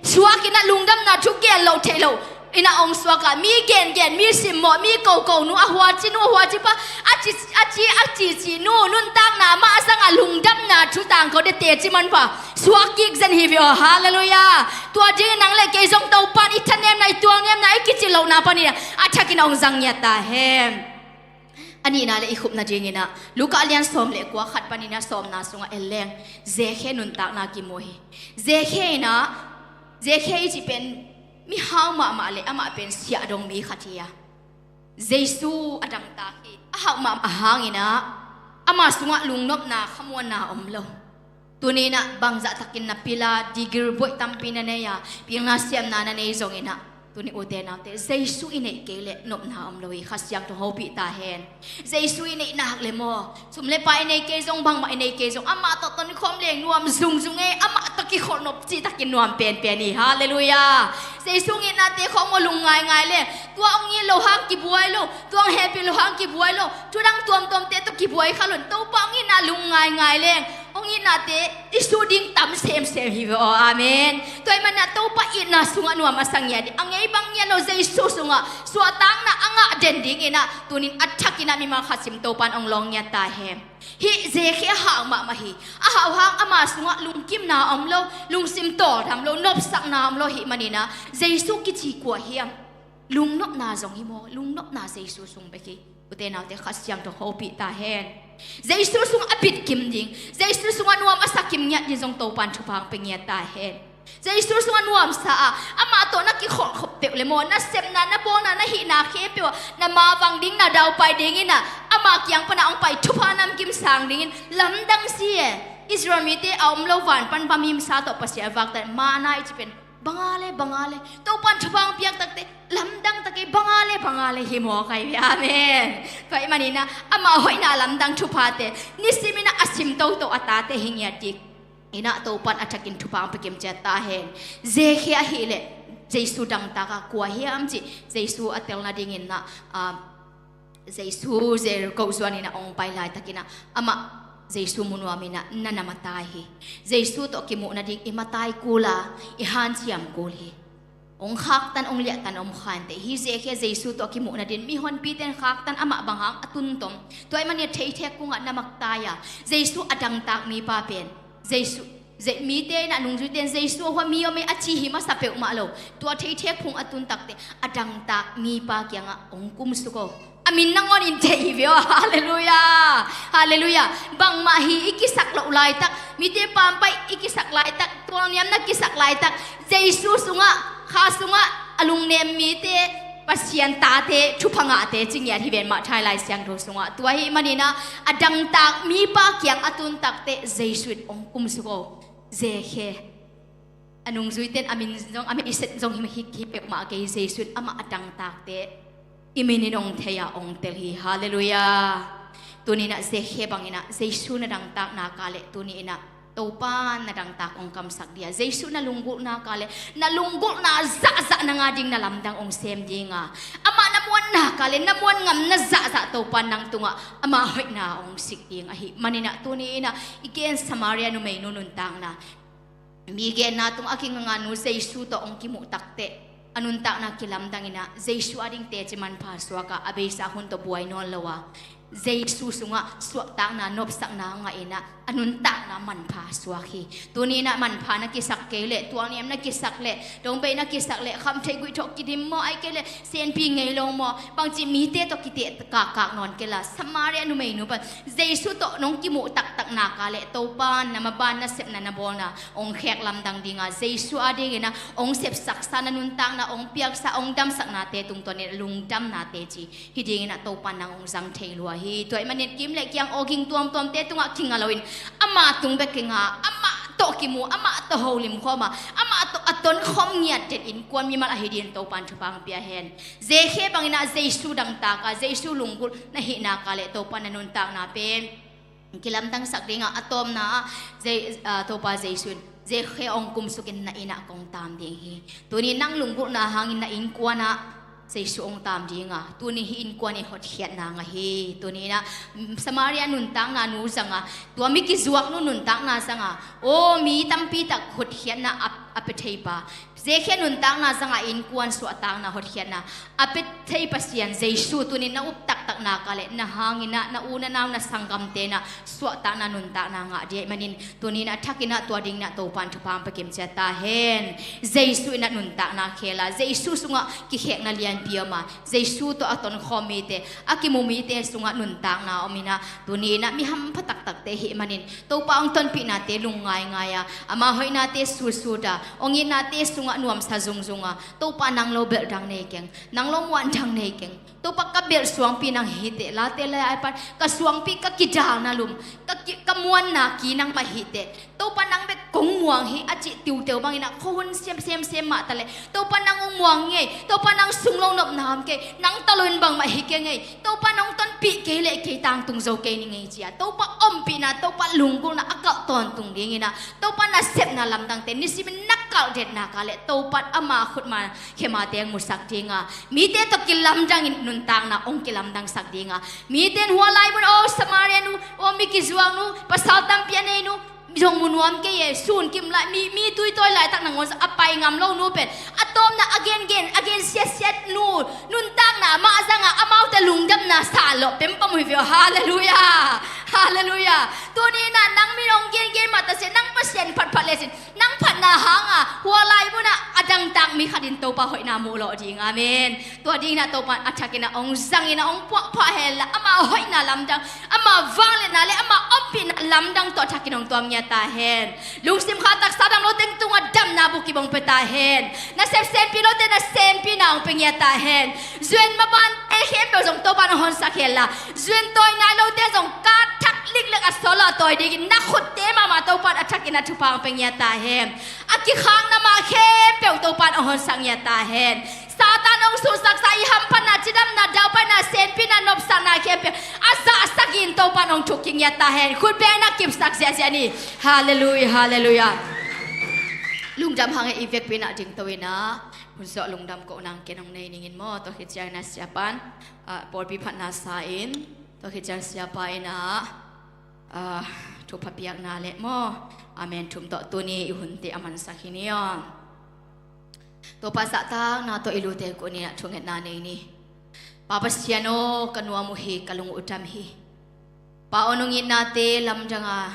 suak in ah lungdamna thu gen loh theih loh in ah hong suak a, mi gengen, mi simmawh, mi koko nu, a huaci nu, a huaci pa, a ci, a ci, a cici nu nuntakna mah a sangah lungdamna thu tangkote teci manpha suak kik zen hi vaw. Halleluiah. Tua dingin nang le kei zong Topan i thanemna, i tualniamna, i kicin lohna panin ah a thakin ah hong zang ngiat ta hen. A nihna le i khupna dingin ah Luka lian sawm le kua khat panin ah sawmna sungah en leng Zekhe nuntakna kimu hi. Zekhe in ah, Zekhe i cih pen mihau mahmah le amah pen siahdong mi khat hi a, Jesu a dangtak hi. A hauh mahmah hangin ah ama sungah lungnopna, khamuanna om lo. Tuni in ah bangzah takin na pil a, degree buaih tampi na nei a, pilna siamna na nei zongin ah, tuni ute naute, Jesu i neih kei leh nopna om lo hi. Kha Siangtho hopih ta hen. Jesu i neih nak le maw, sum le pai i nei kei zong, bangmah i nei kei zong, amah tawh tonikhawm leng nuam zungzung e, amah tawh kikholh nop cih takin nuam penpen hi. Halleluiah. Jesu hong itnate khawng maw lungngaingai le, tua hong it loh hang kibuai lo, tua hong hehpih loh hang kibuai lo, thudang tuamtuamte tawh kibuai kha lo in, Topa hong itna lungngaingai leng hong itnate i suh ding tam semsem hi vaw. Amen. Tua ahih manin ah Topa itna sungah nuam a sa ngiat ding, a ngei bang ngiat lo, Jesu sungah suahtakna a ngah den dingin ah tunin a thakin ah mimal khat sim Topan hong lawng ngiat ta hen. Hih Zekhe a hauh mahmah hi. A hauh hang ama sungah lungkimna om lo, lungsim tawldam lo, nopsakna om lo ahih manin ah Jesu kici kua hiam? Lungnopna zong hi maw, lungnopna Jesu sung bek hi. Ute naute, Kha Siangtho hopih ta hen. Jesu sung a bitkim ding, Jesu sungah nuam a sakim ngiat ding zong Topan thupha hong pia ngiat ta hen. Jesu sungah nuamsa a, amah tawh na kikholh khop peuh le maw, na sepna, na bawlna, na hihna khempeuh ah na mavang ding, na daupai dingin ah ama kiang panah hong pai thupha namkim sang dingin lamdang si e. Israel mite a om lo van pan va mimsa tawh Pasian a vaktan manna i cih pen Banga le, banga le. Topan thupha hong piak takte lamdang ta kei, banga le, banga le hi mawk ahi ve. Amen. Tua ahih manin ah amah hoihna lamdang thuphate nisimin ah a sim toto a tate hi ngiat ding in ah Topan a thakin thupha hong pia kim ciat ta hen. Zekhia ahih leh Jesu dangtak a kua hiam cih Jesu a tel nadingin ah, ah, Jesu Jericho zuanin ah hong pai laitakin ah amah Jesu mu nuamin ah na na matai hi. Jesu tawh kimuh nading i matai kul a, i hanciam kul hi. Hong khaktan, hong liahtan om kha inteh. Hih Zekhia Jesu tawh kimuh nading mihonpite in khaktan, amah bang hang a tuntom. Tua ahih manin ah theithek kungah na matai a, Jesu a dangtak mipa pen Jesu, Je-, mite in ah, nungzuite in Jesu a hua mi om ei a ci hi masa peuhmah lo. Tua theithek phung a tun takte a dangtak mipa kiangah hong kumsuk o. A min nangawn in thei hi ve aw. Halleluiah. Halleluiah. Bangmah hi i kisak loh laitak, mite pampai i kisak laitak, tualniam na kisak laitak, Jesu sungah, Kha sungah a lungnem mite, Pasian tate, thupha ngahte ci ngiat hi ven mah, Thailai Siangtho sungah. Tua ahih manin ah a dangtak mipa kiang a tun takte Jesu in hong kumsuk o. Zekhia. A nungzuite in a min zong, a min i set zong hi, hi, hi peuhmah kei, Jesu in amah a dangtakte i minin hong thei a hong tel hi. Halleluiah. Tuni in ah Zekhia bangin ah Jesu na dangtak nak leh tuni in ah Topa na dangtak hong kamsak ding a, Jesu na lunggulh nak leh na lunggulhna zahzah nang a ding na lamdang hong sem ding a, amah na muan nak leh na muan ngamna zahzah Topa nang tungah ama hoihna hong sik ding ahih manin ah tuni in ah i gen Samaria numeinu nuntakna, mi genna tungah a kinganga nu Jesu tawh hong kimuh takteh a nuntakna kilamdang in ah Jesu a ding teci manpha suak a, a beisa hun tawh buai nawn lo a, Jesu sungah suahtakna, nopsakna ngah in ah a nuntakna manpha suak hi. Tuni in ah manpha na kisak kei leh, tualniam na kisak leh, dongbeih na kisak leh, khamtheih guihthawh kidim maw, ahih kei leh senpi ngei lo maw, bangci mite tawh kiteh kakkak nawn kei la, Samaria numeinu pan Jesu tawh nong kimuh taktak nak leh Topa na maban, na sepna, na bawlna hong khek lamdang ding a, Jesu a dingin ah hong sepsaksa, na nuntakna hong piaksa, hong damsaknate tungtawnin lungdamna teci hi dingin ah Topa nang hong zang thei lua hi. Tua ahih manin kim leh kiang, aw ging tuamtuamte tungah kinga loin, ama tung bek kinga, amah tawh kimu, amah tawh holim khawm a, amah tawh a tonkhawm ngiat den innkuan mimal ahi dingin Topa in thupha hong pia hen. Zekhia bangin ah Jesu dangtak a, Jesu lunggulh na hih nak leh Topa na nuntakna pen kilamdangsak ding a, a tawpna ah Je-, ah, Topa Jesu in Zekhia hong kumsukin na inn ah kong tam ding hi. Tuni nang lunggulhna hangin na innkuan ah Jesu hong tam ding a, tuni hih innkuan in hotkhiatna ngah hi. Tuni in ah, mm, Samaria nuntakna nu zang a, tua mi kizuak nu nuntakna zang a, aw mi tampi tak hotkhiatna a, a pia thei pa, Zekhia nuntakna zang a innkuan suahtakna, hotkhiatna a pia thei Pasian Jesu tuni in na up taktak nak leh na hangin ah na u na nau, na sanggamte in ah suahtakna, nuntakna ngah ding ahih manin tuni in ah a thakin ah tua dingin ah Topa in thupha hong pia kim ciat ta hen. Jesu in ah nuntakna khel a, Jesu sungah kikhekna lianpi om a, Jesu tawh a tonkhawm mite, a kimu mite sungah nuntakna om in ah, tuni in ah mi hampha taktakte ahih manin Topa hong tonpihnate lungngaingai a, ama hoihnate sutsut a, hong itnate sungah nuamsa zungzung a, Topa nang lo belh dang nei keng, nang lo muan dang nei keng. Topa ka belh suangpi nang hi teh, Late lai-a pan ka suangpi, ka kidalna lum, ka ki-, ka muanna ki nangmah hi teh. Topa nang bek kong muang hi a cih tiuteu bangin ah khuahun siam, siam, siam mah taleh, Topa nang hong muang ngei, Topa nang sunglo nopna om kei, nang talo in bangmah hi kei ngei, Topa nong tonpih kei leh kei tangtung zo kei ning ei ci a, Topa ompihna, Topa lunggulhna a kalh tawntung dingin ah, Topa nasepna lamdangte nisimin na kalh det nak leh Topa in ama khutma khemate hong musak ding a, mite tawh kilamdangin nuntakna hong kilamdangsak ding a, mite in hua lai mun, aw Samaria nu, aw mi kizuak nu, pasal tampi a nei nu zong mu nuam kei e, sun kim lai, mi, mi tuitawi laitak nangawn a pai ngam lo nu pen, a tawpna a gengen, a gen siatsiat nu, nuntakna mah zang a, amaute lungdamna sa lawh pempam uh hi ve aw. Halleluiah. Halleluiah. Tuni in ah nang min hong gengen mah ta se, nang Pasian phatphat le sin, nang phatna hang a hua lai mun ah a dangtak mi khat in Topa hoihna muh lawh ding. Amen. Tua dingin ah Topa in a thakin ah hong zangin ah hong puahpha hen la, ama hoihna lamdang, ama vangliatna leh ama ompihna lamdang tawh a thakin hong tuam ngiat ta hen. Lungsim kha taksa dam lo teng tungah damna bu kibang pia ta hen. Nasep sempih lote nasempi na hong pia ngiat ta hen. Zuan mabante khempeuh zong Topa in hong honsak hen la, zuan tawi nai lote zong ka thak lik tek a solo a tawi dingin na khutte mahmah Topa in a thakin a thupha hong pia ngiat ta hen. A kikhakna mah khempeuh Topa in hong honsak ngiat ta hen. Satan hong suhsaksa i hamphatna, cidamna, daupaina, senpihna, nopsakna khempeuh a zahsakin Topa in hong thuk kik ngiat ta hen. Khutbetna kipsak ziahziah ni. Halleluiah, halleluiah. Lungdam hang e, i vekpi in a dingto in a hun zawh lungdam kohna ken hong nei ning in maw. Tua khit ciangin a siapa in, ah, pawlpi phatna sa in, tua khit ciang siapa in a, ah, thupha piakna le maw, amen thum tawh tuni i hunte a mansak hi ni aw. Topa zahtakna tawh i lute kunin a thungetna nei ni. Pa Pasian aw, ka nuam uh hi, ka lung uh dam hi. Pa aw, nong itnate lamdang a,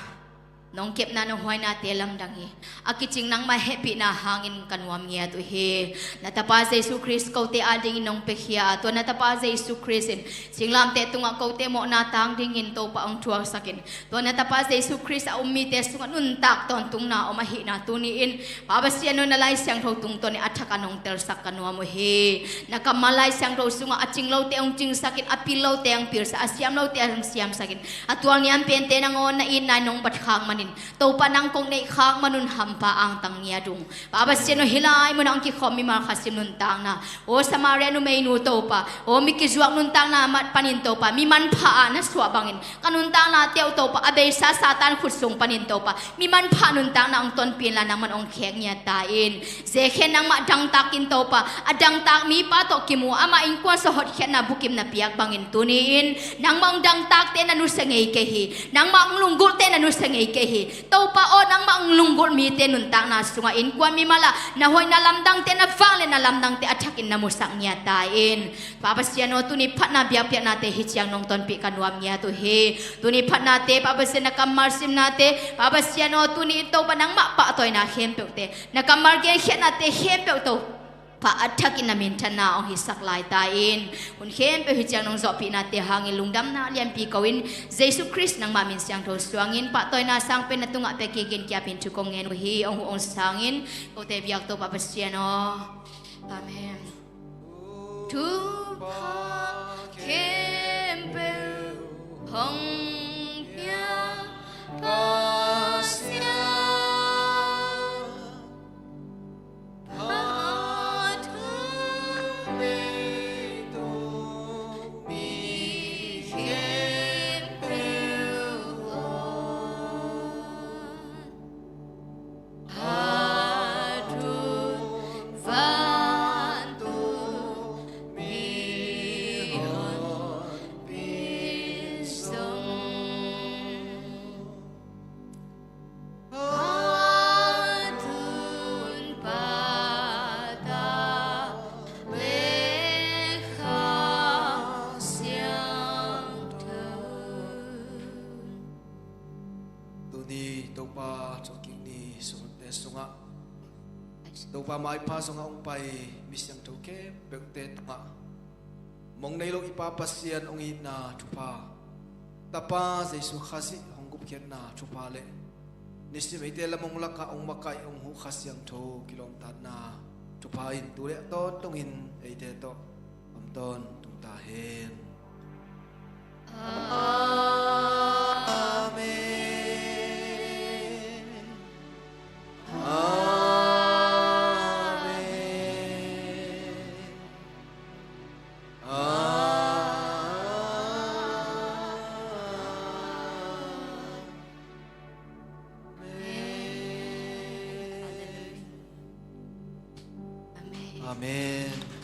nong kepna nong huainate lamdang hi. A kicing nangmah hehpihna hangin ka nuam ngiat uh hi. Na Tapa Jesu Khrist kote adingin nong piakhia a, tua na Tapa Jesu Khrist in singlamteh tungah kote mawhna tang dingin Topa hong thuaksakin, tua na Tapa Jesu Khrist a um mite sungah nuntak tawntungna om ahihna tuni-in Pa Pasian aw, na Lai Siangtho tungtawnin a thak a nong telsak ka nuam uh hi. Na kammal Lai Siangtho sungah a cing lote hong cingsakin, a pil lote hong pilsak, a siam lote hong siamsakin, a tualniam pente nangawn na itna in nong bat khak manin, Topa nang kong neih khak manun hampha angtang ngiat ung. Pa Pasian aw, hih lai munah hong kikhawm mimal khasim nuntakna, aw Samaria numeinu Topa, aw mi kizuak nuntakna mah panin Topa, mi manpha ah na suah bangin ka nuntaknate uh Topa, a beisa Satan khut sung panin Topa, mi manpha nuntakna hong tonpih inla nangman hong khek ngiat ta in. Zekhe nangmah dangtakin Topa, a dangtak mipa tawh kimu, amah innkuan sung hotkhiatna bukim na piak bangin tuni-in nangmah hong dangtakte na nusia ngei kei hi. Nangmah hong lunggulhte na nusia ngei kei hi. Topa aw, nangmah hong lunggulh mite nuntakna sungah innkuan mimal ah na hoihna lamdangte, na vangliatna lamdangte a thakin na musak ngiat ta in. Pa Pasian aw, tuni phatna biakpiaknate hih ciang nong tonpih ka nuam ngiat uh hi. Tuni phatnate Pa Pasian, na kammal simnate Pa Pasian aw, tuni in Topa nangmah pahtawina khempeuhte, na kammal genkhiatnate khempeuh Topa a thakin na minthanna hong hisak lai ta in. Hun khempeuh hih ciang nong zawhpihnate hangin lungdamna lianpi ko-in, Jesu Khrist nangmah min siangtho suangin pahtawina sangpen na tungah pia kikin kiapin thu kong ngen uh hi. Hong huh hong sangin kote biak Topa Pasian aw. Amen. Thupha khempeuh hong pia Pasian, phat thu bei tung mi khempeuh aw. Phat hun vantung mihonpi zong, phat hun pata le Kha Siangtho. Tuni Topa thawhkik ni sungte sungah Topa maipha sungah hong pai mi siangtho khempeuhte tungah mong nei lo i Pa Pasian hong itna thupha, Tapa Jesu Khazih hong gupkhiatna thupha le nisim eite lam hong lakah hong makaih hong huh Kha Siangtho kilawmtatna thupha in tu le a tawntungin eite tawh om tawntung ta hen. Amen. Amen. Amen. Amen.